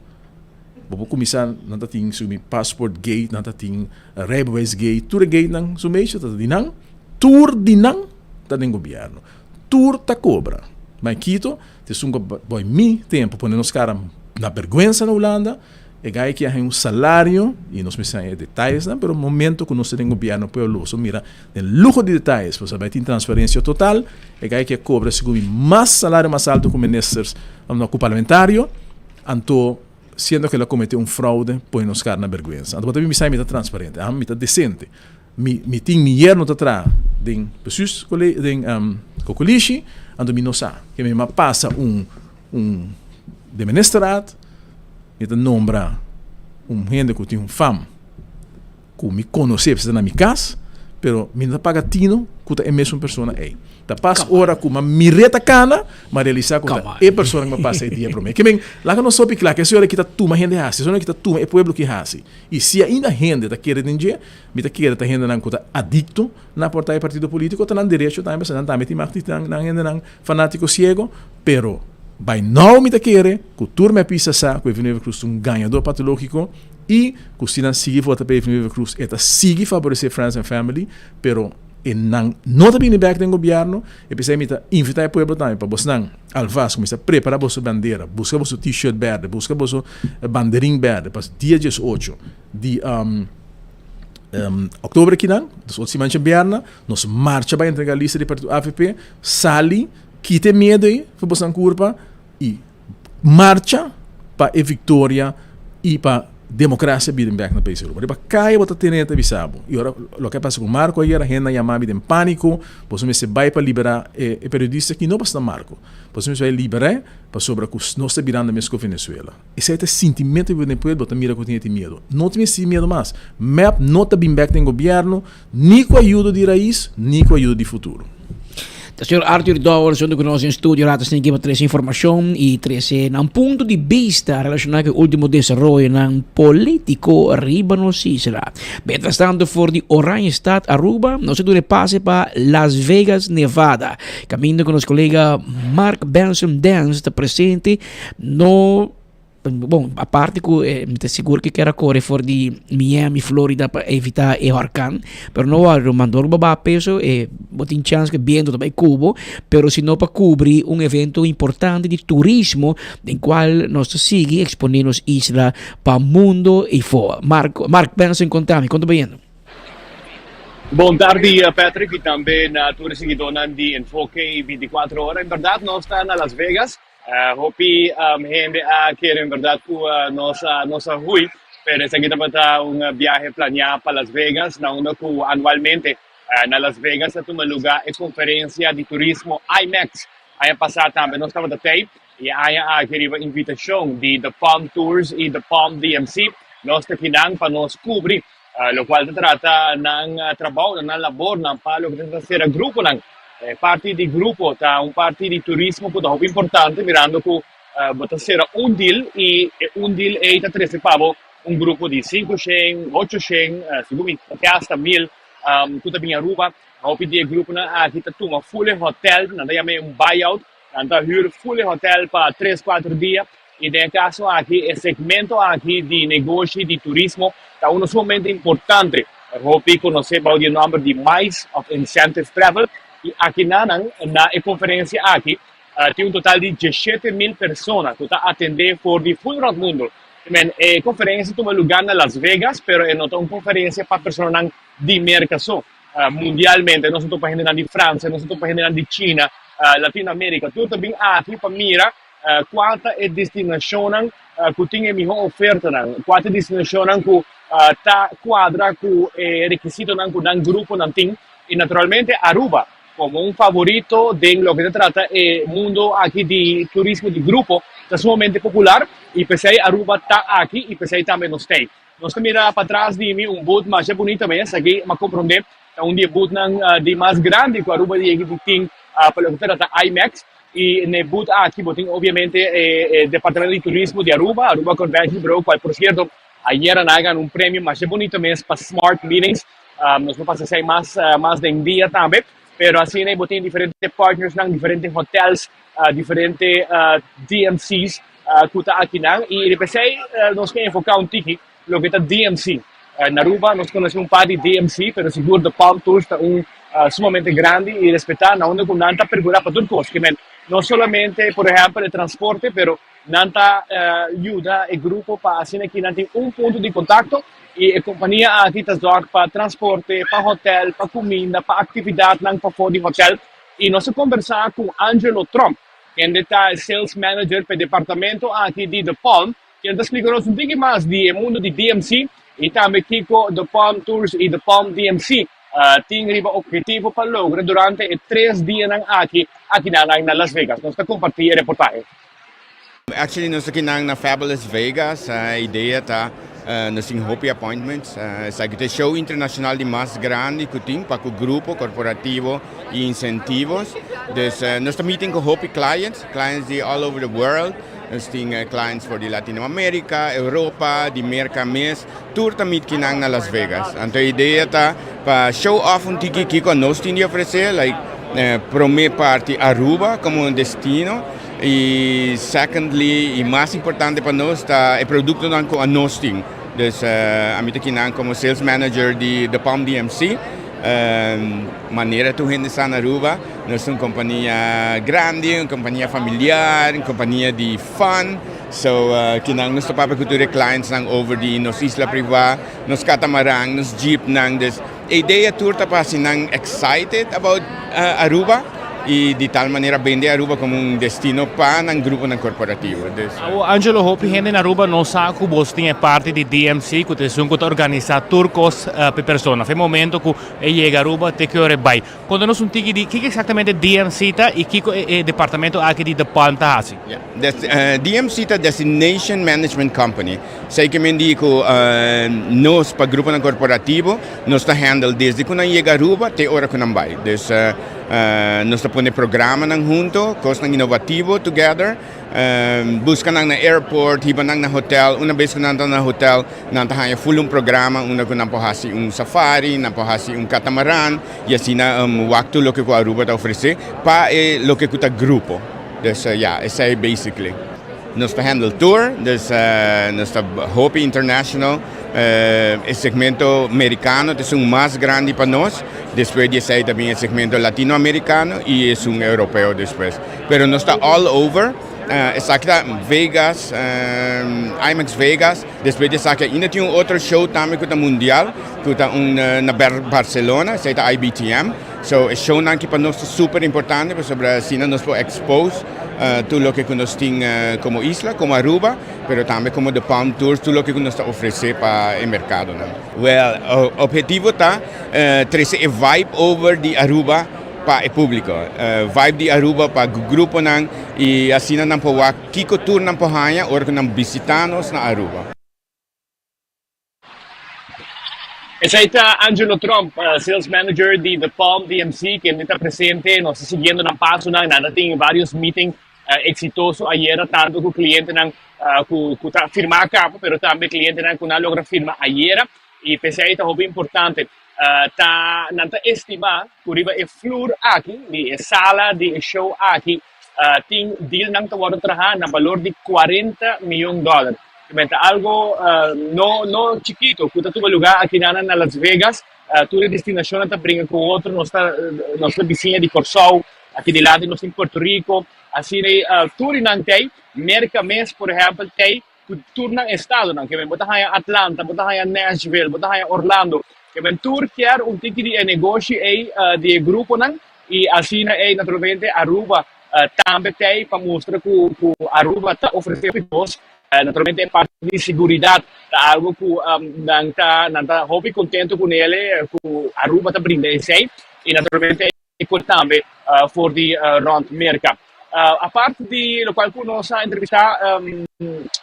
Bo por kuminsá nan ta tin su mi passport gate, nan ta tin rijbewijs gate, tur e gatenan su meisje ta di nan. Tur di nan ta den gobièrnu. Tur ta cobra. Ma Quito ta esun cu boy mi tempo pone nos cara na berguensa na Hulanda, e gay aki a haña un salario y nos mester haña e detayesnan, pero momento cu nos ta den gobierno pueblo lo mira den luho di detayes, pasobra bay tin transparencia total, e gay aki a cobra segun mi mas salario mas alto cu ministers, no cu parlamentario, anto siendo cu el a comete un fraude pone nos cara na berguensa. Anto bo ta bin bisa mi ta transparente, ah mi ta decente. Mi mi tin mi yerno ta traha den precies kole den Kokolishi, anto mi no sa. Ke mi a pasa un un den ministerraad, mi ta nombra un hende ku tin un fam ku mi konosé pasobra ta na mi kas, pero mi no ta paga tino ku ta e mesun persona ei. Ta pas ora ku m'a mir'é ta kana, m'a realisá ku ta e persona ku m'a pasa e dia promé. Ke men, laga nos hopi kla ku e señor aki ta tuma hende hasi, e señor aki ta tuma e pueblo ki hasi. I si ainda hende ta kere den dje, Mi ta kere ta hendenan ku ta adikto na aportá e partido polítiko, ta nan derecho tambe, pasobra nan tambe tin mag di nan hendenan fanátiko siego, pero by now mi ta kere ku tur mepista sa ku Evelyn Wever-Croes ta un gañadó patológiko i ku si nan sigui vota pa Evelyn Wever-Croes e ta sigui faboresé friends and family, pero e nan no ta bini bèk den gobièrnu, e p'esei mi ta invitá e pueblo tambe pa bosnan alvast kuminsá prepará boso bandera, buska boso t-shirt bèrdè, buska boso banderin bèrdè pa dia 18 di Oktober akinan, dus otro siman djabièrnè, nos marcha bai entrega lista di partido avp, sali, kita e miedu ei for bosnan kurpa i marcha pa e viktoria i pa. Democracia bira bek na pais Aruba. Riba caya bo ta tene ta bisa bo. Y ora loke a pasa cu Marco ayer, hende a yama mi den panico, boso mester bay pa libera e e periodista aki, no pasobra Marco, boso mester bay liber'e pasobra cu nos ta birando mes cu Venezuela. Esey ta e sintimento cu den pueblo, bo ta mira cu tin e tin miedo. No tin mester tin miedo mas. Mep no ta bin bek den gobierno, Ni ku ayudo di Raiz, ni ku ayudo di Futuro. Ta señor Arthur Dowers hunto ku nos den studio rato esaki pa trese informashon i trese nan punto di bista relashoná ku e último desaroyonan polítiko riba nos isla. Mientras tanto for di Oranjestad, Aruba, nos a duna e pase pa Las Vegas, Nevada, kaminda ku nos kolega Mark Benson Dance ta presente. No. Bon, aparte ku eh, mi ta sigur ku kier a kore for di Miami, Florida pa evitá e horkan, pero no wòrdu, ruman, dor bo baha peso e bo tin chans ku e biento ta bai ku bo, pero si no pa kubri un evento importante di turismo den kual nos ta sigui eksponé nos isla pa mundo ei for. Mark, Mark Benson konta mi, kon ta bayendo? Bon tardi Patrick i tambe na tur e siguidónan di Enfoke 24 Ora. En bèrdat nos ta na Las Vegas. Hopi hende a kere en berdad cu nos a nos a hui, pero esaki tabata un biahe planea pa Las Vegas, na unda cu anualmente na Las Vegas ta tuma luga e conferencia di turismo IMEX. Aña pasa tambe nos tabata tey y e aña aki riba invitacion di The Palm Tours y The Palm DMC nos ta kinan pa nos cubri locual ta trata nan trabounan, nan labornan pa loke ta trata sera gruponan. E parti di grupo ta un parti di turismo cu ta hopi importante mirando cu bo ta sera un deal y e un deal ey ta trece pa bo un grupo di cinco shen, ocho shen, segun mi te hasta mil cu ta bini Aruba. Hopi di e gruponan aki ta tuma full e hotel, nan ta yama e un buyout, nan ta huur full e hotel pa tres, cuatro dia. I den e kaso aki e segmento aki di negoshi di turismo ta uno sumamente importante. Hopi konosé bou di e nòmber di MICE òf Incentive Travel i akinanan na e konferensia aki tin un total di 17,000 persona ku ta atendé for di ful rònt mundu. Men e konferensia tuma lugá na Las Vegas pero e no ta un konferensia pa personanan di Merka so. Mundialmente nos ta topa hendenan di Fransia, nos ta topa hendenan di China, Latinoamérika, tur ta bin aki pa mira Kua ta e destinashonnan ku tin e mihó ofertanan? Kua ta e destinashonnan ku ta kuadra ku e rekisitonan ku nan gruponan tin? I naturalmente Aruba komo un favorito den loke ta trata e mundo aki di turismo di grupo ta sumamente popular i p'esei Aruba ta aki i p'esei tambe nos t'ei. Nos ta mira patras di mi un booth masha bunita mes, aki m'a komprondé ta un di e boothnan di mas grandi ku Aruba di yegi di tin pa loke ta trata IMEX. I na e booth aki bo tin obviamente e departamento di turismo di Aruba, Aruba Convention Bureau, cual por cierto ayer nan a gana un premio masha bunito mes pa Smart Meetings. Nos por pasa esei mas mas den dia tambe. Pero asina bo tin diferente partnersnan, diferente hotels, diferente DMC's ku ta akinan. I riba esei nos ke enfoká un tiki loke ta DMC. Na Aruba nos conoce un par di DMC, pero sigur The Palm Tours ta un sumamente grandi y respeta na unda cu nan ta percura pa tur cos. Kimen no solamente por ehempel e transporte, pero nan ta yuda e grupo pa asina ki nan tin un punto di contacto y e compania aki ta zorg pa transporte, pa hotel, pa cuminda, pa actividadnan pafo di hotel. Y nos a conversa cu Angelo Tromp, kende ta e sales manager pa e departamento aki di The Palm, Ken ta splika nos un tiki mas di e mundu di DMC i tambe kiko The Palm Tours i The Palm DMC tin riba ophetivo pa logra durante e tres dianan aki akinan na Las Vegas. Nos ta kompartí e reportahe. Actually nos ta kinan na Fabulous Vegas. E idea ta nos tin hopi appointments. Esaki ta e show internacional di mas grandi cu tin pa cu grupo corporativo y incentivos. Dus nos ta meeting cu hopi clients, clients di all over the world. Nos tin clients for di Latinoamerica, Europa, di Merca mes. Tur ta meet kinan na Las Vegas. Anto e idea ta pa show off un tiki kiko nos tin di ofrece, like prome parti Aruba como un destino y secondly y mas importante pa nos ta e productonan cu anos tin. Dus ami ta kinan como sales manager di The Palm DMC. Manera tur hende sa na Aruba, nos ta un kompania grandi, un kompania familiar, un kompania di fun. So, kinan nos ta papia ku tur e clientsnan over di nos isla privá, nos katamaran, nos jeepnan. Dus, e idea tur ta pa hasi nan excited about Aruba. y di tal manera bende Aruba como un destino pa nan gruponan corporativo. Dus. Awo Angelo hopi hende na Aruba no sa cu bos tin e parti di DMC cu ta esun cu ta organisa tur cos p'e persona. Fe momento cu e yega Aruba te ki ora e bay. Conta nos un tiki di kiko exactamente DMC ta y kiko e departamento aki di De Palm ta haci. DMC ta Destination Management Company. Esey ke men di cu nos pa gruponan corporativo nos ta handle desde cu nan yega Aruba te ora cu nan bay. Dus nos ta pone programanan hunto, cosnan innovativo together. Busca nan na airport, hiba nan na hotel. Una bes cu nan ta na hotel, nan ta haña full un programa unda cu nan por haci un safari, nan por haci un catamaran y asina wak tur loke cu Aruba ta ofrece pa e loke cu ta grupo. Dus ya, esey basically. Nos ta handle tour, dus nos ta hopi international. E segmento mericano ta esun mas grandi pa nos, despues di esey ta bin e segmento latinoamericano y esun europeo despues. Pero nos ta all over, esaki ta Vegas, IMAX Vegas, despues di esaki ainda tin un otro show tambe cu ta mundial, cu ta un na Barcelona, esey ta IBTM. So e shownan aki pa nos ta super importante pasobra asina nos por expose tur loke cu nos tin como isla, como Aruba, pero tambe como The Palm Tours, tur loke cu nos ta ofrece pa e mercadonan. Well, obhetivo ta trece e vibe over di Aruba pa e publico, vibe di Aruba pa gruponan y asina nan por wak kico tur nan por haña ora cu nan bisita nos na Aruba. Esey ta Angelo Tromp, Sales Manager di The Palm DMC, kende ta presente. Nos ta siguiendo nan pasonan. Nan ta tin varios meeting exitoso ayera, tanto cu clientenan cu ta firma caba, pero tambe clientenan cu no a logra firma ayera. Y p'esey ta hopi importante. Ta nan ta estima cu riba e flur aki, di e sala di e show aki, tin dealnan ta wordo traha na balor di cuarenta miyon dollar. Kimen ta algo no no chikito cu ta tuma lugar aki nan na Las Vegas. Tur e destinacionnan ta bringa cu otro. Nos ta nos ta bisiña di Corsou, aki dilanti nos tin Puerto Rico. Asina tur nan t'ey. Merca mes por ehempel t'ey. Ku tur nan estadonan, ke men bo ta haña Atlanta, bo ta haña Nashville, bo ta haña Orlando, ke men tur kier un tiki di e negoshi ei di e gruponan i asina ei naturalmente Aruba tambe t'ei pa mustra ku ku Aruba ta ofresé hopi kos. Naturalmente e parti di siguridat ta algu ku nan ta nan ta hopi kontento kunele ku Aruba ta brinda esei i naturalmente e por tambe for di rond Merca. Apart di locual cu nos a entrevista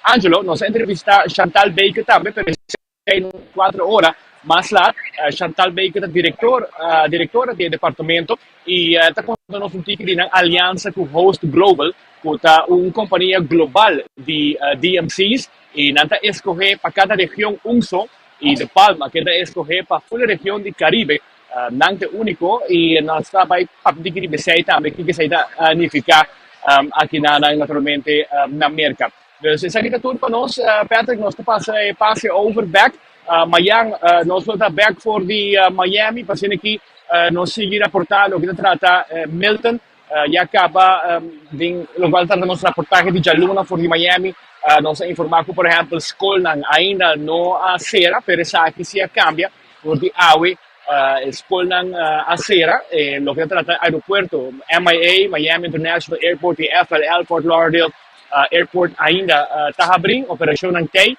Angelo, nos a entrevista Chantal Baker tambe, pero esey no cuatro ora mas laat. Chantal Baker ta director, directora di e departamento y ta conta nos un tiki di nan alianza cu Host Global, cu ta un compania global di DMC's y nan ta escoge pa cada region un so y De Palma keda escoge pa full e region di Caribe. Nan ta e úniko i nos ta bai papia di riba esei tambe, kiko esei ta nifiká aki na nan naturalmente na Merka. Dus esaki ta tur pa nos, Patrick, nos ta pasa e pase over bèk. Mayan nos lo ta bèk for di Miami pa asina aki nos sigui raportá loke ta trata Milton. Ya kaba den lokual ta trata nos raportahe di djaluna for di Miami, nos a informá ku por ehèmpel skolnan ainda no a sera, pero esaki si a kambia. For di awe e skolnan a sera. E loke ta trata aeropuerto MIA, Miami International Airport, i FLL, Fort Lauderdale Airport, ainda ta habrí. Operashonnan tei.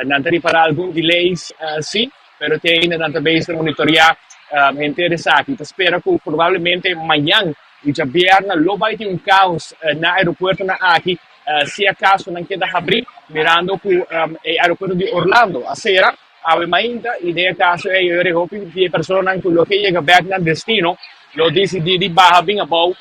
Nan ta ripará algun delays sí, pero te ainda nan ta bezig ta monitoreá henter esaki. Ta spera ku probablemente mañan i djabièrnè lo bai tin un kaos na aeropuertonan aki si akaso nan keda habrí, mirando ku e aeropuerto di Orlando a sera. Awe mainta y den e caso ey yo yori hopi di e personanan cu lo ke yega bek nan destino lo dicidi di baha bin abou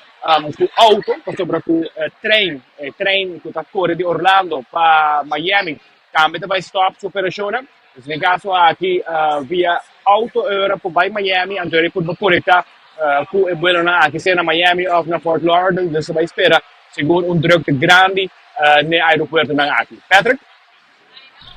cu auto pasobra cu trein, e trein cu ta core di Orlando pa Miami tambe ta bay stop su operacionnan. Dus den e caso aki via auto ora por bay Miami anto yori por conecta cu e buelonan aki sea na Miami of na Fort Lauderdale. Dus ta bay spera sigur un drukte grandi n'e aeropuertonan aki. Patrick?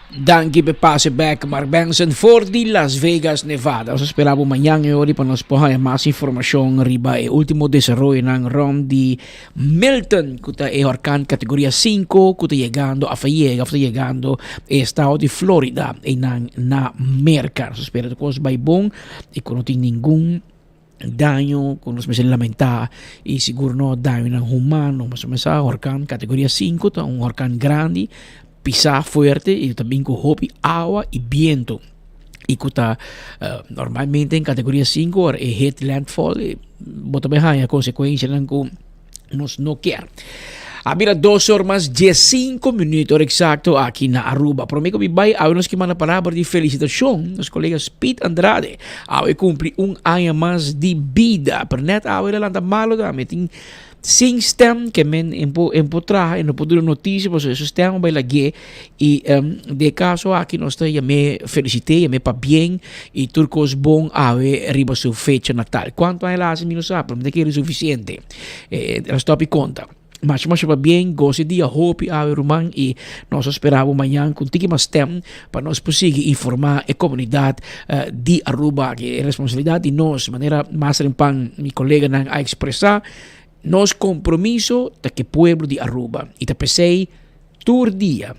Danki p'e pase bek Mark Benson for di Las Vegas, Nevada. Nos ta spera bo mañan e ora pa nos por haña mas informashon riba e último desaroyonan rònt di Milton, ku ta e horkan kategoria sinku ku ta yegando òf a yega òf ta yegando e estado di Florida einan na Merka. Nos ta spera tur kos bai bon i ku no tin ningun. Daño ku nos mester lamentá i sigur no dañonan humano. Pasobra mester sa horkan kategoria sinku ta un horkan grandi, pisá fuerte i ta bin ku hopi awa i bientu. I ku ta normalmente den kategoria sinku ora e hit landfall bo ta bai haña konsekuensianan ku nos no kier. A bira dos or mas diescinco minuut ora exacto aki na Aruba. Prome ku mi bai awe nos ke manda palabra di felicitacion nos colega Speed Andrade. Awe cumpli un aña mas di bida. Pero net awe el a lanta malo tambe. Tin sin stem ke men en por en por traha en no por duna noticia pasobra su stem a bai lag'é y den e caso aki nos ta yam'é felicit'é yam'é pabien y tur cos bon awe riba su fecha natal. Cuanto aña el a haci mi no sa pero mi ta kere suficiente. El a stop y conta. Masha masha pabien, gosa e dia hopi awe ruman y nos a spera bo mañan cu un tiki mas tem pa nos por sigui informa e comunidad di Aruba. E responsabilidad di nos, manera Master Pan, mi coleganan a expresa, nos compromiso ta cu e pueblo di Aruba y ta pesey tur dia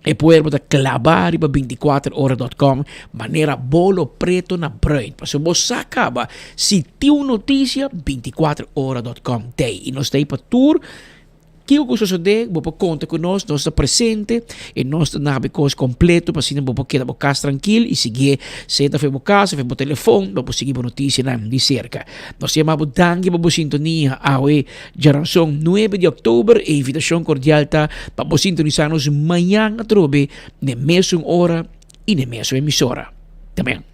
E pueblo ta klabá riba bintikuater ora dòt kòm manera bolo preto na bruin. Pasobra bo sa kaba si tin un notisia, bintikuater ora dòt kòm t'ei. I nos t'ei pa tur kiko ku sosodé, bo por konta ku nos, nos ta presente i nos ta nabi kos kompleto pa asina bo por keda bo kas trankil i siguié sea ta for bo kas of for bo telefon, bo por sigui bo notisianan di serka. Nos ta yama bo danki pa bo sintonia awe. Djaranson nuebe di òktober e invitashon kordial ta pa bo sintonisá nos mañan atrobe n'e mesun ora i n'e mesun emisora. Te mañan.